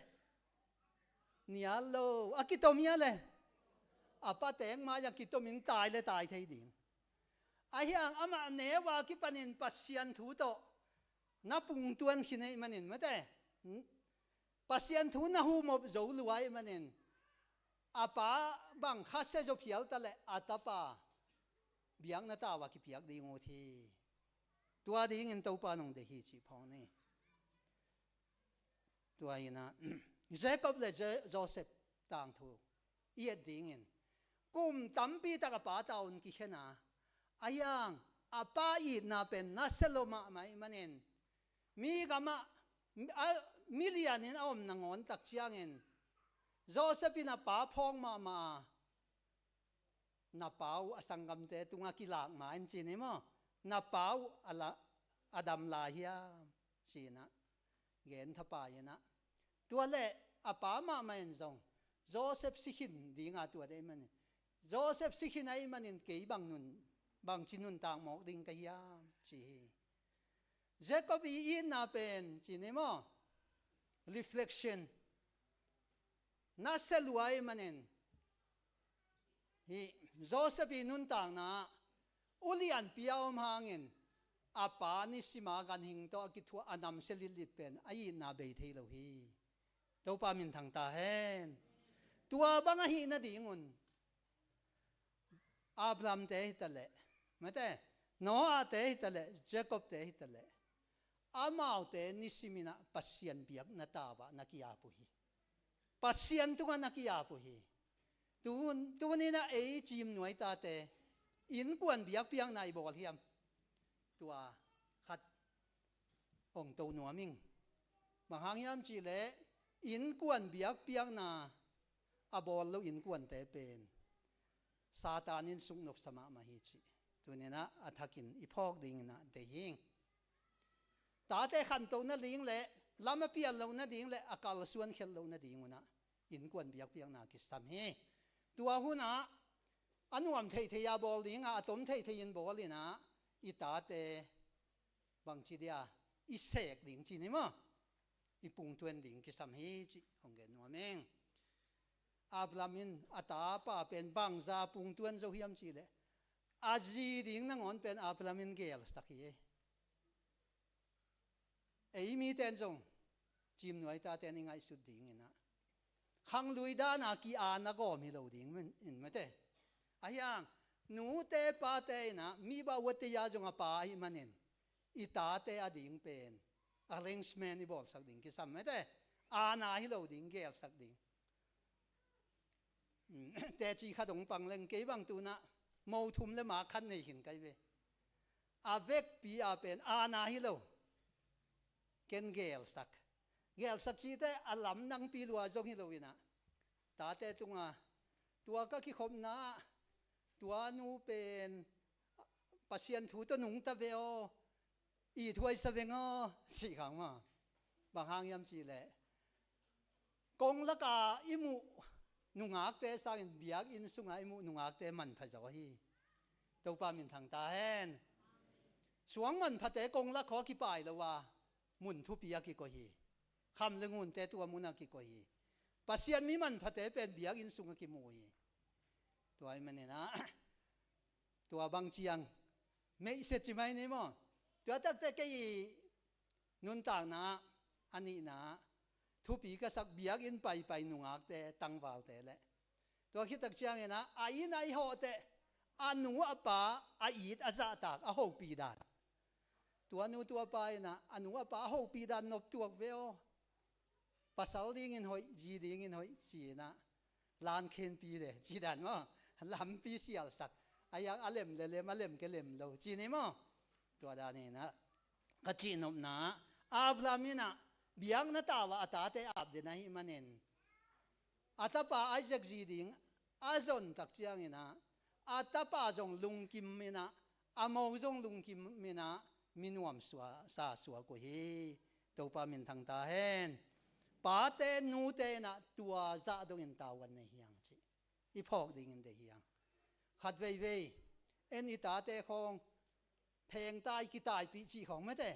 Nial lo. A kitom hia le? A pa teng mai-ah kitomin tai le tai thei ding. A hiang amah neu a kipanin Pasian thu tawh na pungtuan khin ahih manin mate Pasian thu na humop zo lua ahih manin a pa bang khasia zo phial ta le a tapa biakna tau a kipiak ding ut hi. Tua dingin Topa nong deih hi cih phawng ni. Tua inah Jacob le Je- Joseph tangthu i et dingin kum tampi tak a pa taun kikhen a a hiang a pa itna pen nasia lo mahmah ahih manin mi gamah a milianin a om nangawn tak ciangin Joseph in a pa phawk mahmah a na pa uh a sanggamte tungah kilak ma in ci ni maw? Na pa uh a la- a dam lai hiam? Ci inah gen thapai inah tua le a pa mahmah in zong Joseph si khin dinga tua dei manin Joseph si khin ahih manin kei bang nun bangci nuntak mawk ding ka hiam ci hi. Jacob i itna pen ci ni maw? Reflection. Nasia lua ahih manin hih Joseph i nuntakna ah ulianpi a om hangin a pa nisima ganhing tawh a kithuah a namsia litlit pen a itna bei thei lo hi. Topa minthang ta hen. Tua bang ahih nadingun Abrahamte hitaleh mate Noahte hitaleh Jacobte hitaleh amaute nisiminah Pasian biakna tau ah na ki-ap uh hi. Pasian tungah na ki-ap uh hi. Tun, tuninah ei cimnuai tate innkuan biakpiakna i bawl hiam? tua khat hong to nuam ing. Bang hang hiam cihleh innkuan biakpiakna a bawl lo innkuante pen Satan in suknopsa mahmah hi cih tuninah a thakin i phawk dinginah deih ing. Tate khantoh nading le lam a pian loh nading le a kalsuan khelh loh nadingunah innkuan biakpiakna kisam hi. Tua hunah a nuam theihtheih a bawl dinga a tom theihtheih in bawl inah i tate bangci dia i sek ding ci ni maw? I pungtuan ding kisam hi cih hong gen nuam ing. Abraham in a tapa pen bangza pungtuan zo hiam cihleh a zi ding nangawn pen Abraham in gelsak hi. Ei miten zong cimnuai taten i ngaihsut dinginah khanglui dana ki-ana gawm hi lo ding in mate. Ahiang nute pate inah mi bauateya zong a pa ahih manin i tate a ding pen arrangement i bawlsak ding kisam mate. Ana hi lo ding, gelsak ding. Teci khat hong pang leng kei bang tunah mo thum le ma khat nei khin kai ve. A vekpi a pen ana hi lo. Ken gelsak. Gelsak cite a lam nangpi lua zong hi lo inah tate tunga tua ka kikhopna ah tua nu pen Pasian thu tawh nungta ve aw, i thuaisa veng aw cih khang maw? Bang hang hiam cihleh konglaka i muh nungakte sangin biakinn sunga i muh nungakte manpha zaw hi. Topa minthang ta hen. Suang manphate konglak khaw a kipai lo a mun thupi a kikoih hi. Kham le ngunte tua mun a kikoih hi. Pasian mi manphate pen biakinn sung a kimu hi. Tua ahih maninah tua bang ciang meihset ci mai ni maw? Tua takte kei nuntakna a nihna thupi ka sak biakinn paipai nungakte tangvalte le tua khittak cianginah a inn a i hawhteh a nu a pa a it a zahtak a hopih dan. Tua nu tua pa inah a nu a pa a hopih dan noptuak ve aw. Pasal dingin hoih, zi dingin hoih ci-inah lan khenpi le ci dan maw? Lampi sialsak. A iang a lem le lem, a lem ke lem lo ci ni maw? Tua daninah ka cihnopna Abraham inah biakna tau ah a tate ap den ahih manin a tapa Isaac zi ding a zon tak cianginah a tapa zong lungkim inah a mo zong lungkim inah mi nuam sua, sa suak uh hi. Topa minthang ta hen. Pate nute inah tua zah dongin tavuan nei hiang cih i phawk dingin deih hiang. Khat veivei en i tate khawng phengtai kitaipih cih khawng mate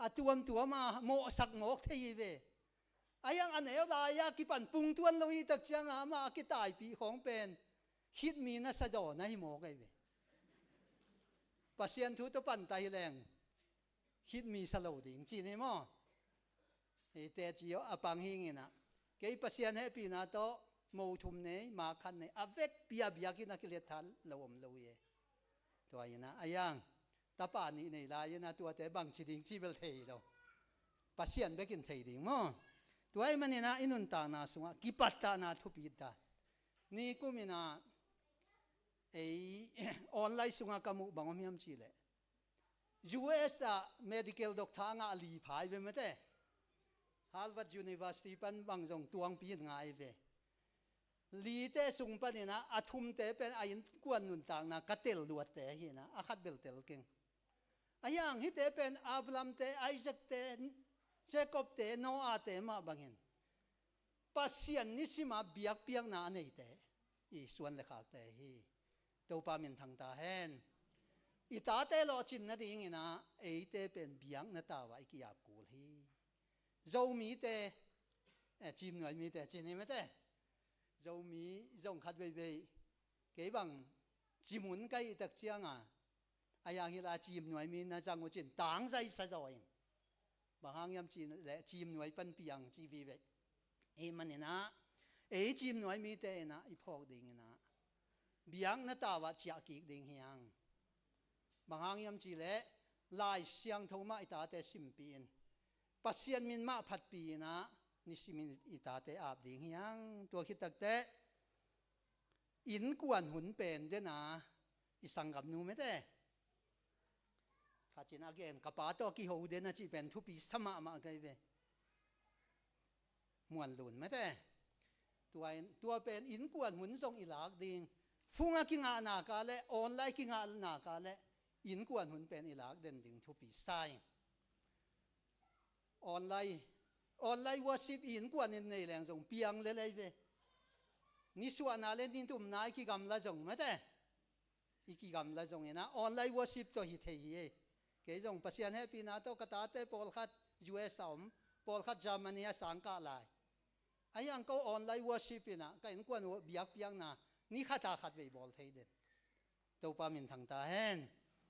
a tuamtuam a mawhsak mawk thei hi ve. A hiang a neu lai-a kipan pungtuan lo hi tak cianga amah a kitaipih khawng pen khitmi na sa zaw na hi mawk ahi ve. Pasian thu tawh panta hi leng khitmi sa lo ding ci ni maw? Eite ci a pang hinginah kei Pasian hehpihna tawh mo thum nei, ma khat nei, a vekpi a biakinn a kilet tha lo om lo hi. Tua inah a hiang tapa nih nei lai-inah tuate bangci ding cih bel thei lo. Pasian bekin thei ding maw? Tua ahih maninah i nuntakna sungah kipattahna thupi dan. Nikum inah ei online sungah ka muh bang om hiam cihleh U S ah medical doctor a ngah li pha hi ve mate. Harvard University pan bang zong tuangpi in ngai ve. Lite sung paninah a thumte pen a innkuan nuntakna ka tel luatte hinah a khat bel tel keng. A hiang hihte pen Abrahamte, Isaakte, Jacobte, Noahte mah bangin Pasian nisima biakpiakna a neite i suan le khakte hi. Topa minthang ta hen. I tate lawhcin nadinginah eite pen biakna tau ah i ki-ap kul hi. Zomite, eh, cimnuai mite ci ni mate. Zomi zong khat veivei kei bang cimun ka hih tak cianga a hiang hi la cimnuai mi na zang uh cin tangzai sa zaw in. Bang hang hiam cihleh cimnuai pan piang ci vive. Ahih maninah ei cimnuai mite inah i phawk dinginah biakna tau ah ciah kik ding hiang. Bang hang hiam cihleh Lai Siangtho mah i tate simpih in Pasian min mah phatpih inah nisimin i tate ap ding hiang. Tua khit takteh innkuan hun pen dena i sanggamnu mete Khat in a gen, ka pa tawh kiho den a cih pen thupi sa mahmah kei ve. Muan lun mate. Tua in, tua pen innkuan hun zong i lak ding. Phone a kingahna ka le, online kingahna ka le, innkuan hun pen i lak den ding thupi sa ing. Online, online worship i innkuan in nei leng zong piang lel ei ve. Nisuahna le nitumna i kigamla zong mate. I kigamla zong in a, online worship tawh hi thei hi ei. Kei zong Pasian hehpihna tawh ka tate pawlkhat U S a om, pawlkhat Germany a sang kah lai. Ahi hang ko online worship in a, ka innkuan biakpiakna ni khat a khat vei bawl thei den. Topa minthang ta hen.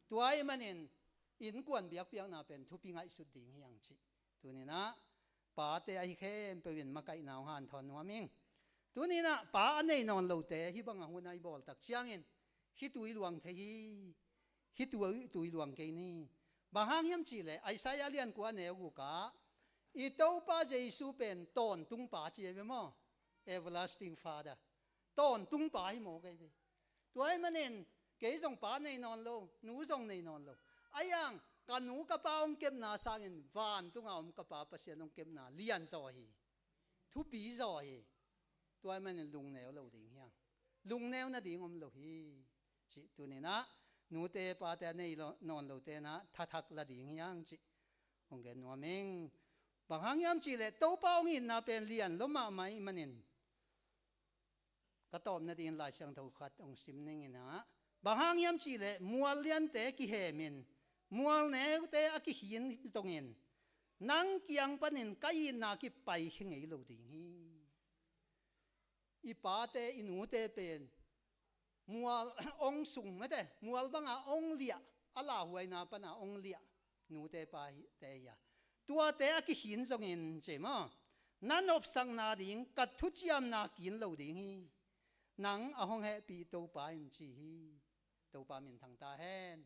Tua ahih manin innkuan biakpiakna pen thupi ngaihsut ding hi hang cih. Tuni in a, pate ahi khempeuh in makaihna hong hanthawn nuam ing. Tuni in a, pa a nei nawn lote hih bang a hun a i bawl tak ciangin, hih tu i luang thei hi. Hih tu, tu i luang kei ni. Bang hang hiam cih leh, Isaiah lian kua neu guk ah, i Topa Jesu pen tawntung pa ci ei ve maw? Everlasting Father. Tawntung pa hi mawk ei ve. Tua ahih manin, kei zong pa nei nawn lo, nu zong nei nawn lo. Ahi hang, ka nu ka pa hong kepna sangin, vantung a om ka Pa Pasian hong kepna lian zaw hi. Thupi zaw hi. Tua ahih manin lungneu lo ding hi hang. Lungneu nading om lo hi. Cih tuni in a, nute pate a nei lo, nawn lote in a, thathak la ding hi hang cih hong gen nuam ing. Bang hang hiam cih leh, Topa hong itna pen lian lua mahmah ahih manin, ka tawp nadingin Lai Siangtho khat hong sim ning in a, bang hang hiam cih leh, mual liante kihemin, mual neute a kikhin zongin, nang kiang panin ka itna kipaikhia ngei lo ding hi. I pate, i nute pen mual ong sung mate, mual banga ong liah, a lauhuaina pana ong liah nute pate hi a, tuate a kikhin zongin ci ei maw, na nopsakna ding ka thuciamna kin lo ding hi. Nang a hong hehpih Topa in ci hi. Topa minthang ta hen.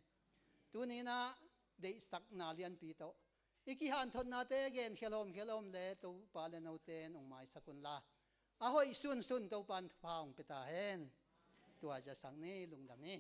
Tuni in a, deihsakna lianpi tawh i kihanthawnate gen khelhawm khelhawm le Topa le note in hong maisak un la, a hoih sunsun Topa in thupha hong pia ta hen. Tua ciang sak ni, lungdam ni.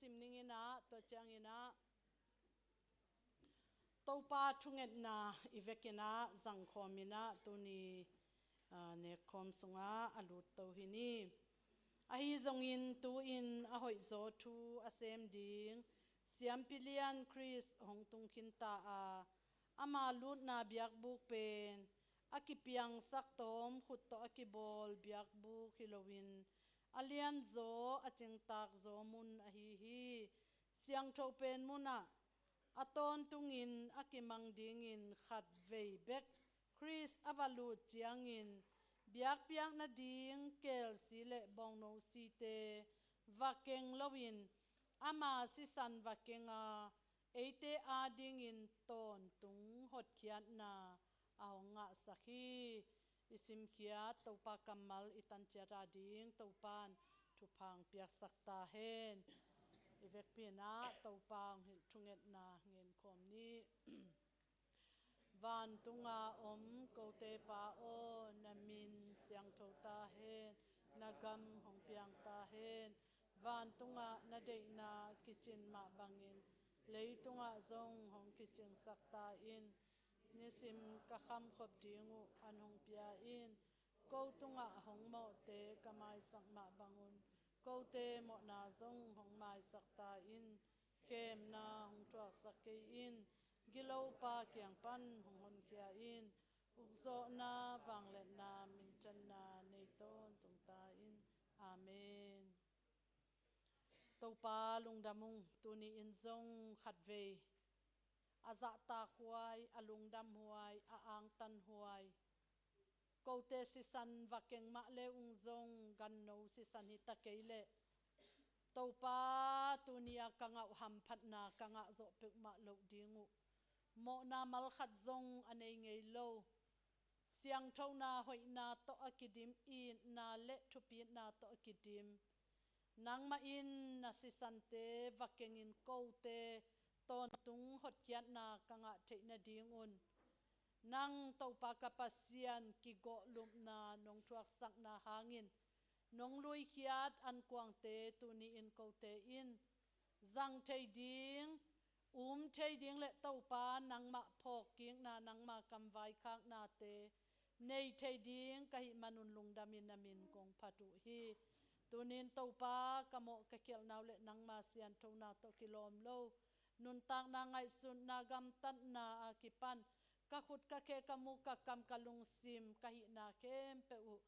Sim ning in ah, tua ciangin ah Topa thungetna i vekin ah zangkhawm in ah tuni, aa, nekkhawm sungah a lutto hi ni. Ahi zongin tu-in a hoihzaw thu a sem ding Siampi Lian Khrist hong tung khinta a, ama lutna biakbuk pen a kipiangsak tawm khut tawh a kibawl biakbuk hi loin a lianzaw a cingtakzaw mun ahi hi. Siangtho pen munah a tawntungin a kimang dingin khatvei bek Khrist a va lut ciangin biakpiak nading kelsi le bawngnosite va keng loin ama sisan va keng a, eite adingin tawntung hotkhiatna a hong ngahsak hi. I simkhiat Topa kammal i tanciat ading Topan thupha piaksak ta hen. I vekpi in ah Topa hong hilh thungetna ngenkhawm ni. Vantunga om kote Pa aw, na min siangtho ta hen, na gam hong piang ta hen. Vantungah na deihna kicin mah bangin leitungah zong hong kicingsak ta in. Nisim ka khamkhop ding uh an hong pia in. Ko tungah hong mawhte ka maisak mah bangun kote mawhna zong hong maisak ta in. Khemna hong thuaksak kei in. Gilopa kiang pan hong honkhia in. Ukzawhna, vangliatna, minthanna nei tawntung ta in. Amen. Topa lungdam ung, tuni in zong khatvei a zahtak huai, a lungdam huai, a angtan huai kote sisan va keng mah le ung zong ganno sisan hi ta kei leh Topa tuni a ka ngah uh hamphatna ka ngah zawh peuhmah loh ding uh mawhna malkhat zong a nei ngei lo. Siangthona hoihna tawh a kidim, itna le thupitna tawh a kidim. Nangmah in na sisante va kengin kote tawntung hotkhiatna ka ngah theih nadingun nang Topa ka Pasian kigawhlupna nong thuaksakna hangin nong luikhiat ankuangte tuni in kote in zang thei ding, um thei ding le Topa nangmah phawkkikna, nangmah kamvaikhaknate nei thei ding ka hih manun lungdamin na min kong phat uh hi. Tunin Topa ka mawh ka khialhna uh le nangma sianthona tawh kilawm lo nuntakna, ngaihsutna, gamtatna a kipan ka khut ka khe, ka muk ka kam, ka lungsim, ka hihna khempeuh uh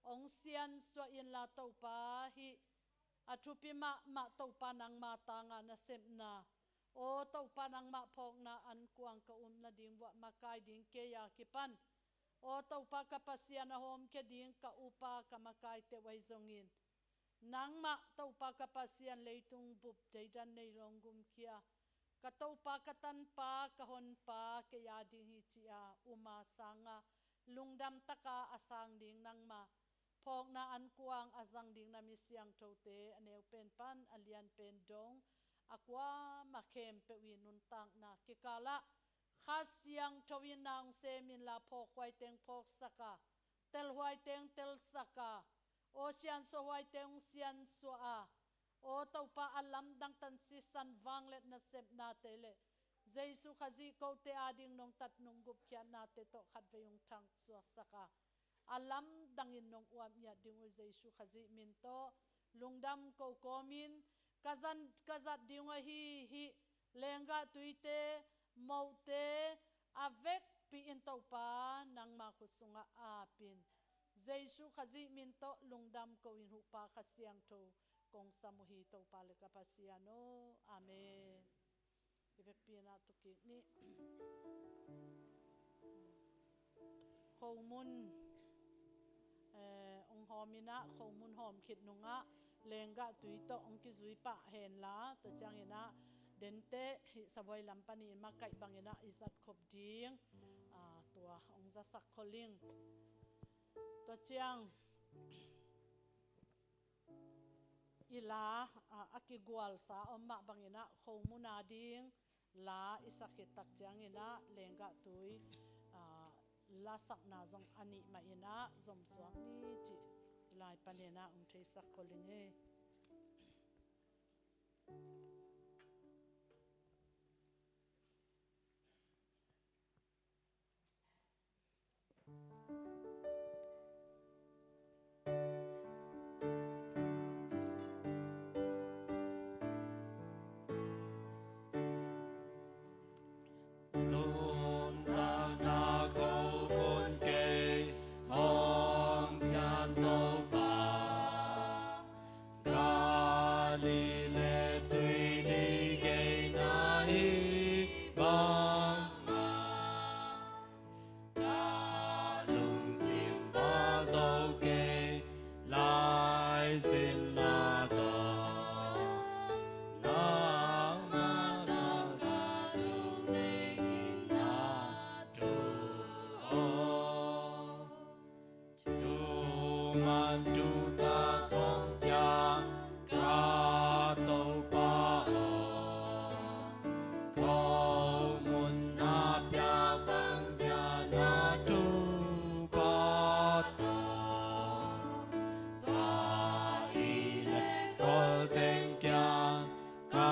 hong siansuah inla Topa hih a thupi mahmah Topa nangma tanga nasepna, aw Topa nangmah phawkna ankuang ka um nading vuah makai ding kei a kipan, aw Topa ka Pasian a hawmkhia ding ka upa ka makaite uh ahi zongin nangmah Topa ka Pasian leitung bup deidan nei lawng gumkhia, ka Topa ka Tanpa ka Honpa kei a ding hi ci-a um a sang a, lungdam taka a sang ding nangma phawkna ankuang a zang ding na mi siangthote a neu pen pan a lian pen dong a kuamah khempeuh i nuntakna kikalah Kha Siangtho in na hong sem inla, phawkhuai teng phawksak a, telhuai teng telsak a, aw siansuahhuai teng hong siansuah a, aw Topa a lamdang tan sisan vangliatna sepnate le Jesu Khazih kote ading nong tat nong gupkhiatnate tawh khatvei hong thangsuaksak a, a lamdangin nong uap ngiat ding uh Jesu Khazih min tawh lungdam ko kawmin ka zan, ka zat ding uh ahi hih lenggah tuite, mohte a vekpi in Topa nangma khut sungah apin Jesu Khazih min tawh lungdam ko in huhpa Kha Siangtho kong sam uh hi Topa le ka Pasian aw. Amen. I vekpi in ah tukik ni. Khomun, eh, hong hawm in ah khomun hawm khit nungah lenggah tui tawh hong kizui pah henla, tua ciangin ah dente hih sabuai lam panin makaih bangin ah i zat khop ding, ah, tua hong zasak khol ing. Tua ciang i la, a, a kigualsa om mah bangin ah khomun ading la i sak khit tak ciangin ah lenggah tui, a, lasakna zong a nih mah in ah zomsuak ni cih i lai panin ah hong theisak khol ing ei. man tu ta kong kiang ka Topa aw, ko mun na piak bang sia na tu pa tawh, ta i le kol teng kiang ka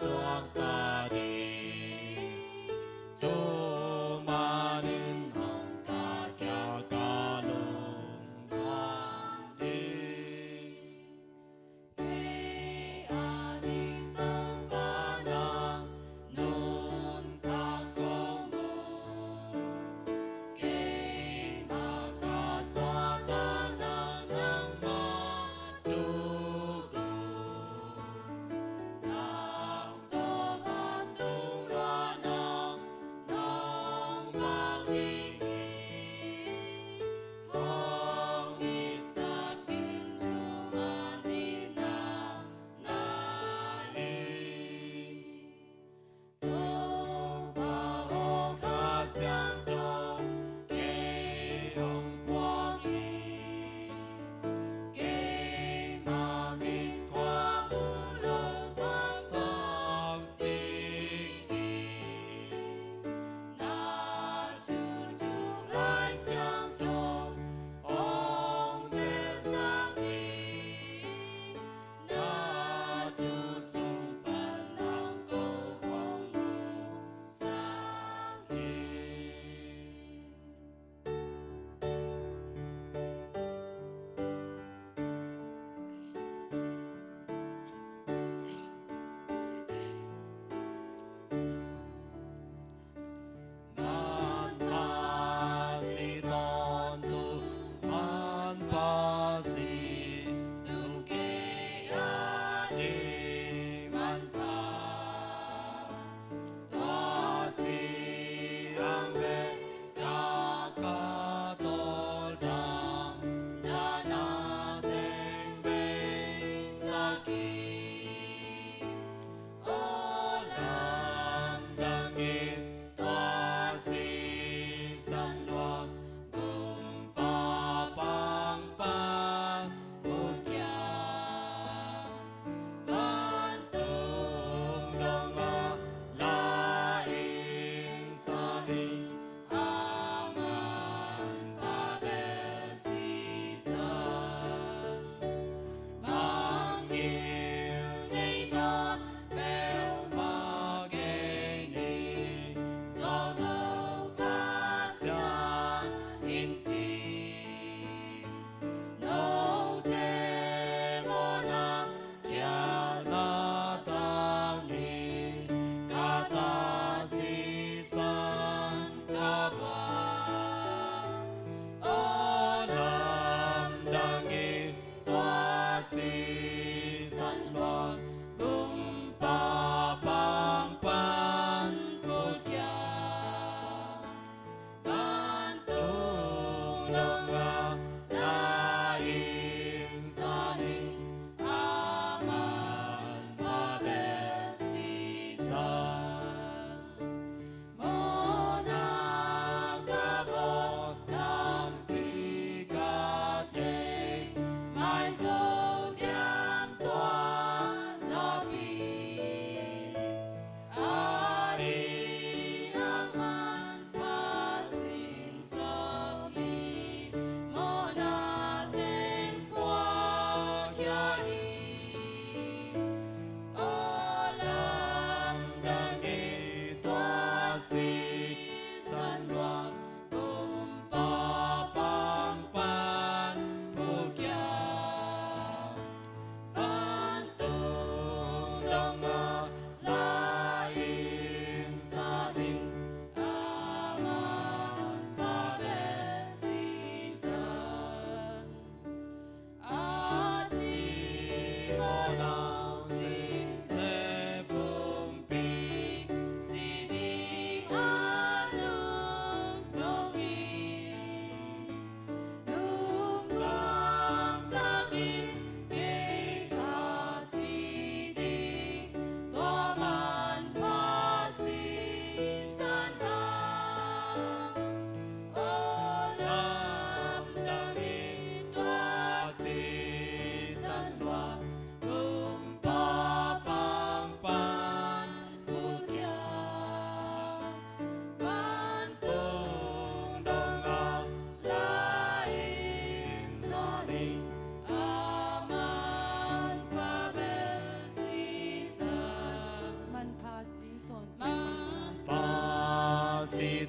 suak ta ding. Tu manin hong ka kiang ka lungdam ding. Kei a ding Topa nang nuntak kong mu. Keimah ka suahtak nang, nangmah tuku. Nang tawh vantung luahna nong bang ding hi. Hong hisak in tu manin na na hi. Topa aw, Kha Siangtho kei hong puak hi. Keimah mit kua mu lo kua sang ding hi. Na thu thuk Lai Siangtho hong telsak hi. Na thu sung pan nang ko hong musak hi. Manpha si tawntung, manpha si tung, kei a ding manpha. Tua si ang pen ka, ka tawldam dana teng bei sak hi. Aw lamdang in tua sisan luang bumpa pang pan pulkiat. Vantung dong a la in sa ning, a manpha bel sisan. Mangngilh nei nawn peuhmah kei ni, zawh lo Pasian in ci. Note mawhna khialhna tangin ka ta sisan ka buak. Aw lamdang in tua sisan luang bumpa pang pan pulkiat. Vantung dong a la in sa ning, a manpha bel sisan. Mawhna ka bawl tampi ka thei, maizo diam tua zapi. Ahi hang manpha sinsawm hi, mawhna teng puakkhia hi. Aw lamdang in tua sisan luang bumpa pang pan pulkiat. Vantung dong a la in sa ning, a manpha bel sisan. A ci mawh lo sin le pumpi si ding a lungzong hi. Lungtuam takin kei ka si ding,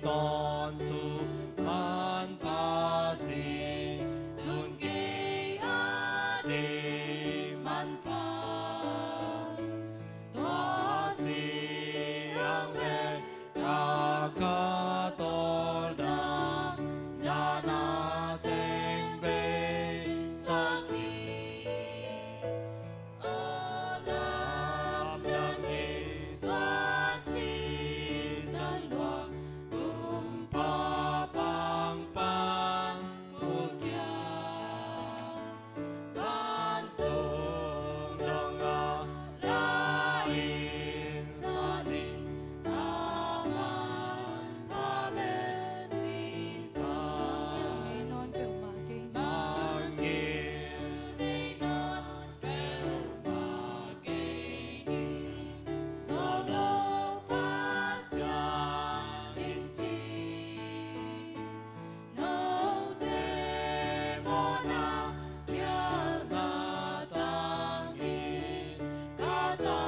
Tawntung Manpha si, tun kei a deih Manpha tua si ang pen, ka ka tawldam dan a teng bei sak hi. A lamdang hi tua sisan luang, kumpa pangpan pulkia. Vantung dong a la in sa ding, a Manpha bel si sa. Mangngilh ngei nawn peuhmah kei ni. Mangngilh ngei nawn peuhmah kei ni. Zo lo Pasian in ci. Note mawhna khialhna tangin, ka ta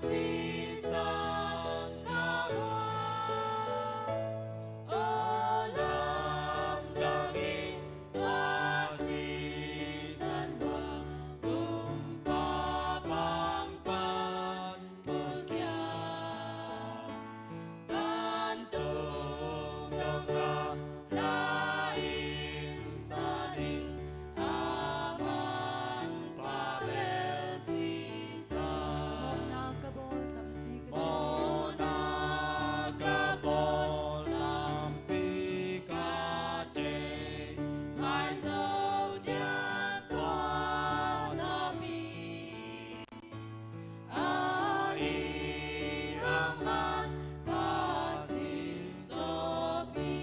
sisan ka guan. A lamdang hi tua sisan luang, kumpa pangpan pulkia. Vantung dong a la in sa ding, a Manpha bel si sa. Mawhna ka bawl tampi ka cih. Mawhna ka bawl tampi ka cih, mai zo diak tua zapi. Ahi hang Manpha sin sawpi.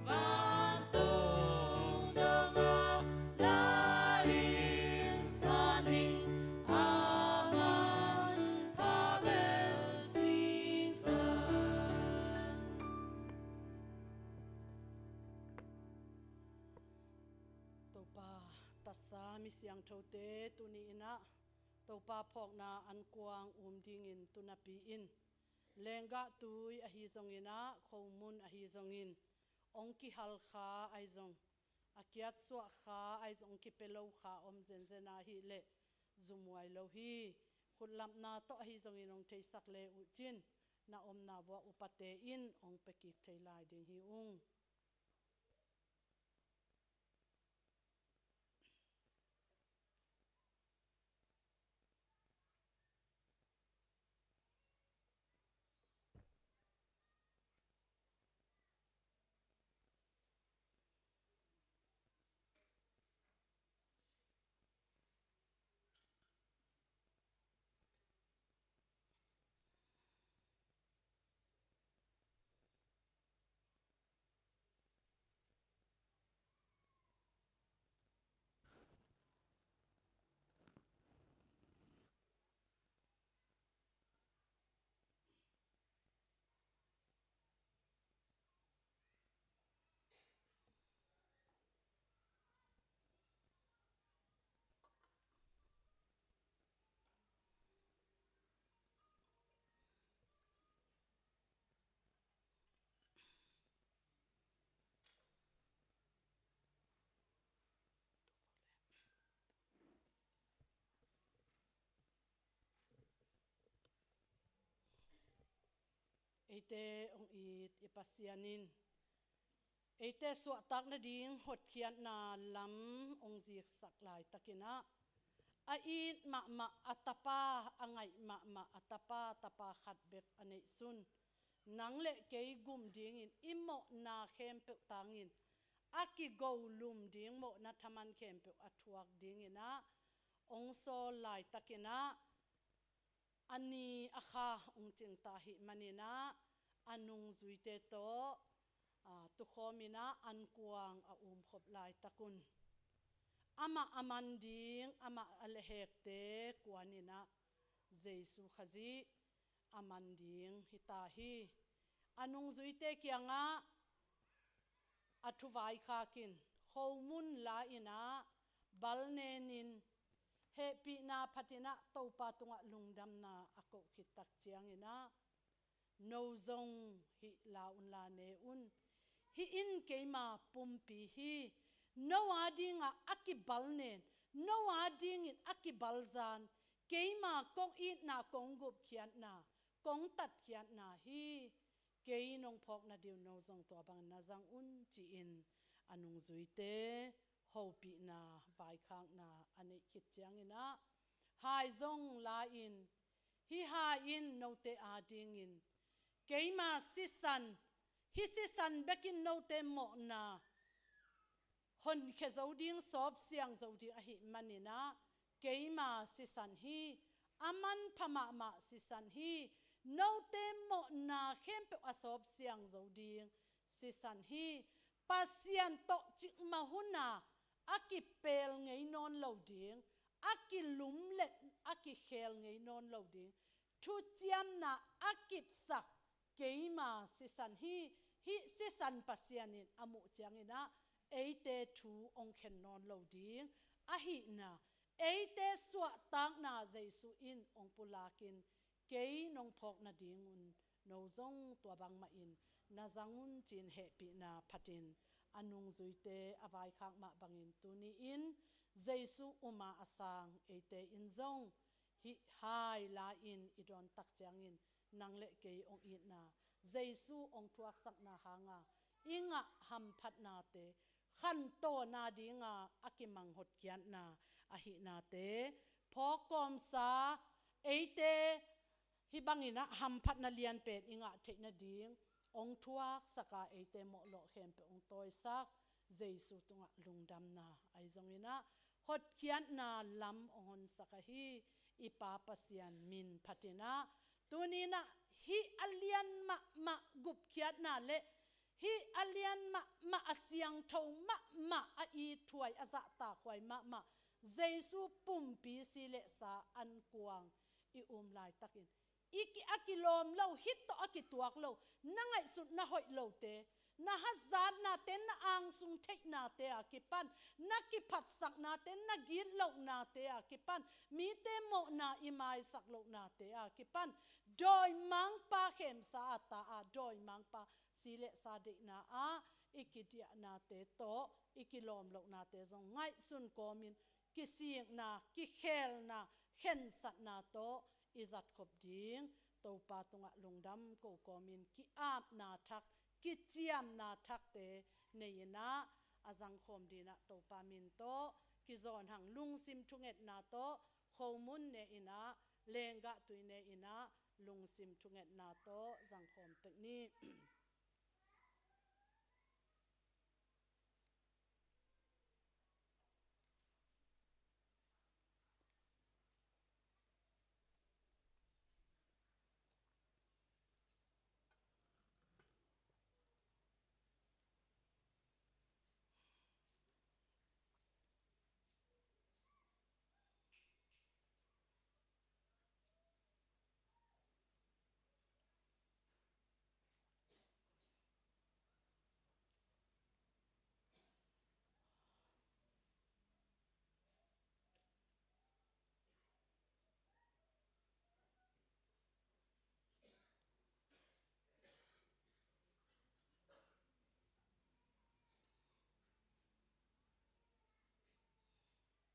Vantung dong a la in sa ding, a Manpha bel si sa. Topa, Tasa, mi siangthote tuni in ah Topa phawkna ankuang um dingin tu napi in lenggah tui ahi zongin ah, khomun ahi zongin, hong kihal kha ahi zong, a kiatsuah kha ahi zong, hong kipia lo kha om zenzen ahih leh, zumhuai lo hi. Khutlapna tawh ahi zongin hong theisak le uh cin, na omna vuah upate in hong pia kik thei lai ding hi ung. Eite hong it i Pasian in eite suahtak nading hotkhiatna lam hong ziksak laitakin ah, a it mahmah a tapa, a ngaih mahmah a tapa, tapa khat bek a neihsun, nang le kei gum dingin, i mawhna khempeuh tangin, a kigolum ding mawhna thaman khempeuh a thuak dingin ah hong sawl laitakin ah, a ni a kha hong cingta ahih manin ah, a nungzuite tawh, aa, tukhawmin ah ankuang a umkhop laitak un, amah a man ding, amah a lehhekte kuanin ah Jesu Khazih a man ding hi ta hi. A nungzuite kiangah a thu vaikhak in, khomun la-in ah, balnenin, hehpihna phatin ah Topa tungah lungdamna a koh khit tak ciangin ah, no zong hih la un la ne un. Hih in keima pumpi hi. No a dingah a kibalnen, no a dingin a kibalzan, keima kong itna, kong gupkhiatna, kong tatkhiatna hi. Kei nong phawk nading un no zong tua bangin na zang un, ci-in a nungzuite hopihna, vaikhakna a neih khit ciangin ah, hai zong la-in, hih hai in note a dingin keima sisan, hih sisan bekin note mawhna honkhia zo ding, sawpsiang zo ding ahih manin ah, keima sisan hi, a manpha mahmah sisan hi, note mawhna khempeuh a sawpsiang zo ding sisan hi. Pasian tawh cikmah hun a, a kipel ngei nawn lo ding, a kilumlet, a kikhel ngei nawn lo ding, thuciamna a kipsak keima sisan hi. Hih sisan Pasian in a muh ciangin ah, eite thu hong khen nawn lo ding ahihna, eite suahtakna Jesu in hong pulakin, kei nong phawk nading un no zong tua bangmah in na zang un, ci-in hehpihna phatin a nungzuite a vaikhak mah bangin, tuni-in Jesu um a a sang eite in zong hih hai la-in i dawn tak ciangin, nang le kei hong itna, Jesu hong thuaksakna hanga i ngah hamphatnate, khantohna dinga a kimang hotkhiatna ahihnate phawk kawmsa, eite hih bangin ah hamphatna lianpen i ngah theih nading hong thuaksak a, eite mawhlawh khempeuh hong tawisak Jesu tungah lungdamna ahi zongin ah, hotkhiatna lam hong honsak ahi i Pa Pasian min phatin ah, tuni-in ah hih a lian mahmah gupkhiatna le hih a lian mahmah, a siangtho mahmah, a ithuai, a zahtakhuai mahmah Jesu pumpi si le sa ankuang i um laitakin, i ki, a kilawm lo, hih tawh a kituak lo, na ngaihsutna hoih lote, na hazatnate, na angsung theihnate a kipan, na kiphatsaknate, na gitlohnate a kipan, mite mawhna i maisak lohnate a kipan, dawimangpa khemsa a ta a, dawimangpa si le sa deihna a i kidiahnate tawh i kilawm lohnate zong ngaihsun kawmin, kisikna, kikhelna, khensatna tawh i zatkhop ding, Topa tungah lungdam ko kawmin ki-apna thak, kiciamna thakte nei-in ah, a zangkhawm dingin ah Topa min tawh kizawn hang. Lungsim thungetna tawh khomun ne-in ah, lenggah tui ne-in ah, lungsim thungetna tawh zangkhawm tek ni.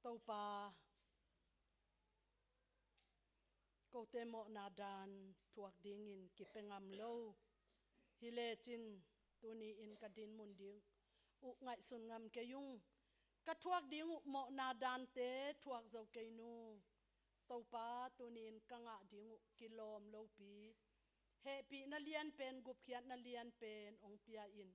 Topa, Kote mawhna dan thuak dingin kipia ngam lo. Hi lecin tuni-in ka dinmun ding uh ngaihsun ngam kei ung. Ka thuak ding uh mawhna dante thuak zo kei nung. Topa, tuni-in ka ngah ding uh kilawm lopi, hehpihna lianpen, gupkhiatna lianpen hong pia in.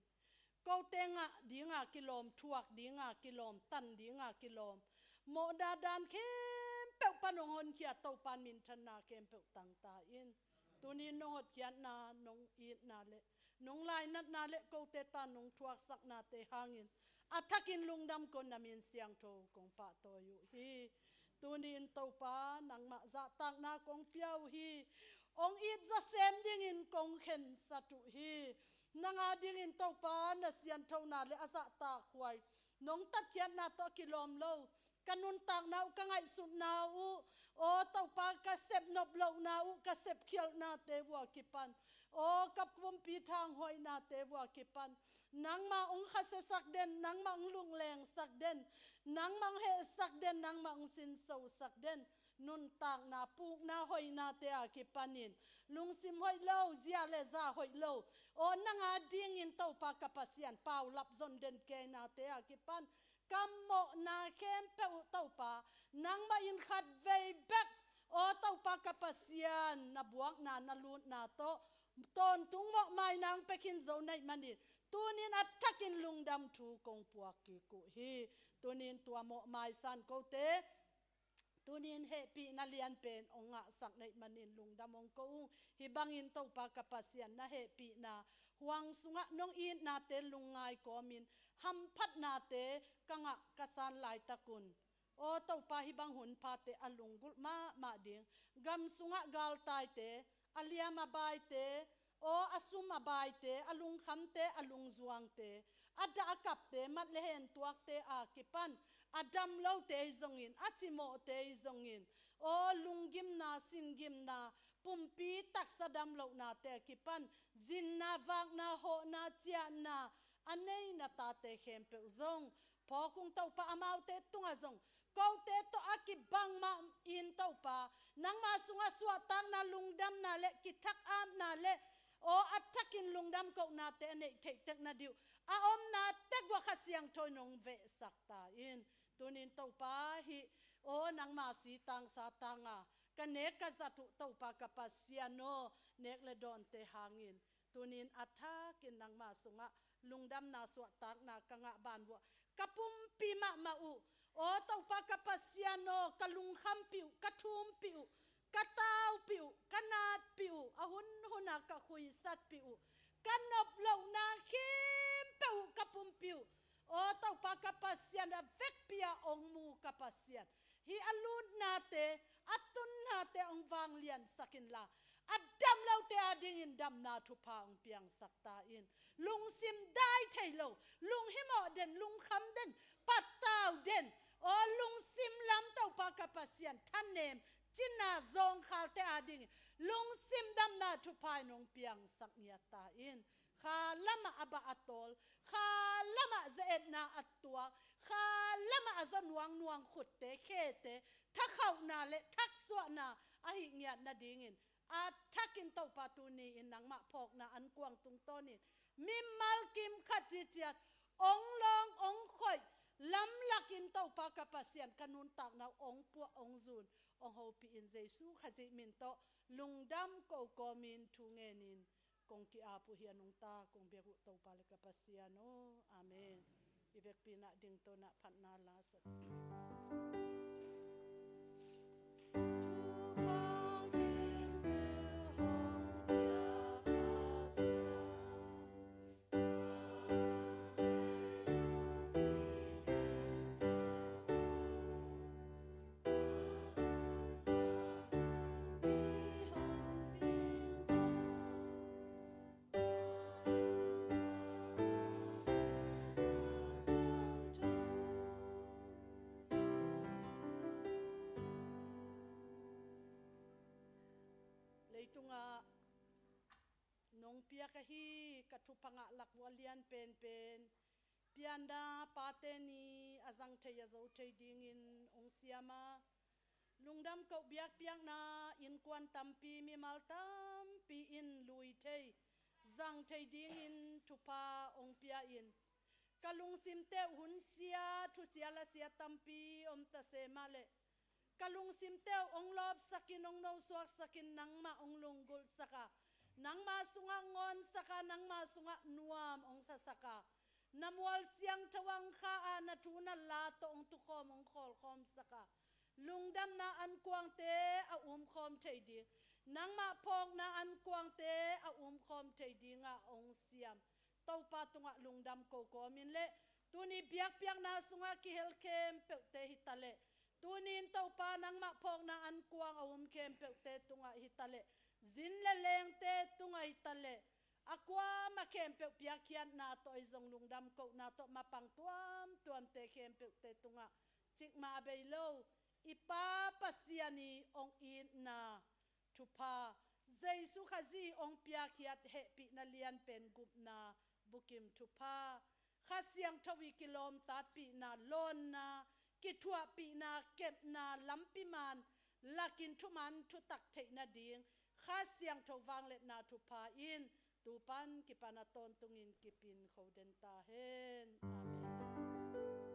Kote ngah dinga kilawm, thuak dinga kilawm, tan dinga kilawm, mawhna dan khempeuh pan hong honkhia Topa in minthanna khempeuh tang ta in. Tuni-in nong hotkhiatna, nong itna le nong lainatna le kote ta nong thuaksaknate hangin a thakin lungdam ko, na min siangtho kong pahtawi uh hi. Tuni-in Topa, nangmah zahtakna kong pia uh hi. Hong it zawsem dingin kong khensat uh hi. Nang a dingin Topa, na sianthona le a zahtakhuai, nong tatkhiatna tawh a kilawm lo ka nuntakna uh, ka ngaihsutna uh, aw Topa, ka sepnop lohna uh, ka sepkhialhnate vua kipan, aw ka pumpi thanghoihnate vua kipan, nangmah hong khasiasak den, nangmah hong lunglengsak den, nangmah hong hehsak den, nangmah hong sinsosak den nuntakna, pukna, hoihnate a kipanin lungsim hoih lo, zia le za hoih lo, aw nang a dingin Topa ka Pasian, paulap zon den keinate a kipan ka mawhna khempeuh uh Topa, nangmah in khatvei bek, aw Topa ka Pasian, na buakna, na lutna tawh tawntung mawhmaina hong pia khin zo na hih manin tuni-in a thakin lungdam thu kong puak kik uh hi. Tuni-in tua mawhmai san kote tuni-in hehpihna lianpen hong ngahsak na hih manin lungdam hong ko ung. Hih bangin Topa ka Pasian, na hehpihna huang sungah nong itnate lungngai kawmin hamphatnate ka ngah ka san laitak un, aw Topa, hih bang hun phate a lunggulh mahmah ding, gam sungah galtaite, a liam a baite, aw a sum a baite, a lungkhamte, a lungzuangte, a dah a kapte, mat le hen tuakte a kipan a dam lote hi zongin, a cimawhte hi zongin, aw lunggimna, singimna, pumpi taksa dam lohnate a kipan zinna, vakna, hawhna, ciahna a nei na tate khempeuh zong phawk ung Topa. Amaute tungah zong kote tawh a kibang mah in Topa, nangma sungah suahtakna, lungdamna le kithak apna le aw a thakin lungdam kohnate a neih theih tek na ding uh a omna tek uah Kha Siangtho in hong vehsak ta in. Tuni-in Topa, hih aw nangma sitang satanga ka nek ka zat uh Topa ka Pasian aw, nek le dawnte hangin tuni-in a thakin nangma sungah lungdamna, suahtakna ka ngah ban uah ka pumpi mahmah uh, aw Topa ka Pasian aw, ka lungkhampih uh, ka thumpih uh, ka taupih uh, ka natpih uh, a hunhuna ka khuisatpih uh, ka nop lohna khempeuh uh ka pumpi uh, aw Topa ka Pasian, a vekpi-a hong mu ka Pasian, hih a lutnate, a tunnate hong vangliansak inla, a dam lote adingin damna thupha hong piangsak ta in. Lungsim dai thei lo, lunghimawh den, lungkham den, pattau den, aw lungsim lam Topa ka Pasian, thanem, cina, zawngkhalte adingin lungsim damna thupha in hong piangsak ngiat ta in. Kha lamah a bah a tawl, kha lamah ze-etna a tuak, kha lamah a zaw nuangnuang khutte, khete thakhauhna le thaksuahna ahih ngiat nadingin a thakin Topa tuni-in nangmah phawkna ankuang tungtawnin mimal kim khat ciciat hong lawng, hong khoih, lamlakin Topa ka Pasian, ka nuntakna uh hong puah, hong zun, hong hopih in. Jesu Khazih min tawh lungdam ko kawmin thu ngenin kong ki-ap uh hi a nungta, kong biak uh Topa le ka Pasian aw. Amen. I vekpi-in ah dingto-in ah phatna la sa. Leitungah nong piak ahi ka thupha ngah lak uh a lian penpen, pianna pate ni a zang thei a zo thei dingin hong siam a, Lungdam koh biakpiakna innkuan tampi, mimal tampi in lui thei, zang thei dingin thupha hong pia in. Ka lungsimte uh hun sia, thusia lasia tampi om ta se mah leh, ka lungsimte uh hong lawpsakin, hong nosuaksakin, nangmah hong lunggulhsak a, nangma sungah hong ngawnsak a, nangma sungah nuam hong sasak a, na mual siangtho ah hong kha a, na thu na la tawh hong tukhawm, hong khawlkhawmsak a, lungdamna ankuangte a umkhawm thei ding, nangmah phawkna ankuangte a umkhawm thei dingah hong siam Topa tungah lungdam ko kawmin le, tuni biakpiakna sungah kihel khempeuhte hi ta le, tuni in Topa nangmah phawkna ankuang a um khempeuhte tungah hi ta le, zin le lengte tungah hi ta le, a kuamah khempeuh piakkhiatna tawh ahi zong lungdam kohna tawh mapang tuamtuamte khempeuhte tungah cikmah bei lo i Pa Pasian i hong itna thupha, Jesu Khazih hong piakkhiat hehpihna lianpen gupna bukim thupha, Kha Siangtho i kilawmtatpihna, lawnna, kithuahpihna, kepna, lampi man lakin thuman thutak theih nading Kha Siangtho vangliatna thupha in tupan kipan a tawntungin kipin kho den ta hen. Amen.